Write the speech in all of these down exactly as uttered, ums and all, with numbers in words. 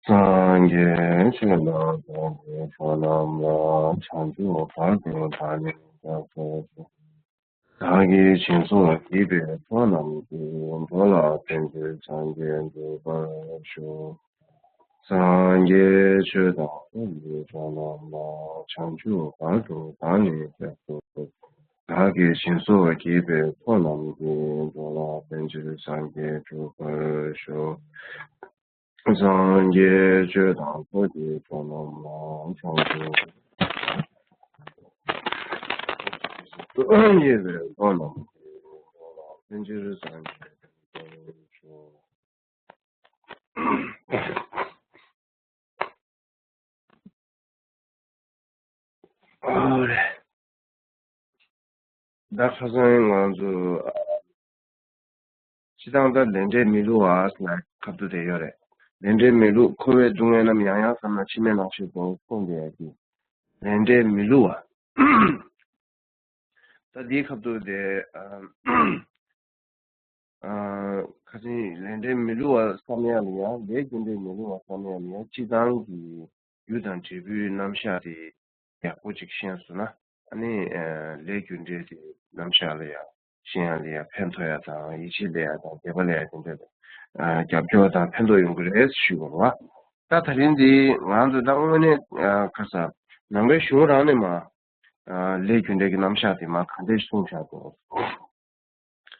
སངས་རྒྱས་ཆོས་དང་ཐོབ་པའི་བསོད་ནམས་ལ། བྱང་ཆུབ་བར་དུ་བདག་ནི་སྐྱབས་སུ་མཆི། བདག་གིས་སྦྱིན་སོགས་བགྱིས་པའི་ཚོགས་རྣམས་ཀྱིས། འགྲོ་ལ་ཕན་ཕྱིར་སངས་རྒྱས་འགྲུབ་པར་ཤོག། སངས་རྒྱས་ཆོས་དང་ཐོབ་པའི་བསོད་ནམས་ལ། བྱང་ཆུབ་བར་དུ་བདག་ནི་སྐྱབས་སུ། བདག་གིས་སྦྱིན་སོགས་བགྱིས་པའི་ཚོགས་རྣམས་ཀྱིས། འགྲོ་ལ་ཕན་ཕྱིར་སངས་རྒྱས་འགྲུབ་པར་ཤོག། སངས་རྒྱས་ཆོས་དང་ཐོབ་པའི་བསོད་ནམས་ལ། བྱང་ཆུབ་བགྱིས་པའི་ཚོགས་རྣམས་ཀྱིས། འགྲོ་ལ་ཕན་ཕྱིར་སངས་རྒྱས་འགྲུབ་པར་ཤོག། ཨོ་རེད། ད་ཁ་སང་ང་ཚོ་སྤྱི་བཏང་ད་ལས་འབྲས་མི་བསླུ་བ་ཟེར་ན་ཁ་བསྡུ་དེ་ཡོད་རེད། ལས་འབྲས་མི་བསླུ། འཁོར་བའི་སྡུག་བསྔལ་རྣམས། ཡང་ཡང་བསམས་ན་འཆི་མེད་ལག་ཤེས་སོ། གསུངས་པའི་ཡ་གི་ལས་འབྲས་མི་བསླུ་བ། ད་འདིའི་ཁ་བསྡུ་དེ་ཨ། ཨ། ཁ་སང་ལས་འབྲས་མི་བསླུ་བ་བསམ་ཡ་ལ་ཡང་། ལས་རྒྱུ་འབྲས་མི་བསླུ་བ་བསམ་ཡ་ལ་ཡང་། སྤྱི་བཏང་གི་རྒྱུ་དང་འབྲས་བུའི་རྣམ་གཞག་དེ་ཡག་པོ་ཅིག་ཤེས་སོང་ན། ཨ་ནི་ཨ། ལས་རྒྱུ་འབྲས་དེ་རྣམ་གཞག་ལ་ཡང་ཤེས་ཡ་ལ་ཡང་། ཕན་ཐོགས་ཡ་དང་ཡིད་ཆེས་ལས་ཡ་དང་དད་པ་ལས་ཡ་དེ་འདྲ་ལ་ཨ། རྒྱབ་སྐྱོར་དང་ཕན་ཐོགས་ཡོང་གི་རེད་ཞུ་དགོས་རེད་བ། ད་ད་རིང་འདི་ང་ཚོ་ད་དངོས་གནས་ཨ། ཁ་སང་ནང་པའི་གཞུང་རང་ནས་མ། ཨ། ལས་རྒྱུ་འབྲས་ཀྱི་རྣམ་གཞག་དེ་མ་ག་འདྲས་གསུངས་བཞག་འདུག།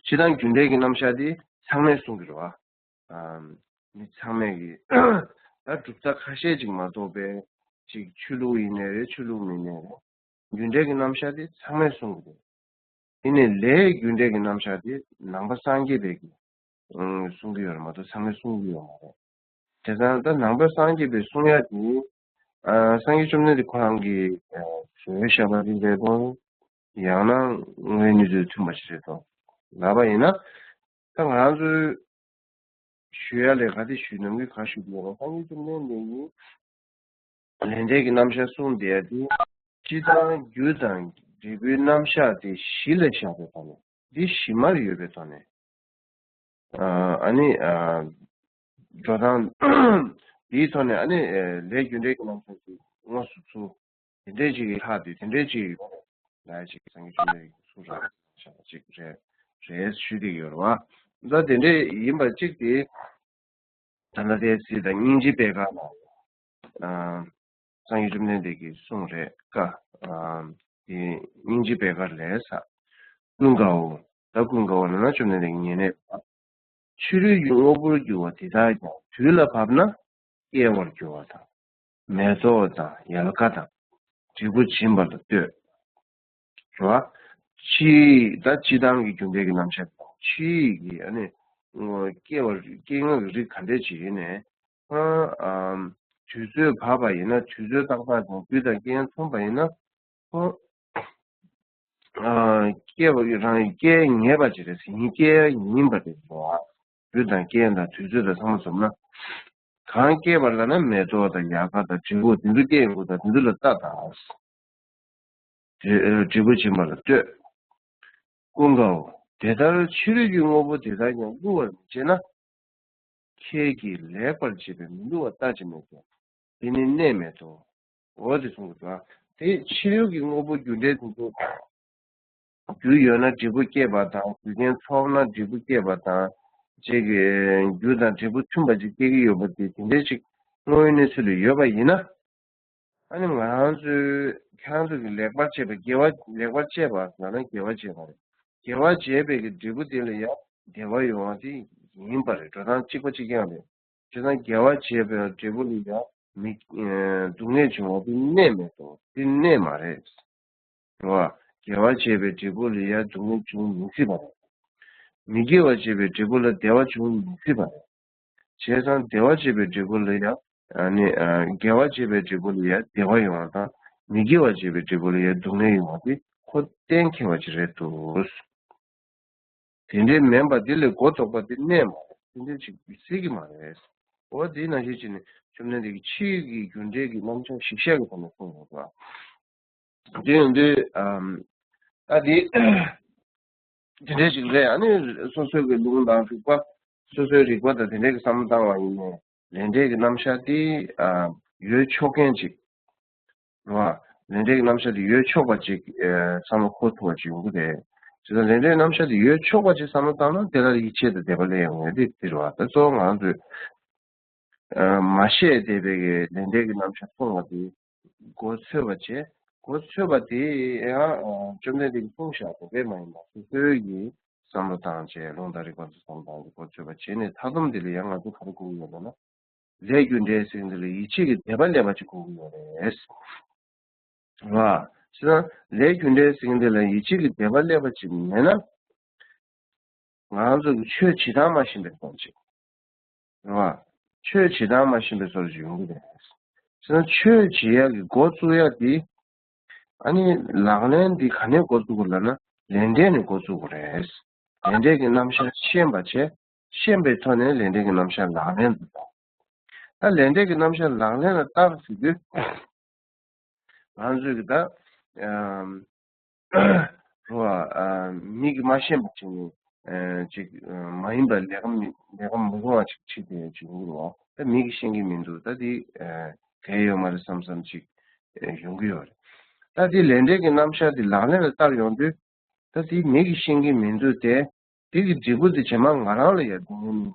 སྤྱིར་བཏང་རྒྱུ་འབྲས་ཀྱི་རྣམ་གཞག་དེ་ཚང་མས་གསུང་གི་རེད་བ། ཨ། མི་ཚང་མས་ཀྱི། ད་གྲུབ་མཐའ་ཁ་ཤས་ཅིག་མ་གཏོགས་པའི་ཅིག་ཆོས་ལུགས་ཡིན་ནའི་རེད། ཆོས་ལུགས་མིན་ནའི་རེད། རྒྱུ་འབྲས་ཀྱི་རྣམ་གཞག་དེ་ཚང་མས་གསུང་གི་རེད། ཡིན་ནའི་ལས་རྒྱུ་འབྲས་ཀྱི་རྣམ་གཞག་དེ་ནང་པ་སངས་རྒྱས་པའི་གི་ཨང་། གསུང་གི་ཡོད་རེད་མ་གཏོགས་ཚང་མས་གསུང་གི་ཡོད་མ་རེད། དེ་ཙང་ད་ནང་པ་སངས་རྒྱས་པའི་གསུང་ཡ་དེ། ཨ། སངས་རྒྱས་བཅོམ་ལྡན་འདས་ཁོ་རང་གིས་ཨ། བཟོས་བཞག་པ་དེ་རེད་དོ། ཡང་ན་དངོས་གནས་དུ་མཐུན་པ་ཞིག་རེད་དོ། ལབ་པ་ཡིན་ན། ད་ང་ཚོས་ཞུ་ཡ་ལས་ག་དེ་ཞུ། ནམ་རྒྱུན་ག་ཞུ་གི་ཡོད་ན། སངས་རྒྱས་བཅོམ་ལྡན་འདས་ཀྱིས་ལས་འབྲས་ཀྱི་རྣམ་གཞག་གསུངས་བསྡད་ཡ་དེ། སྤྱིར་བཏང་རྒྱུ་དང་འབྲས་བུའི་རྣམ་གཞག་དེ་གཞི་ལ་བཞག་པའི་ཐོག་ནས། འདི་གཞི་མར་ཡོད་པའི་ཐོག་ནས། ཨ་ནི་ཨ། འགྲོ་སྟངས་འདིའི་ཐོག་ནས། ཨ་ནི་ལས་རྒྱུ་འབྲས་ཀྱི་རྣམ་གཞག་ཅིག་དངོས་སུ་ཚུར་དེ་འདྲས་ཅིག་ལྷག་སྟེ་དེ་འདྲས་ཅིག་ཡོད་རེད། ལ་ཅིག་སངས་རྒྱས་བཅོམ་ལྡན་འདས་ཀྱིས་ཚུར་རང་བཞག་པ་ཅིག་རེད། རེད་ཞུ་གི་ཡོད་རེད་བ། ད་དེ་འདྲས་ཡིན་པ་ཅིག་དེ། ད་ལྟ་དེ་སྲིད་དང་སྙིང་རྗེ་པད་དཀར་ལ། ཨ། སངས་རྒྱས་བཅོམ་ལྡན་འདས་ཀྱི་གསུང་རེད་ཀ། ཨ། དེ་སྙིང་རྗེ་པད་དཀར་ལས་ས། ཀུན་དགའ་བོ། ད་ཀུན་དགའ་བོ་ལབ་ན་བཅོམ་ལྡན་འདས་ཀྱི་ཉེ་གནས་པ། ཕྱི་རོལ་གྱི་དངོས་པོར་གྱུར་པ་དེ་དག་ཀྱང་དུས་ལ་བབ་ན་སྐྱེ་བར་འགྱུར་བ་དང་། མེ་ཏོག་དང་ཡལ་ག་དང་། འབྲས་བུ་འབྱིན་པ་ལ་ལྟོས། རེད་བ། ཕྱིའི་ད་སྤྱིར་བཏང་གི་རྒྱུ་འབྲས་ཀྱི་རྣམ་གཞག་དང་། ཕྱིའི་གི་ཨ་ནི་སྐྱེ་བ་སྐྱེ་དངོས་ཀྱི་རིགས་ག་འདྲས་ཅིག་ཡིན་ནའི། ཨ། ཨམ། དུས་ཚོད་བབས་པ་ཡིན་ན། དུས་ཚོད་ཏག་ཏག་དང་དུས་དང་རྐྱེན་མཚུངས་པ་ཡིན་ན། ཁོ། ཨ། སྐྱེ་བ་རང་སྐྱེ་ངེས་པ་ཅིག་རེད། ཡིན། སྐྱེ་ཡིན་པ་རེད་བ། དུས་དང་རྐྱེན་དང་དུས་ཚོད་དང་ཚང་མ་འཛོམས་ན། གང་སྐྱེས་པ་ལབ་ན་མེ་ཏོག་དང་ཡལ་ག་དང་འབྲས་བུ་དེ་ཚོ་སྐྱེ་ཡོང་གི་འདུག། དེ་ཚོ་ལ་ལྟ་དང་། དེ་འབྲས་བུ་འབྱིན་པ་ལ་ལྟོས། ཀུན་དགའ་བོ། དེ་ལྟར་ཕྱི་རོལ་གྱི་དངོས་པོ་དེ་དག་ཀྱང་བསླུ་བར་མི་བྱེད་ན། ཁྱེད་ཀྱིས་ལེགས་པར་བྱས་པས་མི་བསླུ་བ་ལྟ་ཅི་སྨོས་ཏེ། དེ་ནི་གནས་མེད་དོ། འོ་དེ་གསུངས་འདུག། དེ་ཕྱི་རོལ་གྱི་དངོས་པོ་རྒྱུ་འབྲས་དེ་ཚོ། རྒྱུ་ཡོད་ན་འབྲས་བུ་སྐྱེད་པ་དང་། རྒྱུ་རྐྱེན་ཚོགས་ན་འབྲས་བུ་སྐྱེད་པ་དང་། ཅིག་གི་རྒྱུ་དང་འབྲས་བུ་མཐུན་པ་ཅིག་སྐྱེ་གི་ཡོད་པ་དེ། དེ་འདྲའི་ཅིག་དངོས་ཡོད་གནས་ཚུལ་ལ་ཡོད་པ་ཡིན་ན། ཨ་ནི་ང་རང་ཚོས། ཁྱེད་རང་ཚོ་གིས་ལེགས་པར་བྱས་པ། དགེ་བ་ལེགས་པར་བྱས་པ་ལབ་ན་དགེ་བ་བྱས་པ་རེད། དགེ་བ་བྱས་པའི་གི་འབྲས་བུ་དེ་ལ་ཡང་བདེ་བ་ཡོང་བ་དེ་ཡིན་པ་རེད། འགྲོ་སྟངས་གཅིག་པ་གཅིག་རྐྱང་རེད། བྱས་ཙང་དགེ་བ་བྱས་པའི་འབྲས་བུ་ལ་ཡང་མི། ཨ། སྡུག་བསྔལ་བྱུང་བ་དེ་གནས་མེད་དོ། དེ་གནས་མ་རེད། རེད་བ། དགེ་བ་བྱས་པའི་འབྲས་བུ་ལ་ཡང་སྡུག་བསྔལ་འབྱུང་མི་སྲིད་པ་རེད། མི་དགེ་བ་བྱས་པའི་འབྲས་བུ་ལ་བདེ་བ་འབྱུང་མི་སྲིད་པ་རེད། བྱས་ཙང་བདེ་བ་བྱས་པའི་འབྲས་བུ་ལ་ཡང་། ཨ་ནི། ཨ། དགེ་བ་བྱས་པའི་འབྲས་བུ་ལ་ཡང་བདེ་བ་ཡོང་བ་དང་། མི་དགེ་བ་བྱས་པའི་འབྲས་བུ་ལ་ཡང་སྡུག་བསྔལ་ཡོང་བ་དེ་ཁོ་གཏན་འཁེལ་བ་ཅིག་རེད་འདུག། དེ་འདྲའི་མིན་པ་དེ་ལས་མགོ་བཟུང་བ་དེ་གནས་མ་རེད། དེ་འདྲའི་ཅིག་སྲིད་ཀྱི་མ་རེད། འོ་དེ་ནང་བཞིན་བྱས་ནས་བཅོམ་ལྡན་འདས་ཀྱིས་ཕྱིའི་གི་རྒྱུ་འབྲས་ཀྱི་རྣམ་གཞག་ཞིབ་བཤད་ཀྱི་ཐོག་ནས་གསུངས་ཡོད་པ། དེ་ཡིན་དུས། ཨམ། ད་དེ་དེ་འདྲའི་ཅིག་རེད། ཨ་ནི་སོ་སོའི་གི་ལུང་དང་རིགས་པ་ སོ་སོའི་རིག་པ་དང་དེ་འདྲའི་གི་བསམ་བློ་བཏང་བ་ཡིན་ནའི་ལས་འབྲས་ཀྱི་རྣམ་གཞག་དེ་ཨ་ཡོད་ཆོག་མཁན་ཅིག་རེད་བ། ལས་འབྲས་ཀྱི་རྣམ་གཞག་དེ་ཡོད་ཆོག་པ་ཅིག་ཨ་བསམ་བློ་འཁོར་ཐུབ་པ་ཅིག་ཡོང་གི་རེད། བྱས་ཙང་ལས་འབྲས་རྣམ་གཞག་དེ་ཡོད་ཆོག་པ་ཅིག་བསམ་བློ་བཏང་ན་དེ་ལ་ཡིད་ཆེས་དང་དད་པ་སླེབས་ཡོང་ངེས་དེ་དེ་རེད་བ། ད་གཙོ་བོ་ང་ཚོས་ཨ་མ་ཤེས་བསྡད་པའི་གི་ལས་འབྲས་ཀྱི་རྣམ་གཞག་མཐོང་བ་དེ་མགོ་ཚོས་པ་བྱས། མགོ་ཚོས་པ་དེ་ཡང་ཨ་བཅོམ་ལྡན་འདས་ཀྱིས་གསུངས་བཞག་པ་དེ་མ་ཡིན་པ་སོ་སོའི་གི་བསམ་བློ་བཏང་བྱས། ལུང་དང་རིགས་པ་ཚོ་བསམ་བློ་བཏང་གི་མགོ་ཚོས་པ་བྱས་ནས་མཐའ་སྡོམ་དེ་ལ་ཡང་ང་ཚོ་ག་རེ་དགོས་ཀྱི་ཡོད་ལབ་ན། ལས་རྒྱུ་འབྲས་ཟེར་མཁན་དེ་ལ་ཡིད་ཆེས་ཀྱི་དད་པ་སླེབས་པ་ཅིག་དགོས་ཀྱི་ཡོད་རེད། རེད་བ། བྱས་ཙང་ལས་རྒྱུ་འབྲས་ཟེར་མཁན་དེ་ལ་ཡིད་ཆེས་ཀྱི་དད་པ་སླེབས་པ་ཅིག་མེད་ན། ང་ཚོ་གི་ཆོས་བྱེད་སྟངས་མ་ཤེས་པའི་བཟོ་འདྲ་ཅིག་རེད་བ། ཆོས་བྱེད་སྟངས་མ་ཤེས་པའི་བཟོ་འདྲ་ཅིག་ཡོང་གི་རེད། བྱས་ཙང་ཆོས་བྱེད་ཡག་གི་འགོ་བཙུགས་ཡག་དེ། ཨ་ནི་ལག་ལེན་འདི་ག་ནས་འགོ་བཙུགས་དགོས་ལབ་ན་ལས་འབྲས་ནས་འགོ་བཙུགས་དགོས་རེད། ལས་འབྲས་ཀྱི་རྣམ་གཞག་ཤེས་པ་བྱས། ཤེས་པའི་ཐོག་ནས་ལས་འབྲས་ཀྱི་རྣམ་གཞག་ལག་ལེན་དུ་བསྟར། ད་ལས་འབྲས་ཀྱི་རྣམ་གཞག་ལག་ལེན་ལ་བསྟར་ཟེར་དུས། ང་ཚོས་ཀྱི་ད་ཨམ་རོ་ཨ་མིག་གིས་མ་ཤེས་པ་ཅིག་ནི་ཨ་ཅིག་ཨ་མ་ཡིན་པ་ལས་ཀ་མི་ལས་ཀ་མི་རུང་བ་ཅིག་བྱེད་དེ་ཅིག་ཡོང་གི་རེད་བ། ད་མིག་གིས་ཤེས་ཀྱི་མི་འདུག་ད་དེ་ཨ་གལ་ཡོད་མ་རེད་བསམ་བསམ་ཅིག་ཨ་ཡོང་གི་ཡོད་རེད། ད་དེ་ལས་འབྲས་ཀྱི་རྣམ་གཞག་དེ་ལག་ལེན་ལ་བསྟར་ཡོང་དུས། ད་དེ་མིག་གིས་ཤེས་ཀྱི་མི་འདུག་སྟེ། དེ་གི་འབྲས་བུ་དེ་རྗེས་མ་ང་རང་ལ་ཡང་སྡུག་བསྔལ་མི་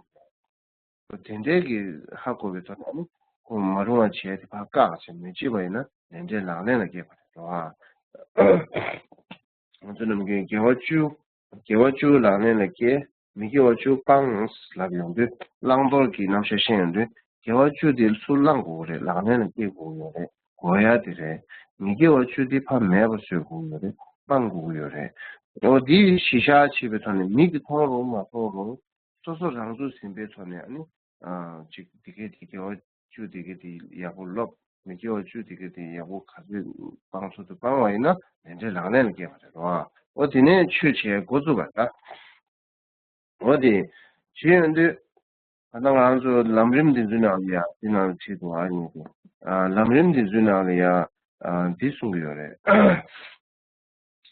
འདུག་དེ་འདྲའི་གི་ཧ་གོ་བའི་ཐོག་ནས་ནི་ཁོང་མ་རུང་བ་བྱས་ཏེ་ཕར་བཀག་བྱས་མི་བྱེད་པ་ཡིན་ན་ལས་འབྲས་ལག་ལེན་ལ་སྐྱེས་པ་རེད་བ། ང་ཚོ་ནམ་རྒྱུན་དགེ་བ་བཅུ། དགེ་བ་བཅུ་ལག་ལེན་ལ་སྐྱེས། མི་དགེ་བ་བཅུ་སྤང་ལབ་ཡོང་དུས་བླང་དོར་གྱི་རྣམ་གཞག་ཤེས་ཡོང་དུས་དགེ་བ་བཅུ་དེ་ཚུར་བླང་དགོས་རེད། ལག་ལེན་ལ་སྐྱེ་དགོས་ཡོད་རེད། དགོས་ཡ་དེ་རེད། མི་དགེ་བ་བཅུ་དེ་ཕར་མེད་པ་བཟོ་དགོས་ཡོད་རེད། སྤང་དགོས་ཀྱི་ཡོད་རེད། འོ་དེ་གཞི་བཞག་བྱས་པའི་ཐོག་ནས་མིག་གིས་མཐོང་རུང་མ་མཐོང་རུང་། སོ་སོ་རང་ཚུགས་ཟིན་པའི་ཐོག་ནས་ཨ་ནི། ཨ་ཅིག་དེ་གས་དེ་དགེ་བ་བཅུ་དེ་གས་དེ་ཡག་པོ་སློབ། མི་དགེ་བ་བཅུ་དེ་གས་དེ་ཡག་པོ་ག་ཚོད་སྤང་ཚུལ་དུ་སྤང་བ་ཡིན་ན་ལས་འབྲས་ལག་ལེན་ལ་སྐྱེ་བ་རེད་རོ། འོ་དེ་ནས་ཆོས་བྱེད་འགོ་བཙུགས་པ་ད། འོ་དེ་བྱེད་ཡོང་དུས། ད་ལྟ་ང་ཚོ་ལམ་རིམ་འདི་ཚོའི་ནང་ལ་ཡ་དེ་ནང་ལ་བྲིས་འདུག་ཨ་ནི་དེ། ཨ་ལམ་རིམ་འདི་ཚོའི་ནང་ལ་ཡ་ཨ་འདི་གསུང་གི་ཡོད་རེད།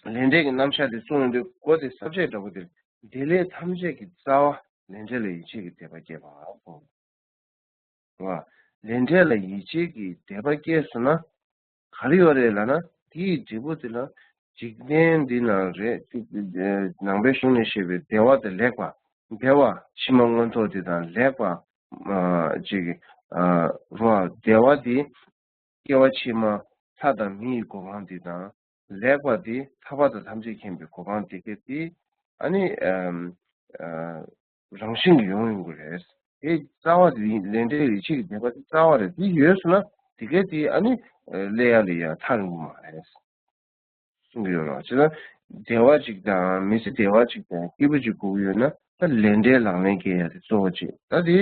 ལས་འབྲས་ཀྱི་རྣམ་གཞག་དེ་གསུངས་ཡོང་དུས་འགོ་དེ་ས་བཅད་འདྲ་པོ་དེ། བདེ་ལེགས་ཐམས་ཅད་ཀྱི་རྩ་བ་ལས་འབྲས་ལ་ཡིད་ཆེས་ཀྱི་དད་པ་སྐྱེས་པ་གསུངས། རེད་བ། ལས་འབྲས་ལ་ཡིད་ཆེས་ཀྱི་དད་པ་སྐྱེས་སོང་ན་ག་རེ་ཡོད་རེད་ལབ་ན། དེའི་འབྲས་བུ་དེ་ལ་འཇིག་རྟེན་འདི་ན་རེད། ནང་པའི་གཞུང་ནས་བཤད་པའི་བདེ་བ་དང་ལེགས་པ། བདེ་བ་ཕྱི་མ་མངོན་མཐོ་དེ་དང་ལེགས་པ་ཨ་ཅིག་ཨ་རེད་བ། བདེ་བ་དེ། སྐྱེ་བ་ཕྱི་མ་ལྷ་དང་མི་ཡི་གོ་འཕང་འདི་དང་། ལེགས་པ་འདི་ཐར་པ་དང་ཐམས་ཅད་མཁྱེན་པའི་གོ་འཕང་འདི་ག་འདི་ཨ་ནི་ཨམ་ཨ་རང་བཞིན་གྱིས་ཡོང་ཡོང་གི་རེད། དེ་རྩ་བ་འདི་ལས་འབྲས་ཡིད་ཆེས་ཀྱི་དད་པ་འདི་རྩ་བ་རེད། འདི་ཡོད་སོང་ན་འདི་ག་འདི་ཨ་ནི་ཨ་སླེབས་ཡ་ལ་ཡ་ཐག་རིང་པོ་མ་རེད་གསུང་གི་ཡོད་རེད། བྱས་ན་བདེ་བ་ཅིག་དང་མི་ཚེ་བདེ་བ་ཅིག་དང་སྐྱིད་པོ་ཅིག་དགོས་ཀྱི་ཡོད་ན་ད་ལས་འབྲས་ལག་ལེན་སྐྱེལ་ཡ་དེ་གཙོ་བོ་ཅིག་ད་དེ།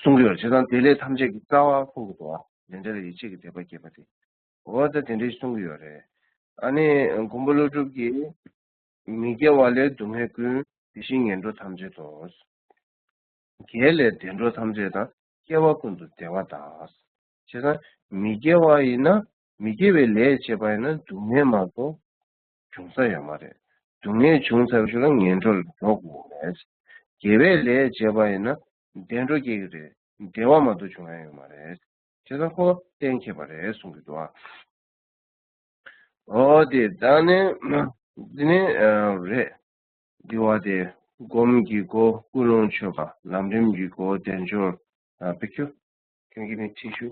གསུང་གི་ཡོད། བྱས་ཙང་བདེ་ལེགས་ཐམས་ཅད་ཀྱི་རྩ་བ་གསུང་གི་འདུག་བ། ལས་འབྲས་ལ་ཡིད་ཆེས་ཀྱི་དད་པ་སྐྱེས་པ་དེ། འོ་ད་དེ་འདྲའི་གསུང་གི་ཡོད་རེད། ཨ་ནི་མགོན་པོ་ཀླུ་སྒྲུབ་ཀྱིས། མི་དགེ་བ་ལས་སྡུག་བསྔལ་ཀུན། དེ་བཞིན་ངན་འགྲོ་ཐམས་ཅད་དོ། དགེ་ལས་བདེ་འགྲོ་ཐམས་ཅད་དང་། སྐྱེ་བ་ཀུན་ཏུ་བདེ་བ་དག་བྱས་ཙང་མི་དགེ་བ་ཡིན་ན་མི་དགེ་བའི་ལས་བྱས་པ་ཡིན་ན་སྡུག་བསྔལ་མ་གཏོགས། བྱུང་ས་ཡོད་མ་རེད། སྡུག་བསྔལ་བྱུང་ཚར་བའི་ཤུལ་ལ་ངན་འགྲོ་ལ་འགྲོ་དགོས་རེད། དགེ་བའི་ལས་བྱས་པ་ཡིན་ན་བདེ་འགྲོ་སྐྱེ་གི་རེད། བདེ་བ་མ་གཏོགས་བྱུང་ཡ་ཡོད་མ་རེད། བྱས་ཙང་ཁོ་གཏན་འཁེལ་བ་རེད་གསུང་གི་འདུག་ཨ། འོ་དེ་ད་ནི་འདི་ནི་རེད། འདི་བ་དེ་སྒོམ་གྱི་སྒོ། ཀུན་སློང་ཆོད་པ། ལམ་རིམ་གྱི་སྒོ། དལ་འབྱོར། ཨ་པི་ཁྱུ། ཁྱོད་ཀྱིས་ནི་ཁྲིད་ཞུ།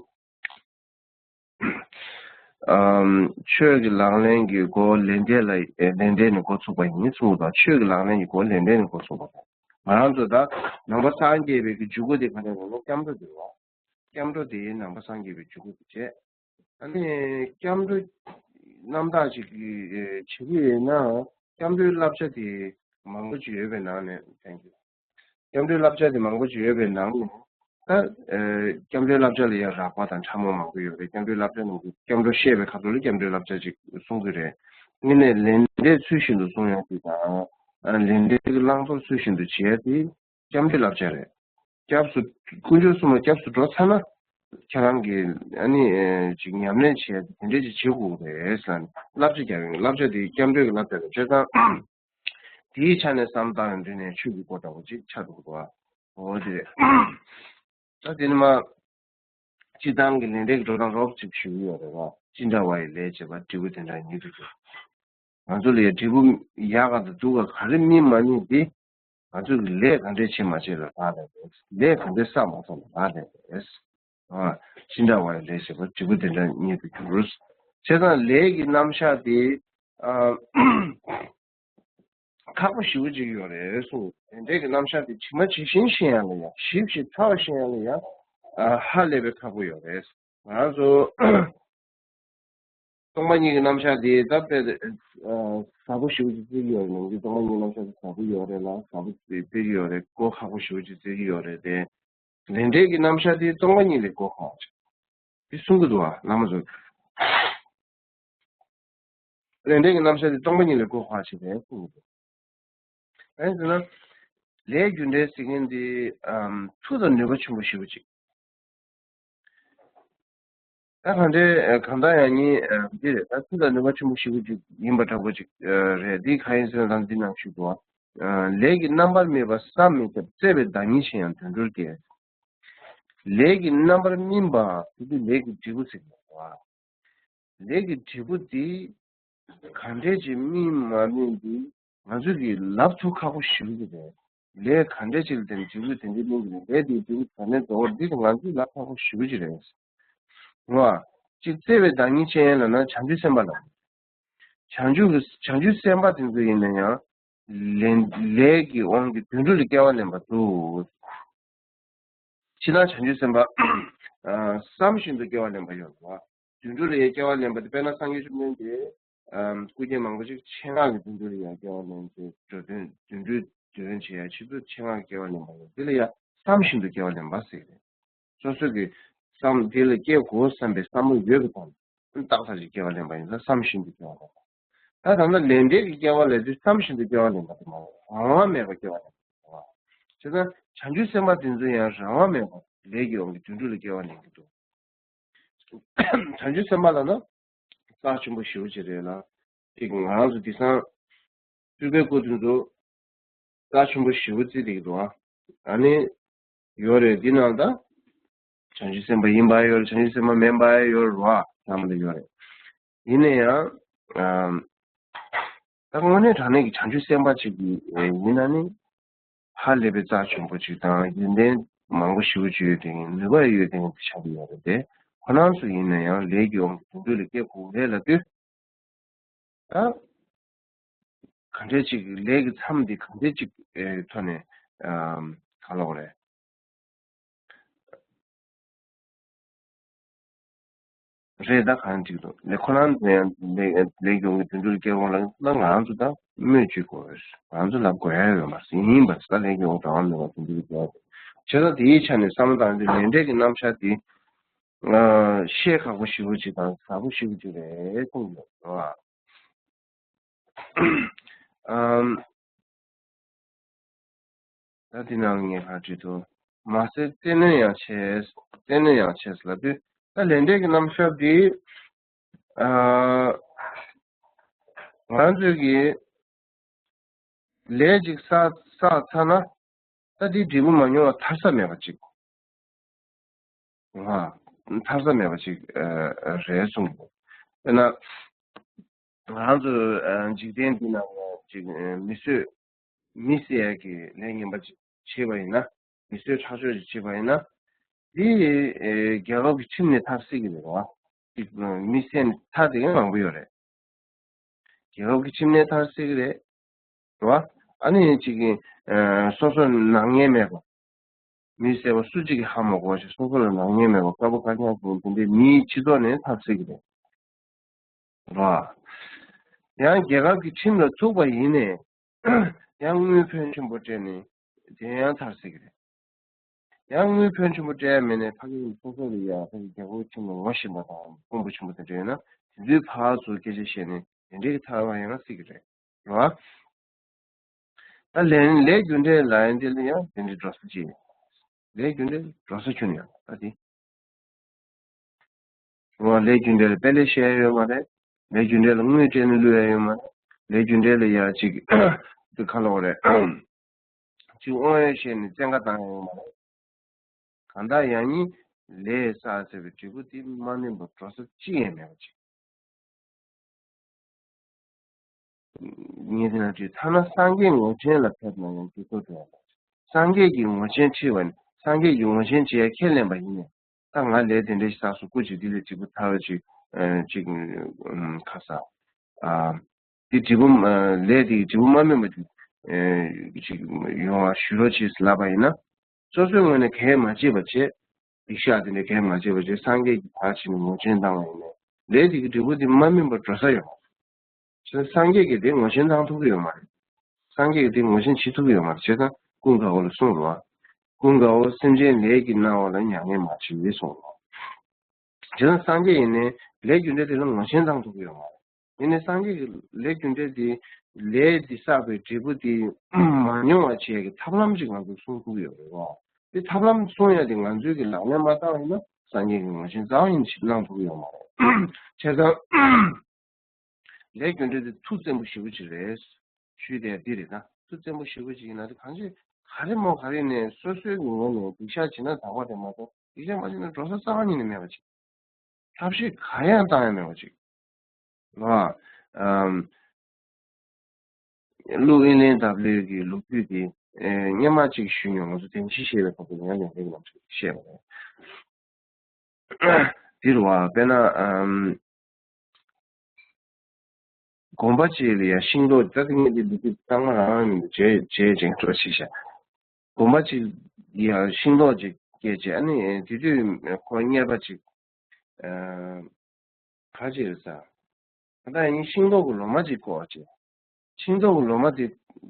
ཨམ། ཆོས་ཀྱི་ལག་ལེན་གྱི་སྒོ། ལས་འབྲས་ལ་ཨེ་ལས་འབྲས་ནས་འགོ་ཚུགས་པ་ཡིན་གསུངས་པ། ཆོས་ཀྱི་ལག་ལེན་གྱི་སྒོ་ལས་འབྲས་ནས་འགོ་ཚུགས་པ། ང་རང་ཚོ་ད་ནང་པ་སངས་རྒྱས་པའི་གི་འཇུག་སྒོ་དེ་ག་རེ་རེད་ན་སྐྱབས་འགྲོ་དེ་རེད་བ། སྐྱབས་འགྲོ་དེ་ནང་པ་སངས་རྒྱས་པའི་འཇུག་སྒོ་དེ་བྱས། ཨ་ནི་སྐྱབས་འགྲོ་རྣམ་དག་ཅིག་གིས་བྱེད་ཀྱི་ཡོད་ན་སྐྱབས་འགྲོའི་བསླབ་བྱ་དེ་མང་པོ་ཅིག་ཡོད་པའི་ནང་ནས། Thank you། སྐྱབས་འགྲོའི་བསླབ་བྱ་དེ་མང་པོ་ཅིག་ཡོད་པའི་ནང་ནས་ད་ཨ་སྐྱབས་འགྲོའི་བསླབ་བྱ་ལ་ཡང་རགས་པ་དང་ཕྲ་མོ་མང་པོ་ཡོད་རེད། སྐྱབས་འགྲོའི་བསླབ་བྱ་ནང་གི་སྐྱབས་འགྲོ་བཤད་པའི་ཁ་ཐོག་ལ་སྐྱབས་འགྲོའི་བསླབ་བྱ་ཅིག་གསུང་གི་རེད། དངོས་གནས་ལས་འབྲས་ཚུལ་བཞིན་དུ་སྲུང་ཡག་དེ་དང་། ཨ་ལས་འབྲས་ཀྱི་བླང་དོར་ཚུལ་བཞིན་དུ་བྱེད་ཡག་དེ་སྐྱབས་འགྲོའི་བསླབ་བྱ་རེད། སྐྱབས་སུ་དཀོན་མཆོག་གསུམ་ལ་སྐྱབས་སུ་འགྲོ་ཚར་ན། ཁྱེད་རང་གིས་ཨ་ནི་ཨེ་ཅིག་ཉམས་ལེན་བྱས་དེ་འདྲས་ཅིག་བྱེད་དགོས་རེད་ཟེར་ནས་བསླབ་བྱ་རྒྱག་ཡོང་། བསླབ་བྱ་དེ་སྐྱབས་འགྲོའི་བསླབ་བྱ་རེད། བྱས་ཙང་ དེའི་ཆ་ནས་བསམ་བཏང་ཡོང་དུས་ནས་ཆོས་ཀྱི་སྒོ་འདྲ་བོ་ཅིག་ཆགས་འདུག་གོ། འོ་དེ་རེད། ད་དེ་ནི་མ། སྤྱིར་བཏང་གི་ལས་འབྲས་ཀྱི་འགྲོ་སྟངས་རོབ་ཅིག་ཞུ་གི་ཡོད་རེད་བ། ཅི་འདྲ་བ་ཡི་ལས་བྱེད་པ། འབྲས་བུ་དེ་འདྲ་ཉིད་དུ་འགྱུར། ང་ཚོ་ལ་ཡ་འབྲས་བུ་ཡག་ག་དང་སྡུག་ག་ག་རེ་སྨིན་མ་སྨིན་དེ། ང་ཚོ་གི་ལས་ག་འདྲས་བྱེད་མ་བྱེད་ལ་བརྟག་ལས་རེད། ལས་ག་འདྲས་བསགས་མ་བསགས་ལ་བརྟག་ལས་རེད། ཨ། ཅི་འདྲ་བ་ཡི་ལས་བྱེད་པ། འབྲས་བུ་དེ་འདྲ་ཉིད་དུ་འགྱུར། བྱས་ཙང་ལས་ཀྱི་རྣམ་གཞག་དེ། ཨ། ཁག་པོ་ཞེ་པོ་ཅིག་ཡོད་རེད་གསུངས། ལས་འབྲས་ཀྱི་རྣམ་གཞག་དེ་ཇི་མ་ཇི་བཞིན་ཤེས་ཡ་ལ་ཡ། ཞིབ་ཞིབ་ཕྲ་བ་ཤེས་ཡ་ལ་ཡ། ཨ། ཧ་ལས་པའི་ཁག་པོ་ཡོད་རེད། ང་ཚོ་སྟོང་པ་ཉིད་ཀྱི་རྣམ་གཞག་དེ་ད་དཔེ། ཨ། ཟབ་པོ་ཞེ་པོ་ཅིག་བརྩི་གི་ཡོད་རེད། ནང་གི་སྟོང་པ་ཉིད་རྣམ་གཞག་དེ་ཟབ་པོ་ཡོད་རེད་ལ། ཟབ་པོ་དཔེ་གི་ཡོད་རེད། གོ་ཁག་པོ་ཞེ་པོ་ཅིག་བརྩི་གི་ཡོད་རེད་དེ། ལས་འབྲས་ཀྱི་རྣམ་གཞག་དེ་སྟོང་པ་ཉིད་ལས་གོ་ཁག་པོ་ཅིག་དེ་གསུང་གི་འདུག་བ། བླ་མ་ཚོས། ལས་འབྲས་ཀྱི་རྣམ་གཞག་དེ་སྟོང་པ་ཉིད་ལས་གོ་ཁག་པོ་ཅིག་རེད་གསུང་གི་འདུག། ཨེ་ཟེར་ན། ལས་རྒྱུ་འབྲས་ཟེར་མཁན་འདི། ཨམ། མཐུ་དང་ནུས་པ་ཆེན་པོ་ཞེ་པོ་ཅིག། ད་གང་འདྲའི་གང་ལྟར་ཡང་ཉིད་འདི་རེད། ད་མཐུ་དང་ནུས་པ་ཆེན་པོ་ཞེ་པོ་ཅིག་ཡིན་པ་འདྲ་པོ་ཅིག་རེད། འདི་གང་ཡིན་ཟེར་ན། ད་འདི་ནང་ཞུས་འདུག། ལས་ཀྱི་རྣམ་པར་སྨིན་པ་བསམ་མི་ཁྱབ། བརྩེ་བས་བདག་ཉིད་ཆེ་ཡང་དུད་འགྲོར་སྐྱེ། ལས་ཀྱི་རྣམ་པར་སྨིན་པ་དེ་དུས་ལས་ཀྱི་འབྲས་བུ་ཟེར་གྱི་འདུག། ལས་ཀྱི་འབྲས་བུ་འདི་ག་འདྲས་ཅིག་སྨིན་མ་སྨིན་འདི་ང་ཚོས་ཀྱིས་ལབ་ཐུབ་ཁག་པོ་ཞེ་པོ་ཅིག་རེད། ལས་ག་འདྲས་ཅིག་ལ་བརྟེན་འབྲས་བུ་དེ་འདྲས་སྨིན་གྱི་རེད། ལས་དེའི་འབྲས་བུ་ག་ནས་རྫོགས་པ་འདི་ང་ཚོས་ལབ་ཁག་པོ་ཞེ་པོ་ཅིག་རེད། རེད་བ། གཅིག་བརྩེ་བས་བདག་ཉིད་ཆེ་ལབ་ན་བྱང་ཆུབ་སེམས་དཔའ་ལ། བྱང་ཆུབ་ཀྱི་བྱང་ཆུབ་སེམས་དཔའ་དེ་ཚོ་ཡིན་ན་ཡང་། ལས་ལས་ཀྱི་དབང་གིས་དུད་འགྲོ་ལ་སྐྱེ་བ་ལེན་པ་འདུག། ཕྱི་ནང་བྱང་ཆུབ་སེམས་དཔའ། ཨ། བསམ་བཞིན་དུ་སྐྱེ་བ་ལེན་པ་ཡོད་པ། དུད་འགྲོ་ལ་ཡང་སྐྱེ་བ་ལེན་པ་དེ། དཔེར་ན་སངས་རྒྱས་བཅོམ་ལྡན་འདས། ཨ། སྐུ་རྒྱན་མང་པོ་ཞིག་ཆེད་མངགས་ཀྱིས་དུད་འགྲོ་ལ་ཡང་སྐྱེ་བ་ལེན་ཏེ། འགྲོ་དོན་དུད་འགྲོའི་དོན་བྱེད་ཡ་ཆེད་དུ་ཆེད་མངགས་སྐྱེ་བ་ལེན་པ་ཡོད། དེ་ལ་ཡང་བསམ་བཞིན་དུ་སྐྱེ་བ་ལེན་པ་ཟེར་གི་རེད། སོ་སོ་གི་བསམ། དེ་ལ་སྐྱེ་དགོས་བསམ་པའི་བསམ་བློ་ཡོད་པའི་ཐོག་ནས་ཏག་ཏག་ཅིག་སྐྱེ་བ་ལེན་པ་ཡིན་ཙང་བསམ་བཞིན་དུ་སྐྱེ་བ་ལེན་པ། ད་ད་ལྟ་ལས་འབྲས་ཀྱི་སྐྱེ་བ་ལེན་དུས་བསམ་བཞིན་དུ་སྐྱེ་བ་ལེན་པ་དེ་མ་རེད། རང་དབང་མེད་པར་སྐྱེ་བ་ལེན་པ་རེད། བྱས་ཙང་བྱང་ཆུབ་སེམས་དཔའ་དེ་ཚོ་ཡང་རང་དབང་མེད་པར་ལས་ཀྱི་དབང་གིས་དུད་འགྲོ་ལ་སྐྱེ་བ་ལེན་གྱི་འདུག། བྱང་ཆུབ་སེམས་དཔའ་ལབ་ན་རྩ་ཆེན་པོ་ཞེ་པོ་ཅིག་རེད་ལ། དེ་ང་རང་ཚོ་དེང་སང་སྤྲུལ་པའི་སྐུ་དེ་ཚོ་རྩ་ཆེན་པོ་ཞེ་པོ་བརྩི་བསྡད་ཀྱི་འདུག་ཨ། ཨ་ནི་ཡོད་རེད། འདི་ནང་ད་བྱང་ཆུབ་སེམས་དཔའ་ཡིན་པ་ཡོད་རེད། བྱང་ཆུབ་སེམས་དཔའ་མིན་པ་ཡོད་རེད་བ། ཚང་མ་ལ་ཡོད་རེད། ཡིན་ན་ཡང་། ཨམ། ད་དངོས་གནས་དྲང་གནས་ཀྱི་བྱང་ཆུབ་སེམས་དཔའ་ཅིག་གི་ཡིན་ན་ནི། ཧ་ལས་པའི་རྩ་ཆེན་པོ་ཅིག་དང་ཡོན་ཏན་མང་པོ་ཞེ་པོ་ཅིག་ཡོད་དེ། ནུས་པ་ཡོད་དེ་ཆགས་ཀྱི་ཡོད་རེད་དེ། ཁོ་རང་ཚོ་ཡིན་ན་ཡང་ལས་ཀྱི་དབང་གིས་དུད་འགྲོ་ལ་སྐྱེ་དགོས་རེད་ལབ་དུས། ད་ག་འདྲས་ཅིག་ལས་ཀྱི་མཚམས་འདི་ག་འདྲས་ཅིག་ཨེ་ཐོག་ནས། ཨམ། ག་ལབ་དགོས་རེད། རེད། ད་གང་འགྲིག་འདུག། ལས་ཁོ་རང་ཚོ་ཡང་ལས་ལས་ཀྱི་དབང་གིས་དུད་འགྲོ་ལ་སྐྱེ་དགོས་ལབ་ན། ང་རང་ཚོ་ད་སྨོས་ཅི་དགོས་རེད། ང་ཚོ་ལབ་དགོས་ཡ་ཡོད་མ་རེད། ཡིན་པ་ད་ལས་ཀྱི་དབང་གིས་རང་དབང་མེད་པར་དུད་འགྲོ་ལ་སྐྱེ་བ་རེད། བྱས་ཙང་དེའི་ཆ་ནས་བསམ་བློ་བཏང་དུས་ལས་འབྲས་ཀྱི་རྣམ་གཞག་དེ། ཨ། བཤད་ཁག་པོ་ཞེ་པོ་ཅིག་དང་ཟབ་པོ་ཞེ་པོ་ཅིག་རེད་གསུངས་ཡོད་རེད་བ། ཨམ། ད་འདི་ནང་ངས་ག་བྲིས་འདུག། མ་ཟད་བཙན་གནོན་ཡང་བྱས། བཙན་གནོན་ཡང་བྱས་ལབ་དུས། ད་ལས་འབྲས་ཀྱི་རྣམ་གཞག་འདི། ཨ། ང་ཚོས་ཀྱིས་ལས་ཅིག་བསགས་བསགས་ཚར་ན། ད་དེའི་འབྲས་བུ་མ་མྱོང་བ་ཐར་ས་མེད་པ་ཅིག། ང་ཐར་ས་མེད་པ་ཅིག་ཨ་རེད་གསུངས་འདུག། དཔེར་ན། ང་རང་ཚོ་ཨ་འཇིག་རྟེན་འདི་ནང་ལ་ཅིག་ཨ་མི་གསོད། མི་བསད་ཡག་གི་ལས་ངན་པ་ཅིག་བྱས་པ་ཡིན་ན། མི་གསོད་ཁྲག་སྦྱོར་ཅིག་བྱས་པ་ཡིན་ན། འདི་ཨེ་རྒྱལ་ཁབ་ཀྱི་ཁྲིམས་ནས་ཐར་སྲིད་ཀྱི་རེད་བ། ཅིག་མི་བསད་ནས་ཐར་བསྡད་མཁན་མང་པོ་ཡོད་རེད། རྒྱལ་ཁབ་ཀྱི་ཁྲིམས་ནས་ཐར་སྲིད་ཀྱི་རེད། རེད་བ། ཨ་ནི་ཅིག་གི་ཨ་སོ་སོ་ནག་ཉེས་མེད་པ། མི་བསད་པ་སུ་གཅིག་གིས་ཧ་མ་གོ་བ་ཞིག། སོ་སོ་ལ་ནག་ཉེས་མེད་པ། དཀར་པོ་དཀར་རྐྱང་ཟེར་མཁན་དེ་འདྲའི་མིའི་སྤྱི་ཚོགས་ནས་ཐར་སྲིད་ཀྱི་རེད། རེད་བ། ཡང་རྒྱལ་ཁབ་ཀྱི་ཁྲིམས་ལ་ཐུག་པ་ཡིན་ནའི། ཡང་དངུལ་ཕོན་ཆེན་པོ་སྤྲད་ནས་དེ་ཡང་ཐར་སྲིད་ཀྱི་རེད། ཡང་དངུལ་ཕོན་ཆེན་པོ་སྤྲད་ཡ་མེད་ནས་ཕ་གི་སོ་སོ་ལ་ཡ་ཕ་གི་རྒྱལ་ཁབ་ཁྲིམས་ལ་ངོ་ཤེས་པ་དང་དཔོན་པོ་ཆེན་པོ་དེ་འདྲ་ཡོད་ན། དེ་ཚོའི་ཕར་ཚུར་སྐད་ཆ་བཤད་ནས་དེ་འདྲའི་གི་ཐར་བ་ཡང་སྲིད་ཀྱི་རེད། རེད་བ། ད་ལས་ལས་རྒྱུ་འབྲས་ལ་ཡང་དེ་ལ་ཡང་དེ་འདྲའི་འགྲོ་ས་ཅིག། ལས་རྒྱུ་འབྲས་འགྲོ་ས་ཁྱོན་ཡོད་ད་དེ། རེད་བ། ལས་རྒྱུ་འབྲས་ལ་དཔེ་ལས་བཤད་ཡ་ཡོད་མ་རེད། ལས་རྒྱུ་འབྲས་ལ་དངུལ་སྤྲད་ནས་བླུག་ཡ་ཡོད་མ་རེད། ལས་རྒྱུ་འབྲས་ལ་ཡ་ཅིག་ཁ་ལོག་རེད། ཅིག་དབང་ཡོད་བཤད་ནས་བཙན་བཀའ་བཏང་ཡོང་མ་རེད། གང་ལྟར་ཡང་སྙིང་ལས་བསགས་ཟེར་བའི་འབྲས་བུ་དེ་མ་སྨིན་པར་འགྲོ་ས་ཅི་ཡང་མེད་པ་ཅིག་ངས་དེ་ན་དུས་ཐ་ན་སངས་རྒྱས་ངོ་ཆེན་ལ་ཕེབས་ན་ཡང་དུས་ཚོད་འགྲོ་ཡང་། སངས་རྒྱས་ཀྱི་ངོ་ཆེན་ཁྲིད་པ་ནི་སངས་རྒྱས་ཀྱི་ངོ་ཆེན་བྱེད་ཡ་ཁས་ལེན་པ་ཡིན་ནས། ད་ང་ལས་དེ་འདྲ་ཞིག་བསགས་སོང་། སྐུ་ཅིག་འདི་ལས་འབྲས་བུ་ཐར་བ་ཅིག་ཅིག་ཁ་ས། དེ་འབྲས་བུ་ལས་དེ་འབྲས་བུ་མ་སྨིན་པ་ཅིག་ཅིག་ཡོང་བ་ཞུ་རོགས་བྱེད་ལབ་པ་ཡིན་ན། སོ་སོའི་ངོས་ནས་གལ་མ་བྱེད་པ་བྱས། སྡིག་བཤགས་དེ་འདྲ་གལ་མ་བྱེད་པ་བྱས། སངས་རྒྱས་ཀྱི་བར་ཕྱིན་ནས་ངོ་ཆེན་བཏང་བ་ཡིན་ནས། ལས་དེ་གི་འབྲས་བུ་དེ་མ་སྨིན་པར་འགྲོ་ས་ཡོད་མ་རེད། བྱས་ཙང་སངས་རྒྱས་ཀྱིས་དེ་ངོ་ཆེན་བཏང་ཐུབ་ཀྱི་ཡོད་མ་རེད། སངས་རྒྱས་ཀྱིས་དེ་ངོ་ཆེན་བྱེད་ཐུབ་ཀྱི་ཡོད་མ་རེད། བྱས་ཙང་ཀུན་དགའ་བོ་ལ་གསུངས་རོགས། ཀུན་དགའ་བོ་སེམས་ཅན་ལས་ཀྱི་སྣང་བ་ལ་མྱ་ངན་མ་བྱེད་གསུངས་རོགས། བྱས་ཙང་སངས་རྒྱས་ཡིན་ནའི་ལས་རྒྱུ་འབྲས་དེ་ལ་ངོ་ཆེན་བཏང་ཐུབ་ཀྱི་ཡོད་མ་རེད། ཡིན་ནའི་སངས་རྒྱས་ཀྱི་ལས་རྒྱུ་འབྲས་དེ། ལས་འདི་བསགས་པའི་འབྲས་བུ་དེ་མ་མྱོང་བ་བྱེད་ཀྱི་ཐབས་ལམ་ཅིག་ང་ཚོས་གསུང་ཐུབ་ཀྱི་ཡོད་རེད་བ། དེ་ཐབས་ལམ་གསུང་ཡ་དེ་ང་ཚོས་ཀྱི་ལག་ལེན་མ་བསྟར་བ་ཡིན་ན་སངས་རྒྱས་ཀྱི་ངོ་ཆེན་རྩ་བ་ཉིད་ནས་གནང་ཐུབ་ཀྱི་ཡོད་མ་རེད། བྱས་ཙང་། ལས་རྒྱུ་འབྲས་དེ་མཐུ་བཙན་པོ་ཞེ་པོ་ཅིག་རེད། ཞུས་དེ་འདི་རེད་ད། མཐུ་བཙན་པོ་ཞེ་པོ་ཅིག་ཡིན་ན་དེ་གང་ཅི་ག་རེ་མོ་ག་རེ་ནས་སོ་སོའི་ངོས་ནས་སྡིག་བཤགས་བྱེད་ན་དག་པ་རེད་མ་གཏོགས། སྡིག་བཤགས་མ་བྱེད་ན་འགྲོ་ས་རྩ་བ་ཉིད་ནས་མེད་པ་ཅིག་ཐབས་ཤེས་ག་ཡང་བཏང་ཡ་མེད་པ་ཅིག་ལ། ཨམ། ཀླུ་ཨིན་ལན་དབ་ལོས་ཀྱི་ལོ་རྒྱུས་དེ་སྔོན་མ་ཅིག་ཞུས་མྱོང་། ང་ཚོ་བདེན་བཞི་བཤད་པའི་སྐབས་དུ་ཡང་ཡང་ལེགས་ལམ་ཞིག་བཤད་པ་རེད། འདིར་བ་དཔེར་ན། ཨམ། དགོན་པ་གཅིག་ལ་ཡང་ཤིང་ཏོག་ད་ཐེངས་འདི་འདི་གཙང་མ་རང་མི་འདུག་བྱས་བྱས་ཅིག་འགྲོ་ཞིག་བྱ། དགོན་པ་གཅིག་ཡང་ཤིང་ཏོག་ཅིག་སྐྱེས་བྱས། ཨ་ནི་དེ་དུས་ཁོ་གཉེར་པ་ཅིག་ཨ། ག་ཅིག་རེད་ཟེར། ད་ཡིན་ཤིང་ཏོག་གི་ལོ་མ་ཅིག་བཀོག་བྱས། ཤིང་ཏོག་གི་ལོ་མ་དེ་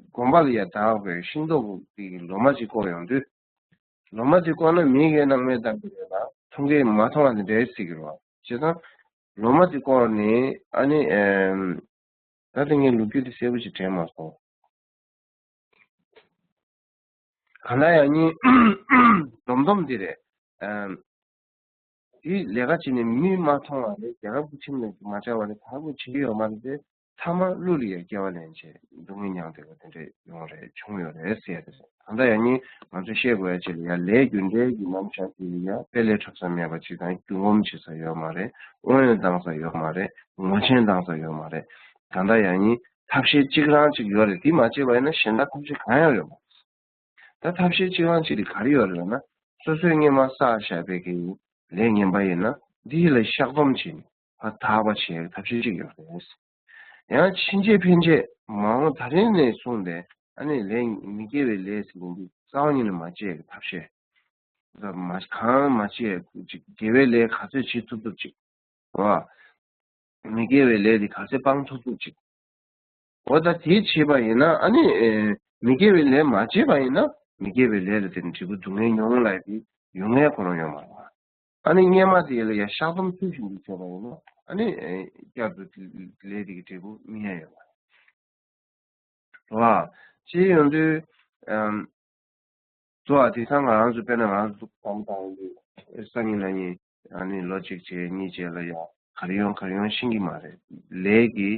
དགོན་པ་ལ་ཡང་བདག་པའི་ཤིང་ཏོག་གི་ལོ་མ་ཅིག་བཀོག་ཡོང་དུས། ལོ་མ་དེ་བཀོག་ན་མི་གིས་སྣང་མེད་བཏང་གི་རེད་ལ། མཐོང་གིས་མ་མཐོང་བ་དེ་འདྲ་སྲིད་ཀྱི་རེད་བ། བྱས་ཙང་། ལོ་མ་དེ་བཀོག་ནས་ཨ་ནི་ཨེམ། ད་ལྟ་ངས་ལོ་རྒྱུས་དེ་གསལ་པོ་ཞིག་དྲན་མ་སོང་། གང་ལ་ཡང་སྙིང་སྡོམ་སྡོམ་འདི་རེད། ཨེམ། དེ་ལས་ཀ་བྱེད་ནས་མིས་མ་མཐོང་བ་རེད། རྒྱལ་ཁབ་ཀྱི་ཁྲིམས་ལ་མ་བཅར་བ་རེད། ག་རེ་བྱེད་ཀྱི་ཡོད་མ་རེད་དེ། ཚང་མ་གླུ་ལ་ཡང་སྐྱེ་བ་ལེན་བྱས་སྡུག་བསྔལ་མྱངས་བསྡད་པ་དེ་འདྲས་ཡོང་རེད། བྱུང་ཡོད་རེད་ཟེར་ཡ་དེ་རེད། ད་ལྟ་ཡང་སྙིང་ང་ཚོས་བཤད་དགོས་ཡ་ཅིག་ལ་ཡ་ལས་རྒྱུ་འབྲས་ཀྱི་རྣམ་གཞག་དེ་ལ་ཡ་དཔེ་ལས་འཁྲབ་ས་མེད་པ་ཅིག་དང་། རྒྱུ་སྒོམ་བྱེད་ས་ཡོད་མ་རེད། དབང་ཡོན་བཏང་ས་ཡོད་མ་རེད། ངོ་ཆེན་བཏང་ས་ཡོད་མ་རེད། ད་ལྟ་ཡང་སྙིང་ཐབས་ཤེས་གཅིག་རང་ཅིག་ཡོད་རེད། དེ་མ་བྱས་པ་ཡིན་ན་གཞན་དག་ཐབས་ཤེས་གང་ཡང་ཡོད་མ་རེད། ད་ཐབས་ཤེས་གཅིག་རང་གཅིག་དེ་ག་རེ་ཡོད་རེད་ལབ་ན། སོ་སོའི་སྔོན་མ་བསགས་བཞག་པའི་གི་ལས་ངན་པ་ཡིན་ན་འདི་ལ་བཤགས་སྡོམ་བྱས་ནས་ཕར་དག་པ་བྱེད་ཐབས་ཤེས་གཅིག་ཡོད་རེད། ཡང་ཕྱིན་ཆད་ཕན་ཆད་མ་འོངས་ད་རིང་ནས་བཟུང་སྟེ་ཨ་ནི་ལས་མི་དགེ་བའི་ལས་ཟེར་མཁན་འདི་རྩ་བ་ཉིད་ནས་མ་བྱེད་ཀྱི་ཐབས་ཤེས། ད་མ་གང་མ་བྱེད་ཅིག་དགེ་བའི་ལས་ག་ཚོད་བྱེད་ཐུབ་ཐུབ་ཅིག་རེད་བ། མི་དགེ་བའི་ལས་དེ་ག་ཚོད་སྤང་ཐུབ་ཐུབ་ཅིག་འོ་ད་དེ་བྱས་པ་ཡིན་ན་ཨ་ནི་ཨེ། མི་དགེ་བའི་ལས་མ་བྱས་པ་ཡིན་ན་མི་དགེ་བའི་ལས་ལ་བརྟེན་ནས་འབྲས་བུ་སྡུག་བསྔལ་མྱོང་ལབ་དེ་ཡོང་ཡ་ཁོ་རང་ཡོད་མ་རེད་བ། ཨ་ནི་སྔོན་མ་དེ་ལ་ཡ་བཤགས་སྡོམ་ཚུལ་བཞིན་དུ་བྱས་པ་ཡིན་ན་ཨ་ནི་ཨེ། བསྐྱར་དུ་ལས་དེ་གི་འབྲས་བུ་སྨིན་ཡ་ཡོད་མ་རེད་བ། བྱས་ཡོང་དུས་ཨམ། དུ་བ་དེང་སང་ང་རང་ཚོ་དཔེར་ན་ང་རང་ཚོ་བསམ་བཏང་དུས་སང་ཉིན་གནངས་ཉིན་ཨ་ནི་ལོ་གཅིག་རྗེས་གཉིས་རྗེས་ལ་ཡ་ག་རེ་ཡོང་ག་རེ་ཡོང་ཤེས་ཀྱི་མ་རེད། ལས་ཀྱི་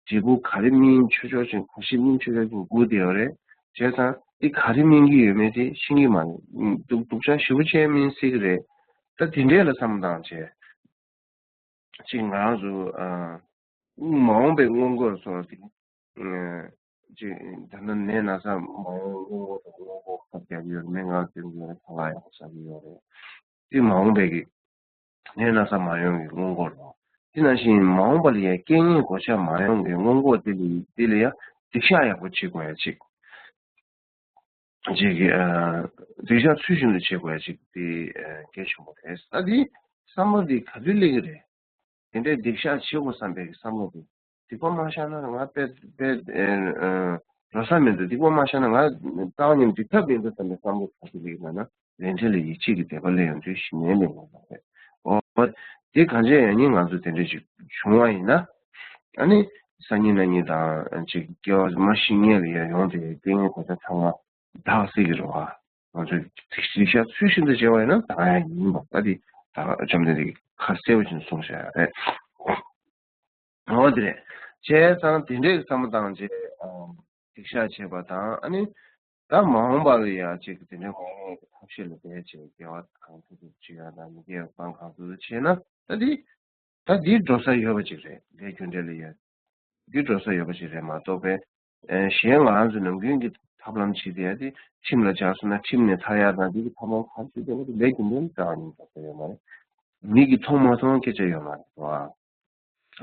འབྲས་བུ་ག་རེ་སྨིན་ཆོག་ཆོག་ཅིག་གོ་ཤེས་སྨིན་ཆོག་ཆོག་ཅིག་སྒུག་བསྡད་ཡོད་རེད། བྱས་ཙང་དེ་ག་རེ་སྨིན་གྱི་ཡོད་མེད་དེ་ཤེས་ཀྱི་མ་རེད། སྡུག་སྡུག་ཅག་ཞེ་པོ་ཅིག་སྨིན་སྲིད་ཀྱི་རེད། ད་དེ་འདྲས་ལ་བསམ་བཏང་བྱས། ཅིག་ང་རང་ཚོ་ཨ། མ་འོངས་པའི་སྔོན་འགོག་སོགས་དེ། ཨ། ཅིག་ད་ནི་ནད་ན་ཚ་མ་ཡོང་སྔོན་འགོག་དང་སྔོན་འགོག་ཁབ་རྒྱག་གི་ཡོད་རེད། སྨན་ཁང་བཙལ་གྱི་ཡོད་རེད། ཁ་ལག་ཡག་པོ་ཟ་གི་ཡོད་རེད། དེ་མ་འོངས་པའི་གི་ནད་ན་ཚ་མ་ཡོང་གི་སྔོན་འགོག་རེད། དེ་ནང་བཞིན་མ་འོངས་པ་ལ་ཡང་རྐྱེན་ངན་གོད་ཆག་མ་ཡོང་གི་སྔོན་འགོག་དེ་ལ་དེ་ལ་ཡང་སྡིག་བཤགས་ཡག་པོ་བྱེད་དགོས་ཡ་ཅིག་ཅིག་གི་ཨ། སྡིག་བཤགས་ཚུལ་བཞིན་དུ་བྱེད་དགོས་ཡ་ཅིག་དེ་ཨ། གལ་ཆེན་པོ་རེད། ད་དེ་བསམ་བློ་དེ་ག་དུས་སླེབས་ཀྱི་རེད། དེ་འདྲའི་སྡིག་བཤགས་བྱེད་དགོས་བསམ་པའི་བསམ་བློ་དེ། སྡིག་པ་མ་བཤགས་ན་ང་དཔེ་དཔེ་ཨ། འགྲོ་ས་མི་འདུག་སྡིག་པ་མ་བཤགས་ན་ང་རྩ་བ་ཉིད་འགྲིག་ཐབས་མི་འདུག་བསམ་པའི་བསམ་བློ་ག་དུས་སླེབས་ཀྱི་ན་ན། ལས་འབྲས་ལ་ཡིད་ཆེས་ཀྱི་དད་པ་སླེབས་ཡོང་དུས་ཞི་གནས་སླེབས་ཡོང་བ་རེད། འོ། དེ་གང་བྱས་ཡང་སྙིང་ང་ཚོ་དེ་འདྲ་ཞིག་བྱུང་བ་ཡིན་ན། ཨ་ནི། སང་ཉིན་གནངས་ཉིན་དང་ཅིག་སྐྱེ་བ་མ་ཤི་ངེས་ལ་ཡང་ཡོང་དེ་རྐྱེན་ངན་གོད་ཆག་ཚང་མ་དག་སྲིད་ཀྱི་རེད་བ། ང་ཚོས་སྡིག་བཤགས་ཚུལ་བཞིན་དུ་བྱས་པ་ཡིན་ན་དག་ཡ་ཡིན་པ་ད་དེ་ད་བཅོམ་ལྡན་འདས་ཀྱིས་ཁ་གསལ་པོ་བྱས་ནས་གསུངས་བཞག་ཡ་རེད། འོ་དེ་རེད། བྱས་ཙང་དེ་འདྲའི་བསམ་བློ་བཏང་རྗེས། འགྲིག་ཤག་བྱེད་པ་དང་། ཨ་ནི་ད་མ་འོངས་པ་ལ་ཡང་ཅིག་དེ་འདྲའི་མ་འོངས་པའི་ཐབས་ཤེས་ལ་བསྡད་བྱས་དགེ་བ་གང་ཐུབ་ཐུབ་བྱེད་ཡ་དང་། མི་དགེ་བ་གང་ཐུབ་ཐུབ་བྱས་ན། ད་འདི་ད་འདི་འགྲོ་ས་ཡོད་པ་ཅིག་རེད། ལས་རྒྱུ་འབྲས་ལ་ཡ་འདི་འགྲོ་ས་ཡོད་པ་ཅིག་རེད་མ་གཏོགས་པའི། ཨེ། གཞན་ང་རང་ཚོ་ནམ་རྒྱུན་གྱི་ཐབས་ལམ་བྱེད་དེ་ཡ་དེ་ཁྲིམས་ལ་སྦྱར་སོང་ན་ཁྲིམས་ནས་ཐར་ཡ་དང་། འདི་གི་ཐབས་ལམ་ག་རེ་བྱེད་དེ་ཡ་དེ་ལས་རྒྱུ་འབྲས་ལ་རག་ལས་ཡོད་མ་རེད། མིག་གིས་མཐོང་མ་མཐོང་སྐད་ཆ་ཡོད་མ་རེད་བ།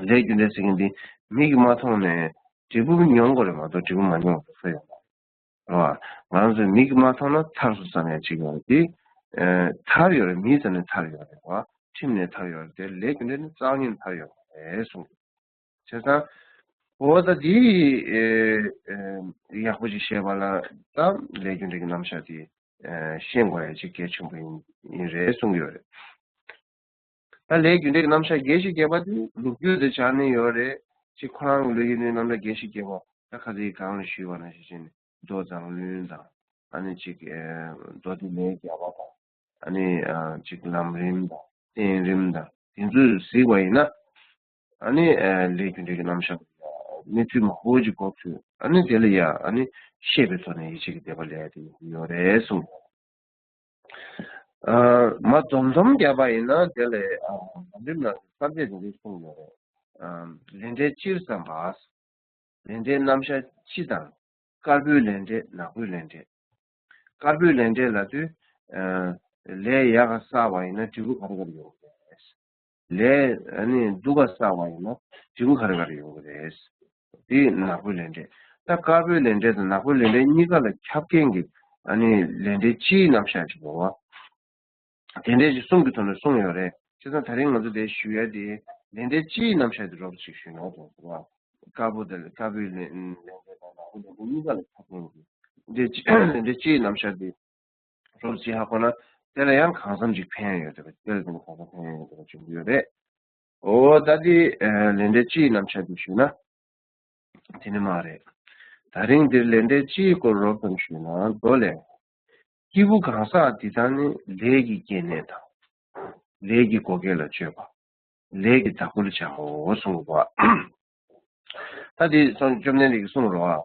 ལས་རྒྱུ་འབྲས་ཟེར་མཁན་འདི་མིག་གིས་མ་མཐོང་ནས་འབྲས་བུ་མྱོང་དགོས་རེད་མ་གཏོགས་འབྲས་བུ་མ་མྱོང་བ་ས་ཡོད་མ་རེད་བ། ང་ཚོས་མིག་གིས་མ་མཐོང་ན་ཐར་སོང་བསམ་ཡ་ཅིག་ཡོད་རེད་དེ། ཨེ། ཐར་ཡོད་རེད། མིག་ཟེར་ནས་ཐར་ཡོད་རེད་བ། ཁྲིམས་ནས་ཐར་ཡོད་རེད་དེ། ལས་རྒྱུ་འབྲས་ནི་རྩ་བ་ཉིད་ནས་ཐར་ཡོད་རེད་གསུངས། བྱས་ཙང་འོ་ད་འདི་ཨེ་ཨེ་ཡག་པོ་ཅིག་ཤེས་པ་ལ་ད་ལས་རྒྱུ་འབྲས་ཀྱི་རྣམ་གཞག་དེ་ཨེ་ཤེས་དགོས་ཡ་ཅིག་གལ་ཆེན་པོ་ཡིན་ཡིན་རེད་གསུངས་ཡོད་རེད། ད་ལས་རྒྱུ་འབྲས་ཀྱི་རྣམ་གཞག་རྒྱས་ཤིང་རྒྱས་པ་དེ་ལོ་རྒྱུས་དེ་སྦྱར་ནས་ཡོད་རེད། ཅིག་ཁོ་རང་གི་ལས་རྒྱུ་འབྲས་རྣམ་གཞག་རྒྱས་ཤིང་རྒྱས་པ་ད་ཁ་ཚིག་གང་ལ་ཞུས་པ་ནང་བཞིན་བྱས་ནས་མདོ་མཛངས་བླུན་དང་། ཨ་ནི་ཅིག་ཨེ་མདོ་སྡེ་ལས་བརྒྱ་པ་དང་། ཨ་ནི་ཨ་ཅིག་ལམ་རིམ་དང་བསྟན་རིམ་དང་དེ་ཚོ་གཟིགས་པ་ཡིན་ན། ཨ་ནི་ཨ་ལས་རྒྱུ་འབྲས་ཀྱི་རྣམ་གཞག་གནས་ཚུལ་མང་པོ་ཅིག་གོ་ཐུབ། ཨ་ནི་དེ་ལ་ཡ་ཨ་ནི་ཤེས་པའི་ཐོག་ནས་ཡིད་ཆེས་ཀྱི་དད་པ་ལས་དེ་ཡོད་རེད་གསུངས། ཨ་མ་འཛོམས་འཛོམས་བརྒྱབ་པ་ཡིན་ན་དེ་ལ་ཨ་ལམ་རིམ་ནང་གསལ་བཤད་དེ་འདྲ་གསུངས་ཡོད་རེད། ཨ་ལས་འབྲས་སྤྱིར་བསམ་པ། ལས་འབྲས་རྣམ་གཞག་སྤྱི་དང་། དཀར་པོའི་ལས་འབྲས་ནག་པོའི་ལས་འབྲས། དཀར་པོའི་ལས་འབྲས་ལབ་དུས། ཨ་ལས་ཡག་ག་བསགས་པ་ཡིན་ན་འབྲས་བུ་ག་རེ་ག་རེ་ཡོང་གི་རེད། ལས་ཨ་ནི་སྡུག་ག་བསགས་པ་ཡིན་ན་འབྲས་བུ་ག་རེ་ག་རེ་ཡོང་གི་རེད། དེ་ནག་པོའི་ལས་འབྲས། ད་དཀར་པོའི་ལས་འབྲས་དང་ནག་པོའི་ལས་འབྲས་གཉིས་ཀ་ལ་ཁྱབ་མཁན་གྱི་ཨ་ནི་ལས་འབྲས་སྤྱིའི་རྣམ་གཞག་ཅིག་ཡོད་བ། དེ་འདྲའི་ཅིག་གསུང་གི་ཐོག་ནས་གསུངས་ཡོད་རེད། བྱས་ཙང་ད་རིང་ང་ཚོ་དེ་ཞུ་ཡ་དེ་ལས་འབྲས་སྤྱིའི་རྣམ་གཞག་དེ་རོབ་ཅིག་ཞུས་ན་དགོངས་སོང་བ། དཀར་པོ་དང་དཀར་པོའི་ལས་ལས་འབྲས་དང་ནག་པོའི་ལས་འབྲས་གཉིས་ཀ་ལ་ཁྱབ་མཁན་གྱི་ལས་འབྲས་སྤྱིའི་རྣམ་གཞག་དེ་རོབ་ཅིག་ཧ་གོ་ན་དེ་ལ་ཡང་གང་འཚམ་ཅིག་ཕན་ཡོད་རེད་པ། དེ་ལ་ཡང་གང་འཚམ་ཕན་ཡོད་རེད་པ་བྱུང་གི་ཡོད་རེད། འོ་ད་དེ་ལས་འབྲས་སྤྱིའི་རྣམ་གཞག་དེ་ཞུས་ན། དེ་ནི་མ་རེད། ད་རིང་འདིར་ལས་འབྲས་སྤྱིའི་སྐོར་རོབ་ཙམ་ཞུས་ན། མདོ་ལས། སྐྱེས་བུ་གང་ཟག་འདི་དག་ནི། ལས་ཀྱི་སྐྱེ་གནས་དང་། ལས་ཀྱི་བགོ་སྐལ་ལ་སྤྱོད་པ། ལས་ཀྱི་བདག་པོར་བྱའོ་གསུངས་པ། ད་འདི་སོང་བཅོམ་ལྡན་འདས་ཀྱིས་གསུངས་རོགས།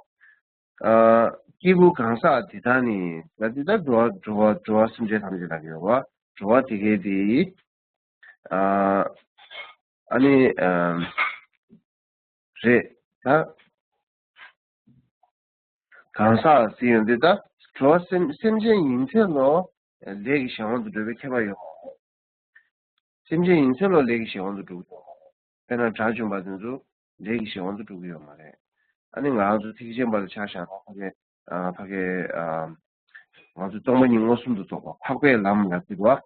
ཨ། སྐྱེས་བུ་གང་ཟག་འདི་དག་ནི། ད་འདི་ད་འགྲོ་བ་འགྲོ་བ་འགྲོ་བ་སེམས་ཅན་ཐམས་ཅད་ལ་ཡོད་པ། འགྲོ་བ་དེ་གའི་དེ། ཨ། ཨ་ནི། ཨ། རེད་ད། གང་ཟག་ཟེར་ཡོང་དུས་ད་འགྲོ་བ་སེམས་སེམས་ཅན་ཡིན་ཚད་ལོ་ལས་ཀྱི་གཞན་དབང་དུ་འགྲོ་བའི་ཁྱད་པར་ཡོད་མ་རེད། སེམས་ཅན་ཡིན་ཚད་ལོ་ལས་ཀྱི་གཞན་དབང་དུ་འགྲོ་གི་ཡོད་མ་རེད། དཔེར་ན་དགྲ་བཅོམ་པ་དེ་ཚོ་ལས་ཀྱི་གཞན་དབང་དུ་འགྲོ་གི་ཡོད་མ་རེད། ཨ་ནི་ང་རང་ཚོ་ཐེག་ཆེན་པ་ལ་ཆ་བཞག་ན་ཕ་གི་ཨ་ཕ་གི་ཨ་ང་ཚོ་སྟོང་པ་ཉིད་མངོན་སུམ་དུ་རྟོགས་པ་འཕགས་པའི་ལམ་ལ་ཟེར་བ།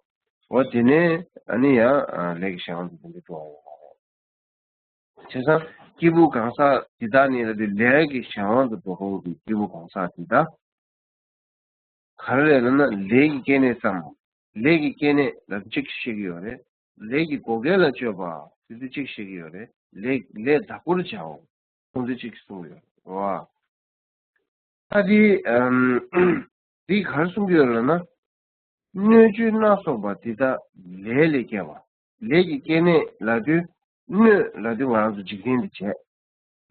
འོ་དེ་ནས་ཨ་ནི་ཡང་ཨ་ལས་ཀྱི་གཞན་དབང་དུ་འགྲོ་གི་འགྲོ་བ་ཡོད་མ་རེད། བྱས་ཙང་སྐྱེས་བུ་གང་ཟག་འདི་དག་ནི་ལབ་དུས་ལས་ཀྱི་གཞན་དབང་དུ་འགྲོ་མཁན་གྱི་སྐྱེས་བུ་གང་ཟག་འདི་དག་ག་རེ་རེད་ལབ་ན། ལས་ཀྱི་སྐྱེ་གནས་སམ། ལས་ཀྱི་སྐྱེ་གནས་ལབ་དུས་གཅིག་བཤད་ཀྱི་ཡོད་རེད། ལས་ཀྱི་བགོ་སྐལ་ལ་སྤྱོད་པ་ཟེར་དུས་གཅིག་བཤད་ཀྱི་ཡོད་རེད། ལས་ལས་བདག་པོར་བྱའོ་གསུང་དུས་གཅིག་གསུངས་ཡོད་རེད་བ། ད་འདི་ཨམ། འདི་ག་རེ་གསུང་གི་ཡོད་ལབ་ན། སྣོད་བཅུད་སྣ་ཚོགས་པ་འདི་དག་ལས་ལས་སྐྱེ་བ། ལས་ཀྱི་སྐྱེ་གནས་ལབ་དུས་སྣོད་ལབ་དུས་ང་རང་ཚོ་འཇིག་རྟེན་འདི་བྱས། རེད་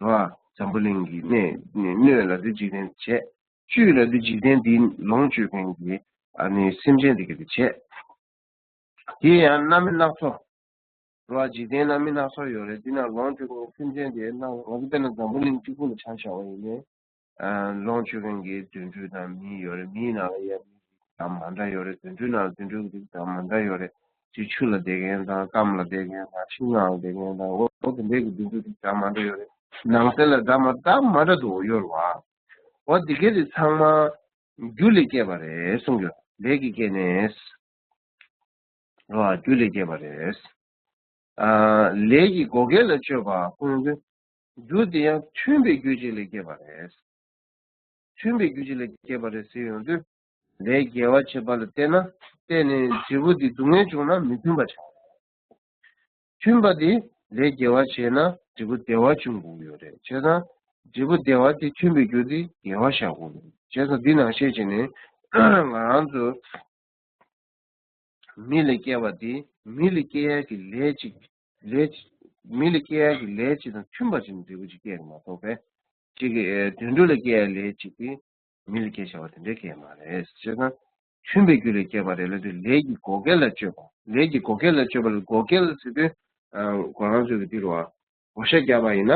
བ། འཛམ་བུ་གླིང་གི་གནས་སྣོད་ལབ་དུས་འཇིག་རྟེན་འདི་བྱས། བཅུད་ལབ་དུས་འཇིག་རྟེན་འདིའི་ལོངས་སྤྱོད་མཁན་གྱི་ཨ་ནི་སེམས་ཅན་འདི་ག་འདི་བྱས། དེ་ཡང་སྣ་མིན་སྣ་ཚོགས། རེད་བ། འཇིག་རྟེན་སྣ་མིན་སྣ་ཚོགས་ཡོད་རེད། འདི་ན་ལོངས་སྤྱོད་མཁན་སེམས་ཅན་དེ་སྣ་ང་ཚོ་དཔེར་ན་འཛམ་བུ་གླིང་གཅིག་པུ་ལ་ཆ་བཞག་པ་ཡིན་ནའི། ཨ། ལོངས་སྤྱོད་མཁན་གྱི་དུད་འགྲོ་དང་མི་ཡོད་རེད། མིའི་ནང་ལ་ཡ་མི་རིགས་དང་མ་འདྲ་ཡོད་རེད། དུད་འགྲོའི་ནང་ལ་དུད་འགྲོའི་རིགས་དང་མ་འདྲ་ཡོད་རེད། དེ་ཆུ་ལ་བསྡད་མཁན་དང་སྐམ་ལ་བསྡད་མཁན་དང་ཤིང་ནགས་ལ་བསྡད་མཁན་དང་། འོ་འོ་དེ་འདྲའི་གི་དུད་འགྲོའི་རིགས་དང་མ་འདྲ་ཡོད་རེད། ནང་གསེས་ལ་འདྲ་མ་འདྲ་མ་འདྲ་འདུག་ཡོད་རེད་བ། འོ་དེ་གས་དེ་ཚང་མ་རྒྱུ་ལས་སྐྱེས་པ་རེད་གསུངས་ཡོད། ལས་ཀྱི་སྐྱེ་གནས། རེད་བ། རྒྱུ་ལས་སྐྱེས་པ་རེད། ཨ། ལས་ཀྱི་བགོ་སྐལ་ལ་སྤྱོད་པ་ཁོང་ཚོས་རྒྱུ་དེ་ཡང་མཐུན་པའི་རྒྱུ་ཅིག་ལས་སྐྱེས་པ་རེད། མཐུན་པའི་རྒྱུ་ཅིག་ལས་སྐྱེས་པ་རེད་ཟེར་ཡོང་དུས། ལས་དགེ་བ་བྱེད་པ་ལ་བརྟེན་ན་བརྟེན་ནས་འབྲས་བུ་དེ་སྡུག་བསྔལ་བྱུང་ན་མི་མཐུན་པ་ཆགས། མཐུན་པ་དེ་ལས་དགེ་བ་བྱས་ན་འབྲས་བུ་བདེ་བ་འབྱུང་དགོས་ཡོད་རེད། བྱས་ཙང་འབྲས་བུ་བདེ་བ་དེ་མཐུན་པའི་རྒྱུ་དེ་དགེ་བ་བཞག་དགོས་རེད། བྱས་ཙང་འདི་ནང་བཤད་བྱས་ནས་ང་རང་ཚོ། མི་ལ་སྐྱེ་བ་དེ་མི་ལ་སྐྱེ་ཡག་གི་ལས་ཅིག་ལས་ཅིག་མི་ལ་སྐྱེ་ཡག་གི་ལས་ཅིག་དང་མཐུན་པ་ཅིག་ནས་འབྲས་བུ་ཅིག་སྐྱེ་རེད་མ་གཏོགས་པས། གཅིག་གི་དུད་འགྲོ་ལ་སྐྱེ་ཡ་ལས་གཅིག་དེ་མི་ལ་སྐྱེ་བྱ་བ་དེ་འདྲའི་སྐྱེ་མ་རེད། བྱས་ཙང་མཐུན་པའི་རྒྱུ་ལས་སྐྱེས་པ་རེད་ལབ་དུས་ལས་ཀྱི་བགོ་སྐལ་ལ་སྤྱོད་པ། ལས་ཀྱི་བགོ་སྐལ་ལ་སྤྱོད་པ་ལ་བགོ་སྐལ་ཟེར་དུས་ཁོ་རང་ཚོས་ཀྱི་འདི་རུ་བ་བགོ་བཤའ་བརྒྱབ་པ་ཡིན་ན།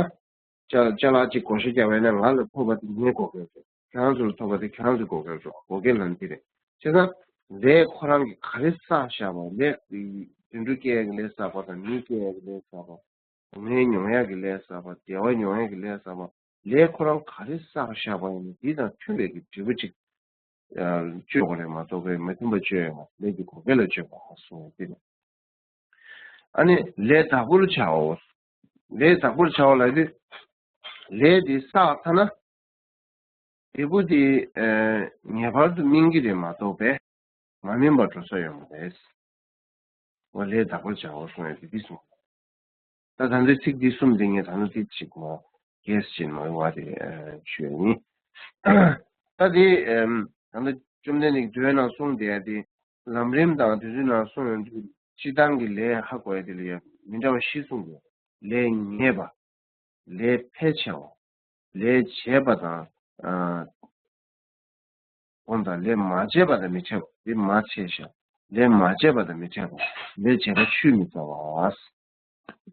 ཅ་ཅ་ལག་ཅིག་བགོ་བཤའ་བརྒྱབ་པ་ཡིན་ན་ང་ལ་ཐོབ་པ་དེ་ངའི་བགོ་སྐལ་རེད། ཁྱེད་རང་ཚོ་ལ་ཐོབ་པ་དེ་ཁྱེད་རང་ཚོའི་བགོ་སྐལ་རེད། བགོ་སྐལ་ལབ་ན་དེ་རེད། བྱས་ཙང་ལས་ཁོ་རང་གིས་ག་རེ་བསགས་བཞག་པ། ལས་དུད་འགྲོ་སྐྱེ་ཡག་གི་ལས་བསགས་པ་དང་མི་སྐྱེ་ཡག་གི་ལས་བསགས་པ། སྡུག་བསྔལ་མྱོང་ཡག་གི་ལས་བསགས་པ། བདེ་བ་མྱོང་ཡག་གི་ལས་བསགས་པ། ལས་ཁོ་རང་ག་རེ་བསགས་བཞག་པ་ཡིན་ན་དེ་དང་མཐུན་པའི་གི་འབྲས་བུ་ཅིག་ཨ་སྤྱོད་དགོས་རེད་མ་གཏོགས་པའི་མ་མཐུན་པ་སྤྱོད་ཡོད་མ་རེད། ལས་ཀྱི་བགོ་སྐལ་ལ་སྤྱོད་པ་གསུངས་ཡོད་དེ་རེད། ཨ་ནི་ལས་བདག་པོར་བྱའོ། ལས་བདག་པོར་བྱའོ་ལབ་དུས་ལས་དེ་བསགས་ཚར་ན། འབྲས་བུ་དེ་ཨ་ངེས་པར་དུ་སྨིན་གྱི་རེད་མ་གཏོགས་པས་མ་སྨིན་པར་འགྲོ་ས་ཡོད་མ་རེད། འོ་ལས་བདག་པོར་བྱའོ་གསུངས་ཡོད་དེ་འདི་གསུངས། ད་ད་ལྟའི་ཚིག་འདི་གསུམ་འདི་ངས་ད་ལྟ་ཚིག་ཅིག་མ་རྒྱས་ཕྱིན་མ་ཡོང་བ་དེ་ཞུ་ཡ་ཡིན། ད་དེ་ད་ལྟ་བཅོམ་ལྡན་འདས་ཀྱིས་མདོའི་ནང་གསུངས་བསྡད་ཡ་དེ་ལམ་རིམ་དང་དེ་ཚོའི་ནང་གསུངས་ཡོང་དུས་སྤྱིར་བཏང་གི་ལས་ཧ་གོ་ཡ་དེ་ལ་ཡ་མི་འདྲ་བ་བཞི་གསུངས་འདུག་ལས་ཉེས་པ། ལས་ཕལ་ཆེ་བ། ལས་བྱས་པ་དང་། ཨ། གོང་དང་ལས་མ་བྱས་པ་དང་མི་འཕྲད་པ། འདི་མ་བྱས་ཤག་ལས་མ་བྱས་པ་དང་མི་འཕྲད་པ། ལས་བྱས་པ་ཆུད་མི་ཟ་བ།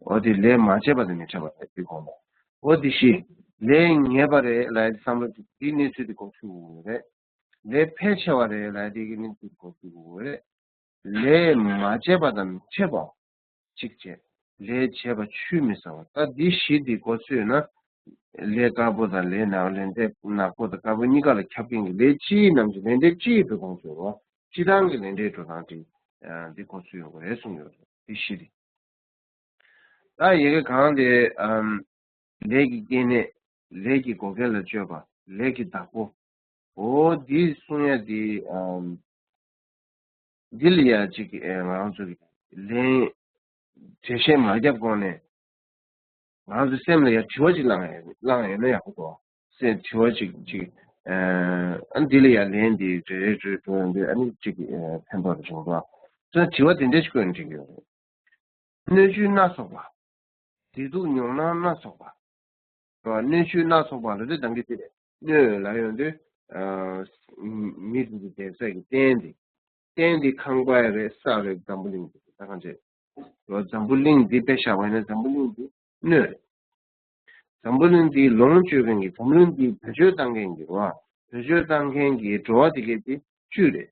འོ་དེ་ལས་མ་བྱས་པ་དང་མི་འཕྲད་པ་རེད་འདི་གོང་དང་། འོ་དེ་བཞི། ལས་ཉེས་པ་རེད་ལབ་ཡ་དེ་བསམ་བློ་ཅིག་དེའི་གནས་ཚུལ་དེ་གོ་ཐུབ་དགོས་རེད། ལས་ཕལ་ཆེ་བ་རེད་ལབ་ཡ་དེ་གི་གནས་ཚུལ་དེ་གོ་ཐུབ་དགོས་རེད། ལས་མ་བྱས་པ་དང་མི་འཕྲད་པ། གཅིག་བྱས། ལས་བྱས་པ་ཆུད་མི་ཟ་བ། ད་འདི་བཞི་འདི་གོ་ཚུད་ན། ལས་དཀར་པོ་དང་ལས་ནག་ལས་འབྲས་ནག་པོ་དང་དཀར་པོ་གཉིས་ཀ་ལ་ཁྱབ་མཁན་གྱི་ལས་སྤྱིའི་རྣམ་གཞག་ལས་འབྲས་སྤྱིའི་བོད་ཁོངས་སུ་རོ། སྤྱི་བཏང་གི་ལས་འབྲས་འགྲོ་སྟངས་དེ་འདི་གོ་ཚུད་ཡོང་གི་རེད་གསུངས་ཡོད་རེད། འདི་བཞི་རེད། ད་ཡ་གི་གང་དེ་ལས་ཀྱི་སྐྱེ་གནས། ལས་ཀྱི་བགོ་སྐལ་ལ་སྤྱོད་པ། ལས་ཀྱི་བདག་པོ། འོ་འདི་གསུང་ཡ་འདི། འདི་ལ་ཡ་གཅིག་ཨེ་ང་རང་ཚོ་གི་ལན་འགྲེལ་བཤད་མ་བརྒྱབ་གོང་ནས་ང་རང་ཚོ་སེམས་ལ་ཡ་དྲི་བ་ཅིག་བླངས་ཡ་བླངས་ཡོད་ན་ཡག་པོ་འདུག་སེམས་དྲི་བ་ཅིག་ཅིག་ཨ་འདི་ལ་ཡ་ལན་འདི་རེ་རེ་རེ་འགྲོ་ཡོང་དུས་ཨ་ནི་ཅིག་ཕན་ཐོགས་རེ་བྱུང་འདུག་དྲི་བ་དེ་འདྲ་ཞིག་བཀོད་ན་འགྲིག་གི་ཡོད་རེད། སྣོད་བཅུད་སྣ་ཚོགས་པ། བདེ་སྡུག་མྱོང་སྣང་སྣ་ཚོགས་པ། སྣོད་བཅུད་སྣ་ཚོགས་པ་ལ་དེ་དང་གི་དེ་རེད། སྣོད་ལ་ཡོང་དུས། མི་དེ་ཚོ་བསྡད་ས་གི་རྟེན་དེ། རྟེན་དེ་ཁང་པ་ཡ་རེད་ས་རེད་འཛམ་བུ་གླིང་དེ་ད་གང་བྱེད། འཛམ་བུ་གླིང་འདི་དཔེ་བཞག་པ་ཡིན་ན་འཛམ་བུ་གླིང་འདི་སྣོད་རེད། འཛམ་བུ་གླིང་འདི་ལོངས་སྤྱོད་མཁན་གྱི་འཛམ་བུ་གླིང་འདི་བེད་སྤྱོད་བཏང་མཁན་གྱི་རོ། བེད་སྤྱོད་བཏང་མཁན་གྱི་འགྲོ་བ་དེ་གས་དེ་བཅུད་རེད།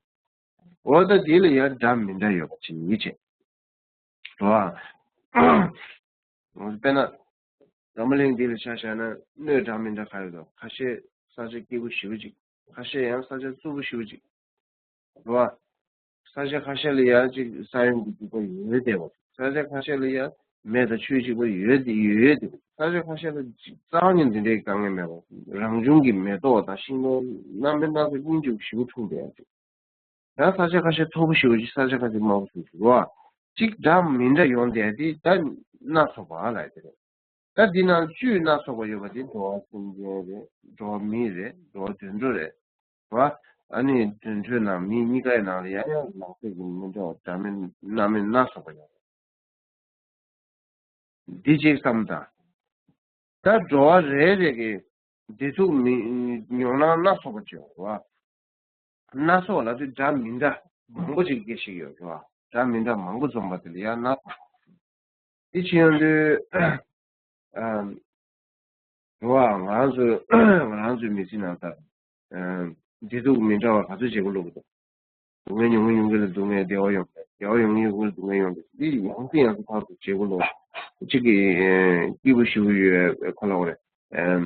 འོ་ད་དེ་ལ་ཡང་འདྲ་མི་འདྲ་ཡོད་པ་ཅིག་ཡིད་ཆེས། རེད་བ། དཔེར་ན། འཛམ་བུ་གླིང་འདི་ལ་ཆ་བཞག་ན་སྣོད་འདྲ་མི་འདྲ་ག་རེ་འདུག་ཁ་ཤས་ས་ཆ་སྐྱིད་པོ་ཞེ་པོ་ཅིག་ཁ་ཤས་ཡང་ས་ཆ་རྩུབ་པོ་ཞེ་པོ་ཅིག་རེད་བ། ས་ཆ་ཁ་ཤས་ལ་ཡང་ཅིག་ས་ཡོམ་གྱི་སྡུག་པ་ཡོད་བསྡད་པ། ས་ཆ་ཁ་ཤས་ལ་ཡང་མེ་དང་ཆུ་གཅིག་པ་ཡོད་བསྡད་ཡོད་བསྡད་པ། ས་ཆ་ཁ་ཤས་ལ་ཅིག་རྩ་བ་ཉིད་འདི་འདྲའི་དཀའ་ངལ་མེད་པ། རང་བྱུང་གི་མེ་ཏོག་དང་ཤིང་ཏོག་སྣ་མིན་སྣ་ཚོགས་སྙིང་རྗེ་པོ་ཞེ་པོ་འཁྲུངས་བསྡད་ཡ་ཅིག་ཡང་ས་ཆ་ཁ་ཤས་མཐོ་པོ་ཞེ་པོ་ཅིག་ས་ཆ་ཁ་ཤས་དམའ་པོ་ཞེ་པོ་ཅིག་རེད་བ། གཅིག་འདྲ་མི་འདྲ་ཡོང་བསྡད་དེ་ད་སྣ་ཚོགས་པ་ལབ་དེ་རེད། ད་འདི་ནང་བཅུད་སྣ་ཚོགས་པ་ཡོད་པ་དེ་འགྲོ་བ་སེམས་ཅན་རེད། འགྲོ་བ་མི་རེད། འགྲོ་བ་དུད་འགྲོ་རེད་བ། ཨ་ནི་དུད་འགྲོའི་ནང་མི་གཉིས་ཀའི་ནང་ལ་ཡང་ཡང་ནང་གསེས་ཀྱི་མི་འདྲ་བ་འདྲ་མིན་སྣ་མིན་སྣ་ཚོགས་པ་ཡོད་རེད། འདི་གཅིག་བསམ་དང་། ད་འགྲོ་བ་རེ་རེ་གི་བདེ་སྡུག་མི་མྱོང་སྣང་སྣ་ཚོགས་པ་ཅིག་ཡོང་བ། སྣ་ཚོགས་ལབ་དུས་འདྲ་མི་འདྲ་མང་པོ་ཅིག་སྐད་ཆ་ཡོད་རེད་བ། འདྲ་མི་འདྲ་མང་པོ་འཛོམས་པ་དེ་ལ་ཡང་སྣ་ཚོགས། འདི་ཕྱིན་ཡོང་དུས། ཨམ། རེད་བ། ང་རང་ཚོའི་ང་རང་ཚོའི་མི་ཚེ་ནང་ལྟར། ཨམ། བདེ་སྡུག་མི་འདྲ་བ་ག་ཚོད་བྱེད་དགོས་ལོག་གི་འདུག་སྡུག་བསྔལ་མྱོང་གི་མྱོང་གི་ལ་སྡུག་བསྔལ་བདེ་བ་ཡོང་གི་བདེ་བ་ཡོང་གི་ཡོང་གི་ལ་སྡུག་བསྔལ་ཡོང་གི་འདི་ཡང་སེ་ཡང་སེ་ཐག་ཏུ་བྱེད་དགོས་ལོག་གཅིག་གི་སྐྱིད་པོ་ཞེ་པོ་ཡོད་ཁོ་ལ་འོ་རེད། ཨམ།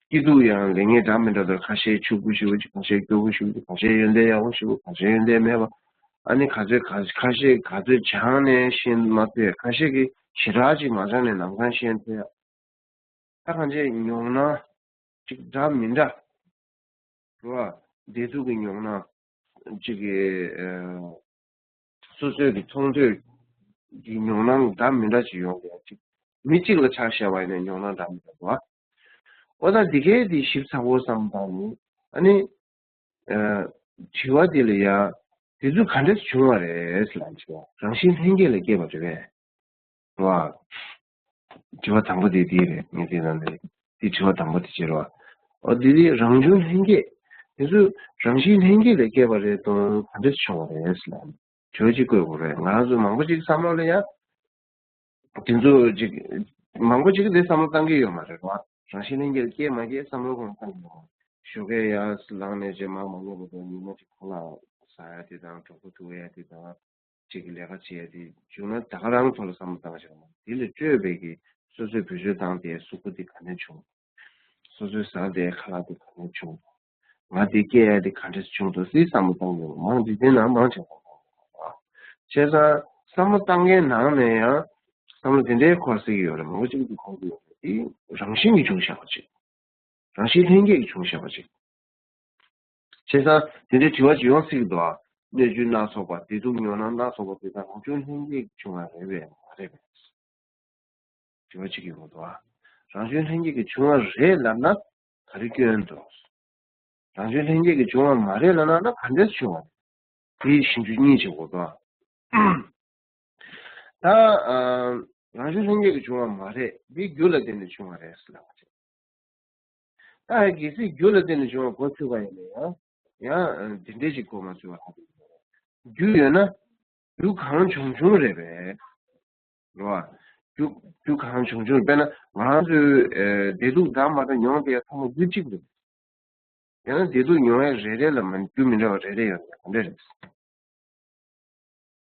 སྐྱིད་སྡུག་ཡང་ལེགས་ཉེས་འདྲ་མི་འདྲ་དང་ཁ་ཤས་ཕྱུག་པོ་ཞེ་པོ་ཅིག་ཁ་ཤས་སྐྱོ་པོ་ཞེ་པོ་ཅིག་ཁ་ཤས་ཡོན་ཏན་ཡག་པོ་ཞེ་པོ་ཁ་ཤས་ཡོན་ཏན་མེད་པ། ཨ་ནི་ག་ཚོད་ག་ཁ་ཤས་ག་ཚོད་སྦྱངས་ནས་ཤེས་མ་ཐུབ་ཡ། ཁ་ཤས་ཀྱིས་ཞེ་དྲག་ཅིག་མ་སྦྱངས་ནས་ནམ་སང་ཤེས་ཐུབ་ཡ། ད་གང་ཅི་མྱོང་སྣང་ཅིག་འདྲ་མི་འདྲ། རེད་བ། བདེ་སྡུག་གི་མྱོང་སྣང་ཅིག་གི་ཨ། སོ་སོའི་གི་མཐོང་ཐོས་ཀྱི་མྱོང་སྣང་འདྲ་མི་འདྲ་ཅིག་ཡོང་གི་ཡ་ཅིག་མི་གཅིག་ལ་ཆ་བཞག་པ་ཡིན་ན་མྱོང་སྣང་འདྲ་མི་འདྲ་འདུག་བ། འོ་ད་འདི་གའི་འདི་ཞིབ་ཚགས་པོ་བསམ་བཏང་ནས་ཨ་ནི། ཨ། དྲི་བ་འདི་ལ་ཡ། དེ་ཚོ་ག་འདྲས་བྱུང་བ་རེད་ལབ་ཅིག་བ། རང་བཞིན་ལྷན་སྐྱེས་ལ་སྐྱེས་པ་རེད་པས། བ། དྲི་བ་དང་པོ་དེ་འདི་རེད། ངས་དེ་ལ་ནི། དེ་དྲི་བ་དང་པོ་དེ་བྱེད་རོགས། འོ་དེ་དེ་རང་བྱུང་ལྷན་སྐྱེས། དེ་ཚོ་རང་བཞིན་ལྷན་སྐྱེས་ལས་སྐྱེས་པ་རེད་དང་ག་འདྲས་བྱུང་བ་རེད་ཟེར་ལ། དྲི་བ་གཅིག་བཀོད་དགོས་རེད། ང་རང་ཚོ་མང་པོ་ཅིག་བསམ་བློ་ལ་ཡ། དེ་ཚོ་ཅིག་མང་པོ་ཅིག་དེ་བསམ་བློ་བཏང་གི་ཡོད་མ་རེད་བ། རང་བཞིན་ལྷན་སྐྱེས་ལ་སྐྱེས་མ་སྐྱེས་བསམ་བློ་ཁོང་བཏང་གི་ཡོད་མ་རེད། ཞོགས་ཀས་ཡར་ལངས་ནས་ཅིག་མར་མ་ཉལ་བར་དུ་ཉི་མ་ཅིག་གང་ལ་ཟ་ཡ་དེ་དང་གྲོགས་པོ་ཐུག་ཡ་དེ་དང་། གཅིག་གི་ལས་ཀ་བྱེད་ཡ་དེ་བྱུང་ན་ད་ག་རང་ཐོག་ལ་བསམ་བློ་བཏང་བཞག་ན། དེ་ལས་སྤྲོས་པའི་གི་སོ་སོའི་བེད་སྤྱོད་བཏང་སྟེ་གཟུགས་པོ་དེ་ག་ནས་བྱུང་། སོ་སོའི་ཟ་བསྡད་ཁ་ལག་དེ་ག་ནས་བྱུང་། ང་དེ་སྐྱེ་ཡ་དེ་ག་འདྲས་བྱུང་འདུག་ཟེར་བསམ་བློ་བཏང་མཁན་མང་འཇིག་རྟེན་ནང་མང་ཆེ་བ། བྱས་ཙང་བསམ་བློ་བཏང་མཁན་ནང་ནས་ཡང་བསམ་བློ་དེ་འདྲའི་འཁོར་སྲིད་ཀྱི་ཡོད་རེད། མང་པོ་ཅིག་གིས་འཁོར་གྱི་ཡོད་རེད། དེ་རང་བཞིན་གྱིས་བྱུང་བཞག་པ་ཅིག་རང་བཞིན་ལྷན་སྐྱེས་ཀྱིས་བྱུང་བཞག་པ་ཅིག་བྱས་ཙང་དེ་འདྲའི་དྲི་བ་ཅིག་ཡོང་སྲིད་ཀྱི་འདུག་ཨ། སྣོད་བཅུད་སྣ་ཚོགས་པ། བདེ་སྡུག་མྱོང་སྣང་སྣ་ཚོགས་པ་དེ་དག་རང་བྱུང་ལྷན་སྐྱེས་ཀྱིས་བྱུང་བ་རེད་པས་མ་རེད་པས། དྲི་བ་གཅིག་ཡོང་གི་འདུག་ཨ། རང་བྱུང་ལྷན་སྐྱེས་ཀྱིས་བྱུང་བ་རེད་ལབ་ན་ག་རེ་སྐྱོན་འདུག་རང་བྱུང་ལྷན་སྐྱེས་ཀྱིས་བྱུང་བ་མ་རེད་ལབ་ན་ན་ག་འདྲས་བྱུང་བ་རེད། དེའི་ཞིབ་འཇུག་གཉིས་བྱེད་དགོས་འདུག་ཨ། ད་ཨ། རང་བྱུང་ལྷན་སྐྱེས་ཀྱིས་བྱུང་བ་མ་རེད། འདི་རྒྱུ་ལ་བརྟེན་ནས་བྱུང་བ་རེད་ཟེར་ལབ་པ་བྱེད། ད་གལ་སྲིད་རྒྱུ་ལ་བརྟེན་ནས་བྱུང་བ་གོ་ཚུད་པ་ཡིན་ན་ཡང་ཡང་འདི་འདྲས་ཞིག་གོ་མ་ཚུད་པ་ཧ་གོ། རྒྱུ་ཡོད་ན་རྒྱུ་གང་བྱུང་བྱུང་རེད་པས། རེད་བ། རྒྱུ་རྒྱུ་གང་བྱུང་བྱུང་། དཔེར་ན་ང་རང་ཚོའི་ཨ་བདེ་སྡུག་འདྲ་མ་འདྲ་མྱོང་བསྡད་ཡ་ཚང་མ་རྒྱུ་གཅིག་རེད། ཡང་ན་བདེ་སྡུག་མྱོང་ཡ་རེ་རེ་ལ་མ་རྒྱུ་མི་འདྲ་བ་རེ་རེ་ཡོད་རེད། ག་འདྲ་རེད།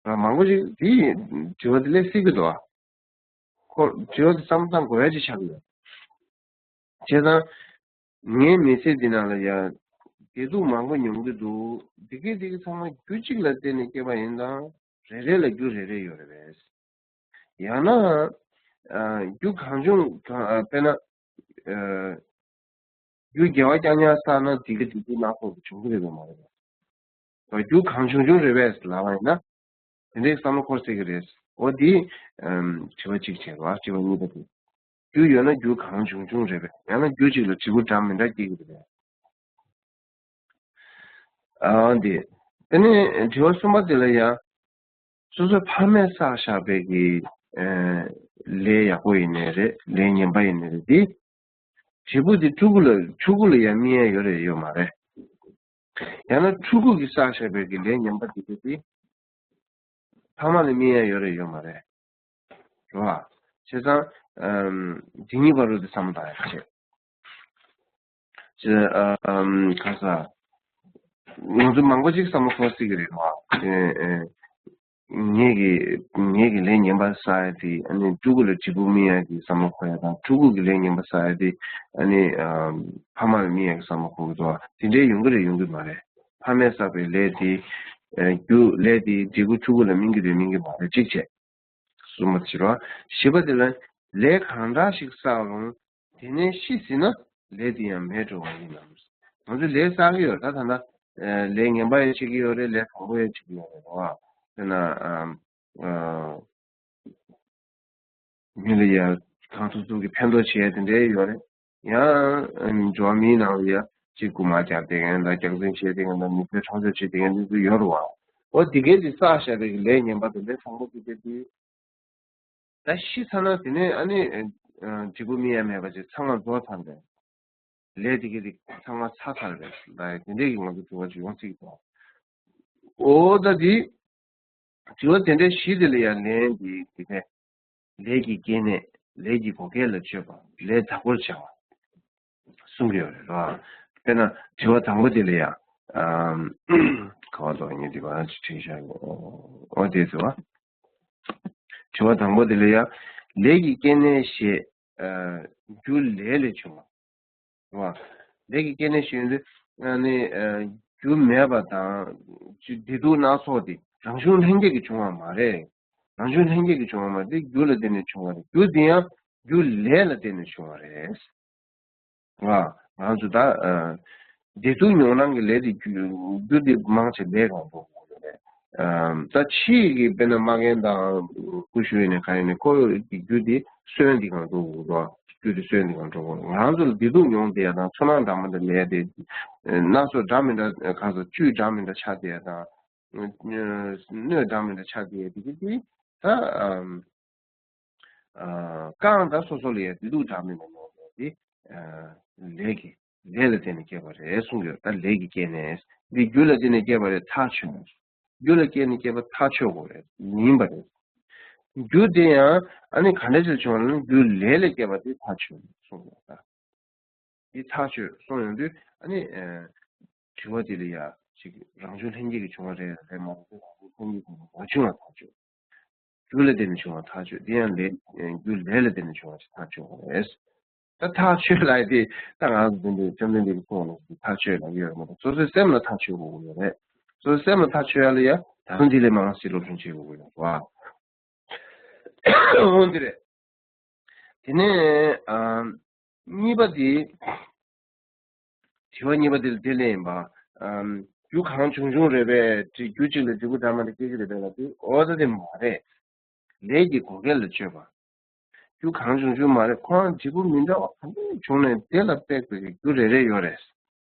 ང་མང་པོ་ཞིག་དེའི་དྲི་བ་དེ་སླེབས་སྲིད་ཀྱི་འདུག་ཨ། ཁོ་དྲི་བ་དེ་བསམ་བློ་བཏང་དགོས་ཡ་ཅིག་ཆགས་ཀྱི་ཡོད། བྱས་ཙང་། ངའི་མི་ཚེ་འདི་ནང་ལ་ཡ། བདེ་སྡུག་མང་པོ་མྱོང་གི་འདུག་འདི་གའི་འདི་གའི་ཚང་མ་རྒྱུ་གཅིག་ལ་བརྟེན་ནས་སྐྱེས་པ་ཡིན་ཙང་། རེ་རེ་ལ་རྒྱུ་རེ་རེ་ཡོད་རེད་པས། ཡང་ན། ཨ། རྒྱུ་གང་བྱུང་གང་ཨ། དཔེར་ན། ཨ། རྒྱུ་དགེ་བ་རྐྱང་རྐྱང་བསགས་ན་དེ་གི་དེ་དུས་སྣ་ཚོགས་སུ་འབྱུང་གི་རེད་པས་མ་རེད་པས། རྒྱུ་གང་བྱུང་བྱུང་རེད་པས་ལབ་པ་ཡིན་ན། དེ་འདྲའི་བསམ་བློ་འཁོར་སྲིད་ཀྱི་རེད། འོ་དེ། ཨམ། དྲི་བ་གཅིག་བྱས་པ། དྲི་བ་གཉིས་པ་དེ། རྒྱུ་ཡོད་ན་རྒྱུ་གང་བྱུང་བྱུང་རེད་པས། ཡང་ན་རྒྱུ་གཅིག་ལ་འབྲས་བུ་འདྲ་མི་འདྲ་སྐྱེ་གི་རེད་པས། ཨ་འདི། དེ་ནས་དྲི་བ་གསུམ་པ་དེ་ལ་ཡང་། སོ་སོའི་ཕ་མས་བསགས་བཞག་པའི་གི། ཨེ། ལས་ཡག་པོ་ཡིན་ནའི་རེད། ལས་ངན་པ་ཡིན་ནའི་རེད། དེ། འབྲས་བུ་དེ་ཕྲུ་གུ་ལ་ཕྲུ་གུ་ལ་ཡང་སྨིན་ཡ་ཡོད་རེད་ཡོད་མ་རེད། ཡང་ན་ཕྲུ་གུ་གིས་བསགས་བཞག་པའི་གི་ལས་ངན་པ་དེ་དེ་དེ། ཕ་མ་ལ་སྨིན་ཡ་ཡོད་རེད་ཡོད་མ་རེད། རེད་བ། བྱས་ཙང་། ཨམ། དེ་གཉིས་བར་དུ་དེ་བསམ་བློ་བཏང་ཡག་བྱེད། ཅེས། ཨམ། ག་ས། ང་ཚོ་མང་པོ་ཅིག་བསམ་བློ་འཁོར་སྲིད་ཀྱི་རེད་བ། ཨེ། ཨེ། ངེད་ཀྱི་ངེད་ཀྱི་ལས་ངན་པ་བསགས་ཡ་དེ་ཨ་ནི་ཕྲུ་གུ་ལ་འབྲས་བུ་སྨིན་ཡ་གི་བསམ་བློ་འཁོར་ཡ་དང་། ཕྲུ་གུ་གི་ལས་ངན་པ་བསགས་ཡ་དེ་ཨ་ནི། ཨམ། ཕ་མ་ལ་སྨིན་ཡ་གི་བསམ་བློ་འཁོར་གི་འདུག་བ། དེ་འདྲའི་ཡོང་གི་རེད་ཡོང་གི་མ་རེད། ཕ་མས་བསགས་པའི་ལས་དེ། ཨེ། རྒྱུ་ལས་དེ་འབྲས་བུ་ཕྲུ་གུ་ལ་སྨིན་གི་རེད་སྨིན་གི་མ་རེད། གཅིག་བྱས། གསུམ་པ་དེ་རེད་བ། བཞི་པ་དེ་ལ་ལས་གང་འདྲ་ཞིག་བསགས་རུང་དེ་ནས་ཤི་ཟིན་ན་ལས་དེ་ཡང་མེད་འགྲོ་བ་ཡིན་ནམ། ང་ཚོས་ལས་བསགས་ཀྱི་ཡོད། ད་ད་ལྟ། ཨེ། ལས་ངན་པ་ཡང་བྱེད་ཀྱི་ཡོད་རེད། ལས་བཟང་པོ་ཡང་བྱེད་ཀྱི་ཡོད་རེད་བ། དཔེར་ན། ཨམ། ཨ། མི་ལ་ཡ་གང་ཐུབ་ཐུབ་ཀྱི་ཕན་ཐོགས་བྱེད་ཡ་དེ་འདྲའི་ཡོད་རེད། ཡང་འགྲོ་བ་མིའི་ནང་ལ་ཡ་གཅིག་རྐུན་མ་རྒྱག་བསྡད་མཁན་དང་། རྒྱག་འཛིང་བྱེད་བསྡད་མཁན་དང་། མི་ཚེ་མཚམས་སྦྱོར་བྱེད་བསྡད་མཁན་དེ་ཚོ་ཡོད་རེད་བ། འོ་དེ་གས་དེ་བསགས་བཞག་པའི་ལས་ངན་པ་དང་ལས་བཟང་པོ་དེ་གས་དེ། ད་ཤི་ཚར་ན་དེ་ནས་ཨ་ནི། ཨ། འབྲས་བུ་སྨིན་ཡ་མེད་པ་ཅིག་ཚང་མ་རྫོགས་ཚར་རེད། ལས་དེ་གས་དེ་ཚང་མ་ཚར་ཚར་རེད། ད་དེ་འདྲས་ཀྱི་ང་ཚོ་དྲི་བ་ཅིག་ཡོང་སྲིད་ཀྱི་འདུག་འོ་ད་དེ། དྲི་བ་དེ་འདྲའི་བཞི་དེ་ལ་ཡང་ལན་འདི་འདི་ནས། ལས་ཀྱི་སྐྱེ་གནས། ལས་ཀྱི་བགོ་སྐལ་ལ་སྤྱོད་པ། ལས་བདག་པོར་བྱ་བ་གསུང་གི་ཡོད་རེད་རོ། དཔེར་ན་དྲི་བ་དང་པོ་དེ་ལ་ཡང་། ཨམ། ག་བ་ལོ་ངས་འདི་བ་ཅིག་བྲིས་བཞག་ཡོད། འོ་དེ་ཟེར་བ། དྲི་བ་དང་པོ་དེ་ལ་ཡང་། ལས་ཀྱི་སྐྱེ་གནས་ཞེས། ཨ། རྒྱུ་ལས་ལས་བྱུང་བ། རེད་བ། ལས་ཀྱི་སྐྱེ་གནས་ཞེས་ཡོང་དུས་ཨ་ནི། ཨ། རྒྱུ་མེད་པ་དང་། བདེ་སྡུག་སྣ་ཚོགས་དེ་རང་བྱུང་ལྷན་སྐྱེས་ཀྱིས་བྱུང་བ་མ་རེད། རང་བྱུང་ལྷན་སྐྱེས་ཀྱིས་བྱུང་བ་མ་རེད། རྒྱུ་ལ་བརྟེན་ནས་བྱུང་བ་རེད། རྒྱུ་དེ་ཡང་རྒྱུ་ལས་ལ་བརྟེན་ནས་བྱུང་བ་རེད། རེད་བ། ང་ཚོ་ད། ཨ། བདེ་སྡུག་མྱོང་སྣང་གི་ལས་དེ་རྒྱུ་རྒྱུ་དེ་མང་ཆེ་ལས་གང་འགྲོ་དགོས་རེད། ཨ། ད་ཕྱི་ཡི་གི་དཔེར་ན་མ་རྒན་དང་ཀུ་ཤུ་ཡིན་ནའི་གང་ཡིན་ནའི་ཁོ་གི་རྒྱུ་དེ་སོན་དེ་གང་འགྲོ་དགོས་རེད། རྒྱུ་དེ་སོན་དེ་གང་འགྲོ་དགོས། ང་རང་ཚོ་ལ་བདེ་སྡུག་མྱོང་བསྡད་ཡ་དང་ཚོར་སྣང་འདྲ་མི་འདྲ་ལས་དེ། སྣ་ཚོགས་འདྲ་མི་འདྲ་གང་ཟག་བཅུད་འདྲ་མི་འདྲ་ཆགས་བསྡད་ཡ་དང་། སྣོད་འདྲ་མི་འདྲ་ཆགས་བསྡད་ཡ་དེ་གི་དེ་ད། ཨ། ཨ། རྐང་དང་སོ་སོ་ལ་ཡ་བདེ་སྡུག་འདྲ་མི་འདྲ་མྱོང་བ་དེ། ལས་ཀྱི་ལས་ལ་བརྟེན་ནས་སྐྱེས་པ་རེད་གསུང་གི་ཡོད། ད་ལས་ཀྱིས་སྐྱེས་ནས་འདི་རྒྱུ་ལ་བརྟེན་ནས་སྐྱེས་པ་རེད་ཐག་ཆོད། རྒྱུ་ལ་སྐྱེས་ནས་སྐྱེས་པ་ཐག་ཆོད་དགོས་རེད། མིན་པ་རེད། རྒྱུ་དེ་ཡང་ཨ་ནི་ག་འདྲ་ཞིག་བྱུང་བ་ལ་རྒྱུ་ལས་ལས་སྐྱེས་པ་དེ་ཐག་ཆོད་གསུངས་ཡོད་ད། དེ་ཐག་ཆོད་གསུངས་ཡོང་དུས་ཨ་ནི་དྲི་བ་དེ་ལ་ཡ་ཅིག་རང་བྱུང་ལྷན་སྐྱེས་ཀྱི་བྱུང་བ་རེད་རེད་མ་རེད། རང་བྱུང་ལྷན་སྐྱེས་ཀྱི་མ་བྱུང་བ་ཐག་ཆོད། རྒྱུ་ལ་བརྟེན་ནས་བྱུང་བ་ཐག་ཆོད། དེ་ཡང་ལས་རྒྱུ་ལས་ལ་བརྟེན་ནས་བྱུང་བ་ཞིག་ཐག་ཆོད་པ་རེད། ད་ཐག་ཆོད་ལབ་དེ་ད་ང་ཚོ་འདི་འདྲའི་བཅོམ་ལྡན་འདས་ཀྱི་གསུང་ལ་ཐག་ཆོད་ལབ་ཀྱི་ཡོད་མ་གཏོགས་སོ་སོའི་སེམས་ལ་ཐག་ཆོད་དགོས་ཀྱི་ཡོད་རེད། སོ་སོའི་སེམས་ལ་ཐག་ཆོད་ཡ་ལ་ཡ་ད་དུང་འདི་ལས་མང་ཞིག་སློབ་སྦྱོང་བྱེད་དགོས་ཀྱི་ཡོད་རེད་བ། འོ་འདི་རེད། དེ་ནས་ཨ་གཉིས་པ་དེ། དྲི་བ་གཉིས་པ་དེ་ལ་དེ་ལས་ཡིན་པ། ཨམ། རྒྱུ་གང་བྱུང་བྱུང་རེད་པས་དྲི་རྒྱུ་གཅིག་ལ་འབྲས་བུ་འདྲ་མི་འདྲ་སྐྱེ་གི་རེད་པས་ལབ་དུས་འོ་ད་དེ་མ་རེད། ལས་ཀྱི་བགོ་སྐལ་ལ་དཔྱོད་པ། རྒྱུ་གང་བྱུང་བྱུང་མ་རེད། ཁོ་རང་འབྲས་བུ་མི་འདྲ་བ་ག་འདྲ་བྱུང་ནས་དེ་ལ་དཔག་པའི་རྒྱུ་རེ་རེ་ཡོད་རེད།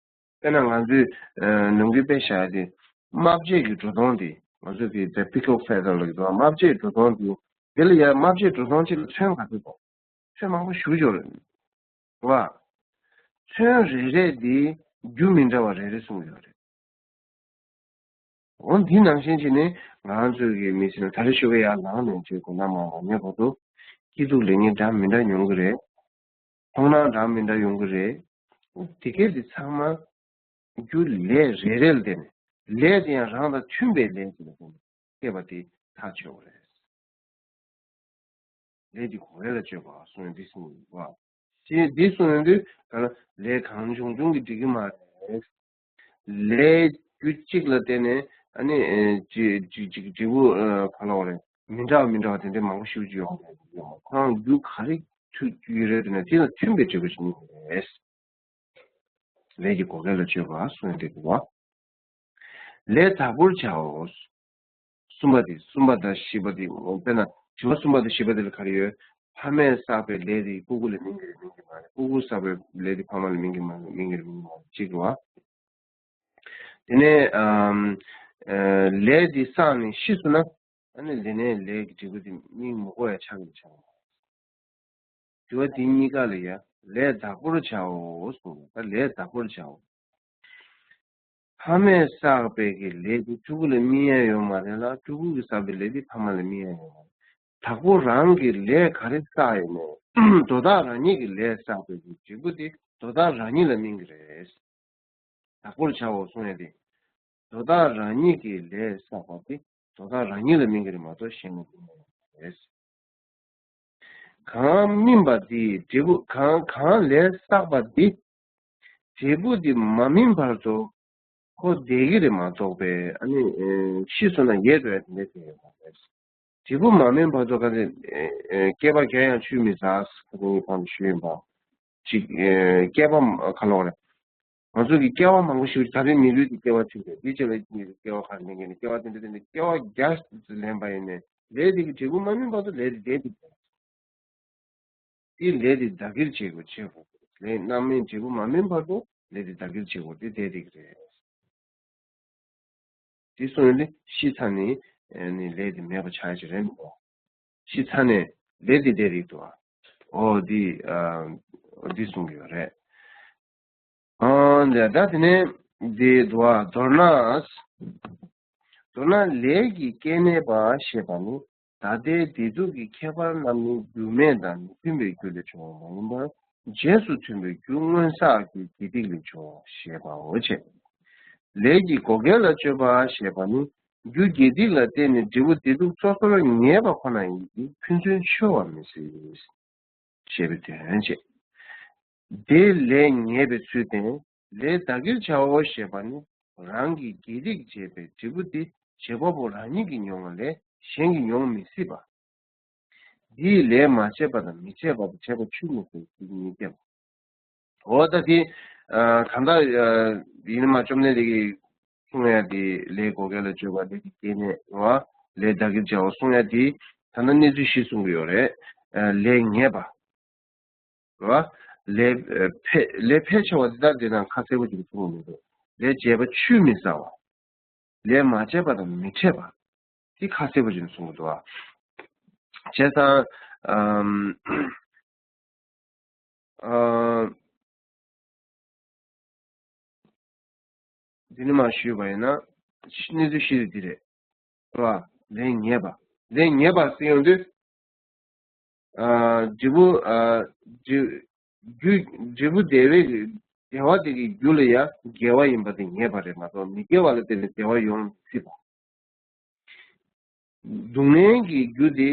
དཔེར་ན་ང་ཚོས་ཨ་ནམ་རྒྱུན་དཔེ་བཞག་ཡ་དེ་རྨ་བྱའི་གི་སྒྲོ་མདོངས་དེ་ང་ཚོས་གི་the pickle feather ལ་གི་རྨ་བྱའི་སྒྲོ་མདོངས་དེ་དེ་ལ་ཡ་རྨ་བྱའི་སྒྲོ་མདོངས་གཅིག་ལ་ཚོན་ག་ཚོད་འདུག་ཚོན་མང་པོ་ཞེ་པོ་ཅིག་ཡོད་རེད། བ། ཚོན་རེ་རེ་དེ་རྒྱུ་མི་འདྲ་བ་རེ་རེ་གསུངས་ཡོད་རེད། འོ་འདི་ནང་བཞིན་བྱས་ནས་ང་ཚོས་གི་མི་ཚེ་ལ་ད་རེས་ཞོགས་ཀས་ཡར་ལངས་ནས་བྱས་དགོང་དག་མར་ལངས་ནས་བར་དུ་སྐྱིད་སྡུག་ལེགས་ཉེས་འདྲ་མི་འདྲ་ཡོང་གི་རེད། མཐོང་སྣང་འདྲ་མི་འདྲ་ཡོང་གི་རེད། འོ་དེ་གས་དེ་ཚང་མ་རྒྱུ་ལས་རེ་རེ་ལ་བརྟེན་ནས་ལས་དེ་ཡང་རང་དང་མཐུན་པའི་ལས་ཅིག་ལ་བརྟེན་ནས་སྐྱེས་པ་དེ་ཐག་ཆོད་པ་རེད། ལས་ཀྱི་གོ་བ་ལ་དཔྱོད་པ་གསུངས་ཡོད་འདི་གསུངས་ཡོད་པ། ཞེས་འདི་གསུངས་ཡོད་དུས་ག་ལ་ལས་གང་བྱུང་བྱུང་གིས་འགྲིག་གི་མ་རེད། ལས་རྒྱུ་གཅིག་ལ་བརྟེན་ནས་ཨ་ནི་ཅི་ཅི་ཅི་འབྲས་བུ་ག་ལ་བ་རེད། མི་འདྲ་བ་མི་འདྲ་བ་དེ་འདྲའི་མང་པོ་ཞིག་ཅིག་ཡོང་གི་ཡོད་མ་རེད། ཁོ་རང་རྒྱུ་ག་རེ་མཐུན་ཡོད་རེད་དེ་ན་དེ་ལ་མཐུན་པའི་འབྲས་བུ་ཞིག་ནི་རེད། ལས་ཀྱི་བགོ་སྐལ་ལ་དཔྱོད་པ་གསུངས་ཡོད་འདི་གོ་བ། ལས་བདག་པོར་བྱའོ། གསུམ་པ་དེ་གསུམ་པ་དང་བཞི་པ་དེ་དཔེར་ན་དྲི་བ་གསུམ་པ་དང་བཞི་པ་དེ་ལ་ག་རེ་ཡོད། ཕ་མས་བསགས་པའི་ལས་དེ་ཀུ་ཀུ་ལ་སྨིན་གྱི་རེད་སྨིན་གྱི་མ་རེད། ཀུ་ཀུ་བསགས་པའི་ལས་དེ་ཕ་མ་ལ་སྨིན་གྱི་མ་རེད་སྨིན་གྱི་རེད་སྨིན་གྱི་མ་རེད་གཅིག་རེད་བ། དེ་ནས་ཨམ། ཨ། ལས་དེ་བསགས་ནས་ཤི་སོང་ན་ཨ་ནི་དེ་ནས་ལས་ཀྱི་འབྲས་བུ་དེ་སྨིན་མི་དགོས་ཡ་ཆགས་ཀྱི་ཆགས། དྲི་བ་འདི་གཉིས་ཀ་ལ་ཡ་ལས་བདག་པོར་བྱའོ་གསུངས། ད་ལས་བདག་པོར་བྱའོ། ཕ་མས་བསགས་པའི་གི་ལས་དེ་ཕྲུ་གུ་ལ་སྨིན་ཡ་ཡོད་མ་རེད་ལ་ཕྲུ་གུ་གིས་བསགས་པའི་ལས་དེ་ཕ་མ་ལ་སྨིན་ཡ་ཡོད་མ་རེད། བདག་པོ་རང་གི་ལས་ག་རེ་བསགས་ཡོད་ནའི་དོ་བདག་རང་ཉིད་ཀྱི་ལས་བསགས་པའི་གི་འབྲས་བུ་དེ་དོ་བདག་རང་ཉིད་ལ་སྨིན་གི་རེད། བདག་པོར་བྱའོ་གསུངས་ཡ་དེ། དོ་བདག་རང་ཉིད་ཀྱི་ལས་བསགས་པ་དེ་དོ་བདག་རང་ཉིད་ལ་སྨིན་གྱི་རེད་མ་གཏོགས་གཞན་ལ་སྨིན་གྱི་མ་རེད། གང་སྨིན་པ་དེའི་འབྲས་བུ་གང་གང་ལས་བསགས་པ་དེ་འབྲས་བུ་དེ་མ་སྨིན་བར་དུ་ཁོ་བསྡད་ཀྱི་རེད་མ་གཏོགས་པས་ཨ་ནི་ཤི་སོང་ན་ཡལ་འགྲོ་ཡ་དེ་འདྲ་དེ་ཡོད་མ་རེད། འབྲས་བུ་མ་སྨིན་བར་དུ་ག་ཚོད་སྐྱེས་པ་བརྒྱ་ཡང་ཆུད་མི་ཟ་ཟེར་ཁ་ཐུག་ངའི་ཕང་དུ་ཞུས་ཡིན་པ། ཅིག་སྐྱེས་པ་ག་ལོག་རེད། ང་ཚོ་གི་སྐྱེ་བ་མང་པོ་ཞིག་ད་རེས་མི་ལུས་ཀྱི་སྐྱེ་བ་ཐོན་པས་འདི་ཅི་ལ་མི་ལུས་སྐྱེ་བ་ག་རེ་ལེན་གྱི་ནི་སྐྱེ་བ་དེ་འདྲ་དེ་འདྲ་སྐྱེ་བ་བརྒྱ་ལེན་པ་ཡིན་ནས་ལས་དེ་གི་འབྲས་བུ་མ་སྨིན་བར་དུ་ལས་དེ་བསྡད་དེ་དེ་ལས་དེ་བདག་གིར་བྱེད་དགོས་བྱེད་དགོས་ལས་རྣམ་སྨིན་འབྲས་བུ་མ་སྨིན་བར་དུ་ལས་དེ་བདག་གིར་བྱེད་དགོས་དེ་བསྡད་དེ་གི་རེད། དེ་སོང་ཡོང་དུས་ཤི་ཚར་ནས་ནི་ལས་དེ་མེད་པ་ཆགས་ཀྱི་རེད་མི་འདུག་ཤི་ཚར་ནས་ལས་དེ་བསྡད་རིགས་འདུག་ཨ། འོ་འདི་ཨ་འདི་གསུང་གི་ཡོད་རེད། ཨ་ད་དེ་ནས་འདི་འདུག་ཨ། མདོར་ན། མདོར་ན་ལས་ཀྱི་སྐྱེ་གནས་པ་ཞེས་པ་ནི་ད་ལྟའི་བདེ་སྡུག་གི་ཁྱད་པར་རྣམས་ནི་རྒྱུ་མེད་དང་མི་མཐུན་པའི་རྒྱུ་ལས་བྱུང་བ་མ་ཡིན་པར་རྗེས་སུ་མཐུན་པའི་རྒྱུ་སྔོན་བསགས་ཀྱི་དགེ་སྡིག་ལས་བྱུང་བ་ཞེས་པའོ། ལས་ཀྱི་བགོ་སྐལ་ལ་དཔྱོད་པ་ཞེས་པ་ནི་རྒྱུ་དགེ་སྡིག་ལ་བརྟེན་ནས་འབྲས་བུ་བདེ་སྡུག་སོ་སོར་ངེས་པ་ཁོ་ན་ཡིན་གྱི་ཕན་ཚུན་འཆོལ་བ་མི་སྲིད། ཞེས་པའི་དོན་བྱེད། དེ་ལས་ངེས་པའི་ཚུལ་བསྟན། ལས་བདག་གིར་བྱའོ་ཞེས་པ་ནི་རང་གི་དགེ་སྡིག་བྱས་པའི་འབྲས་བུ་དེ་བྱེད་པ་པོ་རང་ཉིད་ཀྱིས་མྱོང་བ་ལས་གཞན་གྱིས་མྱོང་མི་སྲིད་པ། འདིས་ལས་མ་བྱས་པ་དང་མི་བྱེད་པ་དང་བྱས་པ་ཆུད་མི་ཟ་ཞེས་ཉིད་བསྟན་པ། འོ་ད་དེ་གང་ལྟར་ཡིན་ན་མ་བཅོམ་ལྡན་འདས་ཀྱིས་གསུང་ཡ་དེ་ལས་བགོ་སྐལ་ལ་དཔྱོད་པ་ལས་ཀྱི་སྐྱེ་གནས་རེད་བ། ལས་བདག་གིར་བྱའོ་གསུང་ཡ་དེ་ད་ལྟ་གནས་ཚུལ་བཞི་གསུང་གི་ཡོད་རེད། ལས་ངེས་པ་རེད་བ། ལས་ཕལ་ལས་ཕལ་ཆེ་བ་དེ་དག་དེ་ནང་ཁ་གསལ་པོ་ཅིག་གསུང་གི་མི་འདུག་ལས་བྱས་པ་ཆུད་མི་ཟ་བ། ལས་མ་བྱས་པ་དང་མི་འཕྲད་པ། དེ་ཁ་གསལ་པོ་ཅིག་གསུང་གི་འདུག་བ། བྱས་ཙང་ཨམ། ཨ། འདི་ནི་མ་ཞུས་པ་ཡིན་ན་གནས་ཚུལ་བཞི་དེ་འདི་རེད། རེད་བ། ལས་ངེས་པ། ལས་ངེས་པ་ཟེར་ཡོང་དུས། ཨ། འབྲས་བུ། ཨ། འབྲས། རྒྱུ། འབྲས་བུ་བདེ་བའི། བདེ་བ་དེ་གི་རྒྱུ་ལ་ཡང་དགེ་བ་ཡིན་པ་དེ་ངེས་པ་རེད་མ་གཏོགས་མི་དགེ་བ་ལ་བརྟེན་ནས་བདེ་བ་ཡོང་མི་སྲིད་པ། སྡུག་བསྔལ་གྱི་རྒྱུ་དེ།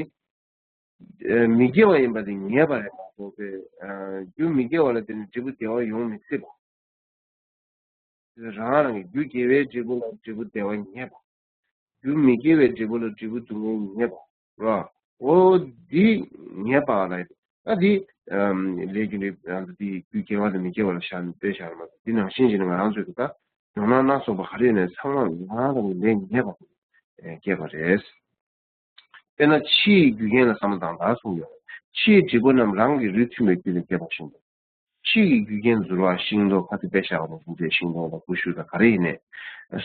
ཨ། མི་དགེ་བ་ཡིན་པ་དེ་ངེས་པ་རེད་མ་གཏོགས་པའི། ཨ། རྒྱུ་མི་དགེ་བ་ལ་བརྟེན་ནས་འབྲས་བུ་བདེ་བ་ཡོང་མི་སྲིད་པ། རང་རང་གི་རྒྱུ་དགེ་བའི་འབྲས་བུ་ལ་འབྲས་བུ་བདེ་བ་ངེས་པ། རྒྱུ་མི་དགེ་བའི་འབྲས་བུ་ལ་འབྲས་བུ་སྡུག་བསྔལ་ངེས་པ། རེད་བ། འོ་འདི་ངེས་པ་ལ། ད་འདི། ཨམ། ལས་རྒྱུ་འབྲས། ཨ། འདི་རྒྱུ་དགེ་བ་དང་མི་དགེ་བ་ལ་བཞག་ནས་དཔེ་བཞག་པ་འདི་ནང་བཞིན་བྱས་ནས་ང་རང་ཚོས་ད་ནོར་སྣང་སྣ་ཚོགས་པ་ག་རེ་ཡོད་ནའི་ཚང་མ་ང་རང་རང་གི་ལས་ངེས་པ་སྐྱེས་པ་རེད། དཔེར་ན་ཕྱིའི་རྒྱུ་རྐྱེན་ལ་བསམ་བློ་བཏང་དང་གསུངས་ཡོད། ཕྱིའི་འབྲས་བུ་རྣམས་རང་གི་རིགས་མཐུན་པའི་རྒྱུ་ལས་སྐྱེས་པ་བཞིན་དུ། ཕྱི་ཡི་རྒྱུ་རྐྱེན་འཛུལ་བ་ཤིང་ཏོག་ཁ་ཚིག་དཔེ་བཞག་པ་ནང་བཞིན་ཏེ་ཤིང་ཏོག་དང་ཀུ་ཤུ་དང་ག་རེ་ཡིན་ནའི།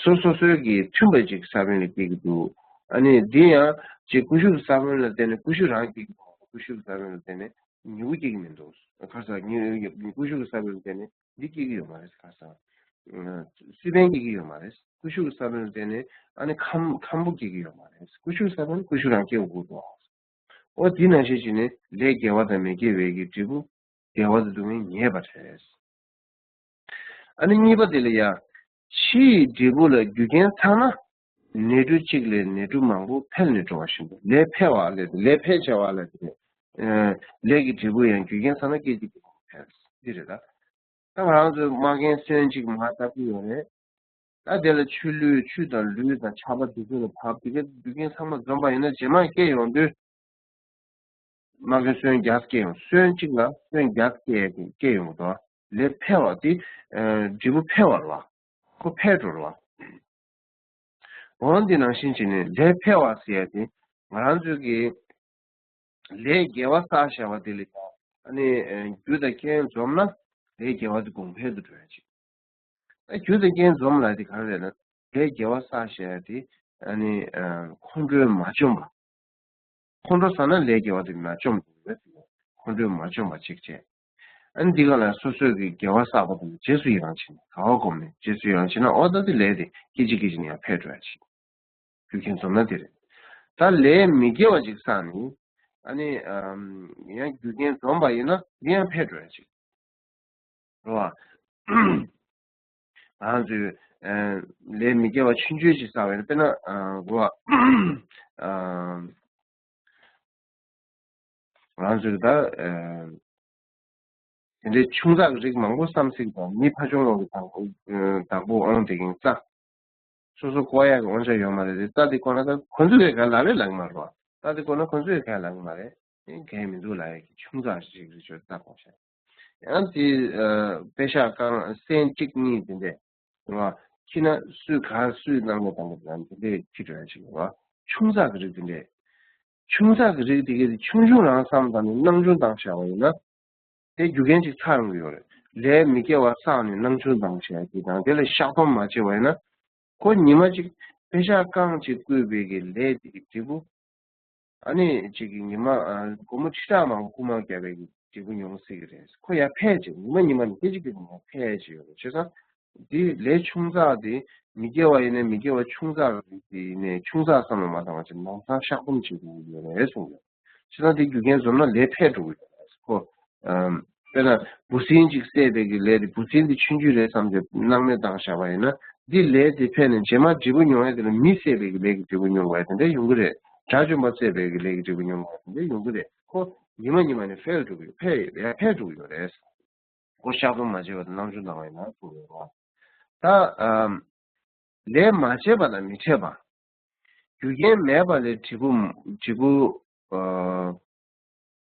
སོ་སོ་སོའི་གི་མཐུན་པ་ཅིག་ས་བོན་ལ་སྐྱེ་གི་འདུག་ཨ་ནི་འདི་ཡང་ཅིག་ཀུ་ཤུ་གི་ས་བོན་ལ་བརྟེན་ནས་ཀུ་ཤུ་རང་སྐྱེ་གི་འདུག་ཀུ་ཤུ་གི་ས་བོན་ལ་བརྟེན་ནས་མྱུ་གུ་སྐྱེ་གི་མི་འདུག་ཁ་སང་མྱུ་ཀུ་ཤུ་གི་ས་བོན་ལ་བརྟེན་ནས་འདི་སྐྱེ་གི་ཡོད་མ་རེད། ཁ་སང་སི་པན་སྐྱེ་གི་ཡོད་མ་རེད། ཀུ་ཤུ་གི་ས་བོན་ལ་བརྟེན་ནས་ཨ་ནི་ཁམ་ཁམ་བུ་སྐྱེ་གི་ཡོད་མ་རེད། ཀུ་ཤུ་གི་ས་བོན་ཀུ་ཤུ་རང་སྐྱེ་དགོས་འདུག་འོ་དེ་ནང་བཞིན་བྱས་ནས་ལས་དགེ་བ་དང་མི་དགེ་བའི་གི་འབྲས་བུ་བདེ་བ་དང་སྡུག་བསྔལ་ངེས་པ་རེད། ཨ་ནི་གཉིས་པ་དེ་ལ་ཡང་ཕྱིའི་འབྲས་བུ་ལ་རྒྱུ་རྐྱེན་ཚང་ན་ནས་འབྲུ་གཅིག་ལས་ནས་འབྲུ་མང་པོ་འཕེལ་ནས་འགྲོ་བ་བཞིན་དུ། ལས་འཕེལ་བ་ལས་ལས་འཕེལ་བྱ་བ་ལས་དེ་ནས་ལས་ཀྱི་འབྲས་བུ་ཡང་རྒྱུ་རྐྱེན་ཚང་ན་སྐད་ཅིག་གིས་འཕེལ། འདི་རེད་ད། ད་ང་རང་ཚོའི་མ་རྒན་སོན་གཅིག་མར་བཏབ་ཀྱི་ཡོད་རེད། ད་དེ་ལ་ཆུ་བླུད། ཆུ་དང་ལུད་དང་ཆར་པ་དེ་ཚོ་ལ་བབས། དེ་གའི་རྒྱུ་རྐྱེན་ཚང་མ་འཛོམས་པ་ཡིན་ན་རྗེས་མ་སྐྱེ་ཡོང་དུས། མ་རྒན་སོན་བརྒྱ་སྐྱེ་ཡོང་། སོན་གཅིག་ལ་སོན་བརྒྱ་སྐྱེ་སྐྱེ་ཡོང་གི་འདུག་ལས་འཕེལ་བ་དེ། ཨ། འབྲས་བུ་འཕེལ་བ་རེད་བ། ཁོ་འཕེལ་འགྲོ་རེད་བ། འོ་འདི་ནང་བཞིན་བྱས་ནས་ལས་འཕེལ་བ་ཟེར་ཡ་དེ་ང་རང་ཚོའི་གི་ལས་དགེ་བ་བསགས་བཞག་པ་དེ་ལ་ཡང་ཨ་ནི། ཨ། རྒྱུ་དང་རྐྱེན་འཛོམས་ན་ལས་དགེ་བ་དེ་གོང་འཕེལ་དུ་འགྲོ་ཡ་ཅིག་ཨ། རྒྱུ་དང་རྐྱེན་འཛོམས་ལབ་དེ་ག་རེ་རེད་ན། ལས་དགེ་བ་བསགས་བཞག་ཡ་དེ་ཨ་ནི། ཨ། ཁོང་ཁྲོས་མ་བཅོམ་པ། ཁོང་ཁྲོ་ཟ་ན་ལས་དགེ་བ་དེ་མ་བཅོམ་འདུག་རེད། ཁོང་ཁྲོས་མ་བཅོམ་པ་གཅིག་བྱས། ཨ་ནི་འདི་ག་ལ་སོ་སོའི་གི་དགེ་བ་བསགས་པ་དང་རྗེས་སུ་ཡི་རང་བྱས་ནས། དགའ་བ་བསྒོམས་ནས་རྗེས་སུ་ཡི་རང་བྱས་ན། འོ་ད་དེ་ལས་དེ་སྐད་ཅིག་སྐད་ཅིག་ནས་ཡང་འཕེལ་འགྲོ་ཡ་ཅིག་རྒྱུ་རྐྱེན་འཛོམས་ན་དེ་རེད། ད་ལས་མི་དགེ་བ་ཅིག་བསགས་ནས་ཨ་ནི། ཨམ། ཡང་རྒྱུ་རྐྱེན་འཛོམས་པ་ཡིན་ན་འདི་ཡང་འཕེལ་འགྲོ་ཡ་ཅིག་རེད་བ། ང་ཚོས། ཨ། ལས་མི་དགེ་བ་ཆུང་ཆུང་ཅིག་བསགས་པ་ཡིན་ན། དཔེར་ན། ཨ། གོ་བ། ཨ། ང་ཚོས་ད། ཨ། དེ་འདྲའི་ཆུང་ཙག་གི་རིགས་མང་པོ་བསམ་སྲིད་དང་། མི་ཕ་ཆུང་ལོག་གི་བདག་པོ། ཨ། བདག་པོ་དབང་དེ་གིན་རྩྭ། སོ་སོ་བཀོག་ཡག་གི་དབང་ཆ་ཡོད་མ་རེད་དེ། རྩྭ་དེ་བཀོག་ན་ད་ཁོ་ཚོས་ག་ལབ་རེད་ལབ་གི་མ་རེད་བ། རྩྭ་དེ་བཀོག་ན་ཁོ་ཚོས་ག་ལབ་གི་མ་རེད། ཨེ། གལ་མི་འདུག་ལབ་ཡག་གི་ཆུང་ཙག་ཞིག་རེད། ཆོས་རྩྭ་བཀོག་བྱས། ཡང་དེ། ཨ། པེ་ཤག་རྐང་སེན་གཅིག་གཉིས་དེ་འདྲས། རེད་བ། ཁྱི་ན་སུས་ག་སུས་གནང་ནས་བཏང་གི་རེད། དེ་འདྲས་ཁྱི་འགྲོ་ཡ་ཞིག་རེད་བ། ཆུང་ཙག་གི་རིགས་དེ་འདྲས། ཆུང་ཙག་གི་རིགས་དེ་གས་དེ་ཆུང་ཆུང་རང་བསམ་བཏང་ནས་སྣང་ཆུང་བཏང་བཞག་པ་ཡིན་ན། དེ་རྒྱུ་རྐྱེན་ཅིག་ཚར་ཡོང་གི་ཡོད་རེད། ལས་མི་དགེ་བ་བསགས་ནས་སྣང་ཆུང་བཏང་བྱས་ཀྱི་དང་། དེ་ལ་བཤགས་སྡོམ་མ་བྱས་པ་ཡིན་ན། ཁོ་ཉི་མ་གཅིག་པེ་ཤག་རྐང་གཅིག་བརྐུས་པའི་གི་ལས་དེ་གི་འབྲས་བུ། ཨ་ནི་གཅིག་གི་ཉི་མ། ཨ། སྒོར་མོ་ཁྲི་ཕྲག་མང་པོ་རྐུ་མ་བརྒྱབ་པའི་གི་འབྲས་བུ་མྱོང་སྲིད་ཀྱི་རེད། ཁོ་ཡར་འཕེལ་བྱས། ཉི་མ་ཉི་མ་ནས་སྐད་ཅིག་སྐད་ཅིག་ཡར་འཕེལ་བྱས་ཡོད་རེད། བྱས་ཙང་། འདི་ལས་ཆུང་ཙག་དེ་མི་དགེ་བ་ཡིན་ནའི་མི་དགེ་བ་ཆུང་ཙག་རིགས་དེ་ནས་ཆུང་ཙག་བསམ་བློ་མ་བཏང་བ་བྱས་ནས་ལམ་སང་བཤགས་སྡོམ་བྱེད་དགོས་ཀྱི་ཡོད་རེད་གསུངས་ཡོད། བྱས་ཙང་དེ་རྒྱུ་རྐྱེན་འཛོམས་ན་ལས་འཕེལ་འགྲོ་གི་ཡོད་རེད། ཁོ། ཨམ། དཔེར་ན་འབུ་སྲིན་གཅིག་བསད་པའི་གི་ལས་དེ། འབུ་སྲིན་དེ་ཆུང་ཆུང་རེད་བསམ་བྱས་སྣང་མེད་བཏང་བཞག་པ་ཡིན་ན། འདི་ལས་དེ་འཕེལ་ནས་རྗེས་མ་འབྲས་བུ་མྱོང་ཡ་དེ་ལ་མི་བསད་པའི་གི་ལས་ཀྱི་འབྲས་བུ་མྱོང་བ་དེ་འདྲ་ཡོང་གི་རེད། དགྲ་བཅོམ་པ་བསད་པའི་གི་ལས་ཀྱི་འབྲས་བུ་མྱོང་བ་དེ་འདྲ་ཡོང་གི་རེད། ཁོ་ཉི་མ་ཉི་མ་ནས་འཕེལ་འགྲོ་གི་ཡོད། འཕེལ་ཡོད། ཡར་འཕེལ་འགྲོ་གི་ཡོད་རེད། ཁོ་བཤགས་སྡོམ་མ་བྱས་པ་དང་སྣང་ཆུང་བཏང་བ་ཡིན་ན་ཐུག་ཡོད་རེད། ད། ཨམ། ལས་མ་བྱས་པ་དང་མི་འཕྲད་པ། རྒྱུ་རྐྱེན་མེད་པ་ལས་འབྲས་བུ། འབྲས་བུ། ཨ།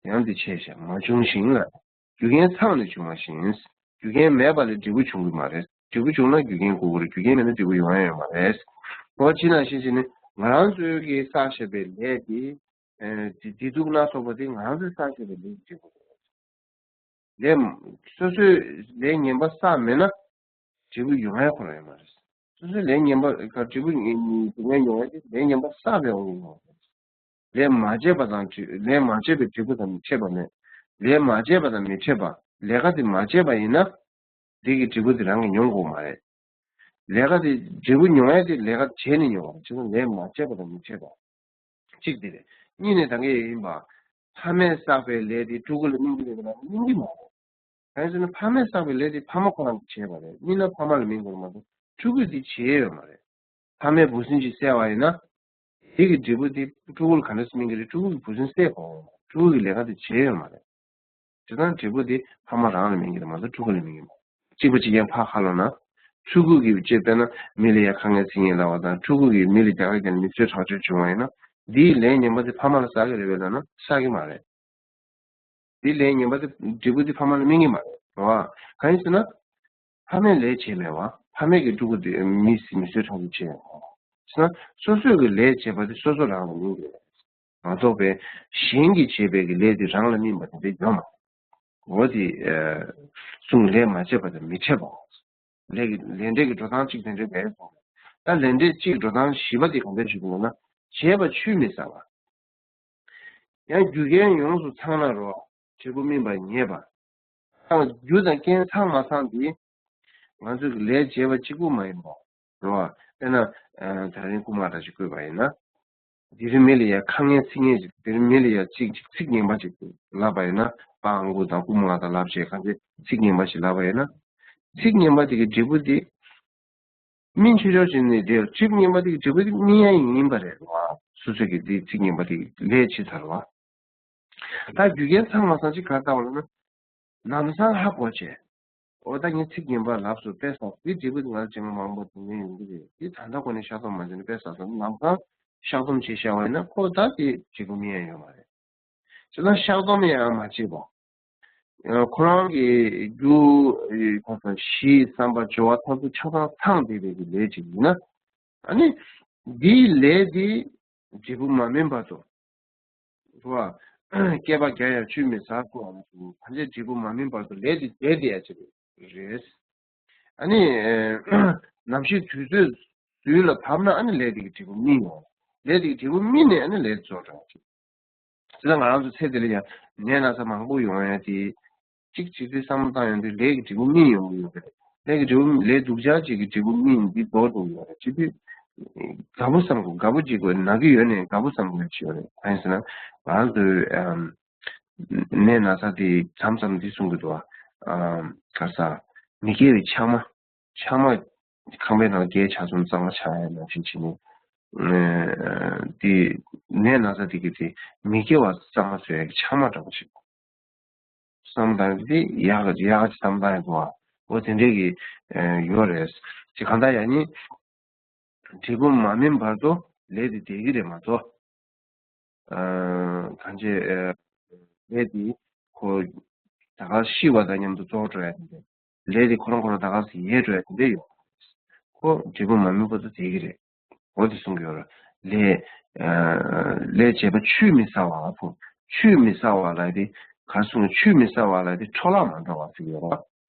ཡང་འདི་བྱས་ཤག་མ་བྱུང་ཞིང་ལ། རྒྱུ་རྐྱེན་ཚང་ནས་བྱུང་བ་བཞིན། རྒྱུ་རྐྱེན་མེད་པ་ལས་འབྲས་བུ་འབྱུང་གི་མ་རེད། འབྲས་བུ་བྱུང་ན་རྒྱུ་རྐྱེན་དགོས་ཀྱི་རེད། རྒྱུ་རྐྱེན་མེད་ན་འབྲས་བུ་ཡོང་ཡ་ཡོད་མ་རེད། འོ་དེ་ནང་བཞིན་བྱས་ནས་ང་རང་ཚོའི་གི་བསགས་བཞག་པའི་ལས་དེ། ཨ། བདེ་སྡུག་སྣ་ཚོགས་པ་དེ་ང་རང་ཚོས་བསགས་བཞག་པའི་ལས་ཀྱི་འབྲས་བུ་རེད། ལས། སོ་སོས་ལས་ངན་པ་བསགས་མེད་ན་འབྲས་བུ་ཡོང་ཡ་ཁོ་རང་ཡོད་མ་རེད། སོ་སོས་ལས་ངན་པ་ག་འབྲས་བུ་ངན་ངན་ཡོང་ཡ་དེ་ལས་ངན་པ་བསགས་པའི་དབང་གིས་ཡོང་བ་རེད། ལས་མ་བྱས་པ་དང་འབྲས། ལས་མ་བྱས་པའི་འབྲས་བུ་དང་མི་འཕྲད་པ་མེད། ལས་མ་བྱས་པ་དང་མི་འཕྲད་པ། ལས་ཀ་དེ་མ་བྱས་པ་ཡིན་ན། དེ་གི་འབྲས་བུ་དེ་རང་གིས་མྱོང་དགོས་མ་རེད། ལས་ཀ་དེ་འབྲས་བུ་མྱོང་ཡ་དེ་ལས་ཀ་བྱས་ནས་མྱོང་བ་རེད། བྱས་ན་ལས་མ་བྱས་པ་དང་མི་བྱེད་པ། གཅིག་དེ་རེད། གཉིས་ནས་ད་གིན་ཡིན་པ། ཕ་མས་བསགས་པའི་ལས་དེ་ཕྲུ་གུ་ལ་སྨིན་གྱི་རེད་པས་ན་སྨིན་གྱི་མ་རེད། གང་ཡིན་ཟེར་ན་ཕ་མས་བསགས་པའི་ལས་དེ་ཕ་མ་ཁོ་རང་གིས་བྱས་པ་རེད། སྨིན་ན་ཕ་མ་ལ་སྨིན་དགོས་རེད་མ་གཏོགས་ཕྲུ་གུས་དེ་བྱས་ཡོད་མ་རེད། ཕ་མས་འབུ་སྲིན་ཅིག་བསད་པ་ཡིན་ན། དེ་གི་འབྲས་བུ་དེ་ཕྲུ་གུ་ལ་ག་འདྲ་སེ་སྨིན་གྱི་རེད། ཕྲུ་གུ་གིས་འབུ་སྲིན་བསད་དགོས་རེད། ཕྲུ་གུ་གིས་ལས་ཀ་དེ་བྱས་ཡོད་མ་རེད། དེ་དང་འབྲས་བུ་དེ་ཕ་མ་རང་ལ་སྨིན་གྱི་རེད་མ་གཏོགས་ཕྲུ་གུ་ལ་སྨིན་གྱི་མ་རེད། གཅིག་པ་གཅིག་རྐྱང་ཕར་ཁ་ལོག་ན། ཕྲུ་གུ་གིས་བྱས་དཔེར་ན་མི་ལ་ཡ་ཁ་ངན་ཚིག་ངན་ལབ་པ་དང་ཕྲུ་གུ་གིས་མི་ལ་རྒྱག་རེས་བྱས་ནས་མི་གསོད་ཁྲག་སྦྱོར་བྱུང་བ་ཡིན་ན། འདིའི་ལས་ངན་པ་དེ་ཕ་མ་ལ་བསགས་ཀྱི་རེད་པས་ལབ་ན་བསགས་ཀྱི་མ་རེད། འདིའི་ལས་ངན་པ་དེ་འབྲས་བུ་དེ་ཕ་མ་ལ་སྨིན་གྱི་མ་རེད་རེད་བ། གང་ཡིན་ཟེར་ན། ཕ་མས་ལས་བྱས་མེད་བ། ཕ་མས་ཀྱི་ཕྲུ་གུ་དེ་མི་མི་གསོད་ཁྲག་སྦྱོར་བྱས་ཡོད་བ། བྱས་ན་སོ་སོས་ཀྱི་ལས་བྱས་པ་དེ་སོ་སོ་རང་ལ་སྨིན་གྱི་རེད། མ་གཏོགས་པའི་གཞན་གྱིས་བྱས་པའི་གི་ལས་དེ་རང་ལ་སྨིན་པ་དེ་འདྲ་ཡོད་མ་རེད། འོ་དེ་ཨ་གསུངས། ལས་མ་བྱས་པ་དང་མི་འཕྲད་པའོ། ལས་ཀྱི་ལས་འབྲས་ཀྱི་འགྲོ་སྟངས་གཅིག་དེ་འདྲ་རེད་གསུངས། ད་ལས་འབྲས་གཅིག་འགྲོ་སྟངས་བཞི་པ་དེ་ག་འདྲ་ཞིག་ཡིན་ན། བྱས་པ་ཆུད་མི་ཟ་བ། ཡང་རྒྱུ་རྐྱེན་ཡོངས་སུ་ཚང་ན་རོ། འབྲས་བུ་སྨིན་པ་ངེས་པ། ད་རྒྱུ་དང་རྐྱེན་ཚང་མ་ཚང་དེ། ང་ཚོས་ཀྱི་ལས་བྱས་པ་གཅིག་པུ་མ་ཡིན་པ། རེད་བ། དཔེར་ན། ཨ་ད་རིང་རྐུན་མ་འདྲ་ཞིག་བརྐུས་པ་ཡིན་ན། དེ་རིང་མི་ལ་ཡ་ཁ་ངན་ཚིག་ངན་ཅིག་དེ་རིང་མི་ལ་ཡ་ཅིག་ཅིག་ཚིག་ངན་པ་ཅིག་ལབ་པ་ཡིན་ན། སྤྲང་པོ་དང་རྐུན་མ་དང་ལབ་བྱས་གང་ཅི་ཚིག་ངན་པ་ཞིག་ལབ་པ་ཡིན་ན། ཚིག་ངན་པ་དེ་གི་འབྲས་བུ་དེ། སྨིན་ཆོག་ཆོག་བྱས་ནས་དེ་ཚིག་ངན་པ་དེ་གི་འབྲས་བུ་དེ་སྨིན་ཡ་ཡིན་པ་རེད་བ། སོ་སོ་གི་དེ་ཚིག་ངན་པ་དེ་ལས་བྱས་ཚར་བ། ད་རྒྱུ་རྐྱེན་ཚང་མ་ཚང་གཅིག་ག་རེ་ལྟ་བ་ལབ་ན། ལམ་སང་ཧ་གོ་བྱས། འོ་ད་ངས་ཚིག་ངན་པ་ལབ་སོང་། དཔེ་བསགས་དེ་འབྲས་བུ་ང་ཚོ་རྗེས་མ་མང་པོ་དེ་ནས་ཡོང་གི་རེད། དེ་ད་ལྟ་ཁོ་ནས་བཤགས་སྡོམ་མ་བྱས་ན། དཔེ་བསགས་སོང་། ལམ་སང་བཤགས་སྡོམ་བྱས་བཞག་པ་ཡིན་ན་ཁོ་ད་དེ་འབྲས་བུ་སྨིན་ཡ་ཡོད་མ་རེད། བྱས་ཙང་བཤགས་སྡོམ་ཡང་མ་བྱས་པ། ཁོ་རང་གི་རྒྱུ་གཞི་བསམ་པ་བྱ་བ་ཐམས་ཅད་ཆ་ཚང་ཚང་བསྡད་པའི་གི་ལས་ཅིག་ཡིན་ན། ཨ་ནི། འདིའི་ལས་འདི་འབྲས་བུ་མ་སྨིན་བར་དུ། རེད་བ། བསྐལ་པ་བརྒྱ་ཡང་ཆུད་མི་ཟ་ཟེར་བ་ནང་བཞིན་ཕན་ཆད་འབྲས་བུ་མ་སྨིན་བར་དུ་ལས་འདི་བསྡད་བསྡད་ཡ་ཅིག་རེད། ཨ་ནི། ནམ་ཞིག་དུས་ཚོད་དུས་ལ་བབ་ན་ཨ་ནི་ལས་འདི་གི་འབྲས་བུ་སྨིན་ཡོང་། ལས་འདི་གི་འབྲས་བུ་སྨིན་ནས་ཨ་ནི་ལས་རྫོགས་འགྲོ་ཡ་ཅིག་དེ་ལ་ང་རང་ཚོ་ཚེ་འདི་ལ་ཡང་ནད་ན་ཚ་མང་པོ་ཡོང་ཡ་དེ། གཅིག་གཅིག་དེ་བསམ་བློ་བཏང་ཡོང་དུས་ལས་ཀྱི་འབྲས་བུ་སྨིན་ཡོང་གི་ཡོད་པ་རེད། ལས་ཀྱི་འབྲས་བུ་ལས་སྡུག་ཅག་ཅིག་གི་འབྲས་བུ་སྨིན་འདི་རྫོགས་འགྲོ་གི་ཡོད་རེད། བྱེད་དུས། དགའ་པོ་བསམ་དགོས། དགའ་པོ་བྱེད་དགོས། ན་གི་ཡོད་ནས་དགའ་པོ་བསམ་དགོས་ཡ་ཅིག་ཡོད་རེད། གང་ཡིན་ཟེར་ན། ང་རང་ཚོའི་ཨམ། ནད་ན་ཚ་དེ་མཚམས་མཚམས་འདི་གསུང་གི་འདུག་ཨ། ཨམ། ག་རེ་ཟ། མི་དགེ་བའི་ཆགས་མ། ཆགས་མ། ཁང་པའི་ནང་བརྒྱད་ཆགས་སོང་། གཙང་མ་ཆགས་ཡ་ནང་བཞིན་བྱས་ནས། ཨ། དེ་ནད་ན་ཚ་དེ་གི་དེ་མི་དགེ་བ་གཙང་མ་བཟོ་ཡ་གི་ཆགས་མ་འདྲ་པོ་ཞིག་བསམ་བློ་བཏང་ཡ་དེ་ཡག་གི་ཡག་གི་བསམ་བློ་བཏང་ཡ་འདུག་ཨ། འོ་དེ་འདྲས་ཀྱི་ཨ་ཡོད་རེད། ཅེས་གང་ལྟར་ཡང་ནི། འབྲས་བུ་མ་སྨིན་བར་དུ་ལས་དེ་བསྡད་ཀྱི་རེད་མ་གཏོགས། ཨ། གང་ཅི། ཨ། ལས་དེ་ཁོ་ད་ག་ཤི་བ་དང་མཉམ་དུ་རྫོགས་འགྲོ་ཡ་དེ་འདྲ། ལས་དེ་ཁོ་རང་ཁོ་རང་ད་ག་ཡལ་འགྲོ་ཡ་དེ་འདྲ་ཡོད། ཁོ་འབྲས་བུ་མ་སྨིན་བར་དུ་བསྡད་ཀྱི་རེད། འོ་དེ་གསུང་གི་ཡོད་རེད། ལས། ཨ། ལས་བྱས་པ་ཆུད་མི་ཟ་བ་ཕུང་། ཆུད་མི་ཟ་བ་ལ་དེ་ག་རེ་གསུང་། ཆུད་མི་ཟ་བ་ལ་དེ་འཕྲོ་བརླག་མ་འགྲོ་བ་ཟེར་གྱི་ཡོད་རེད།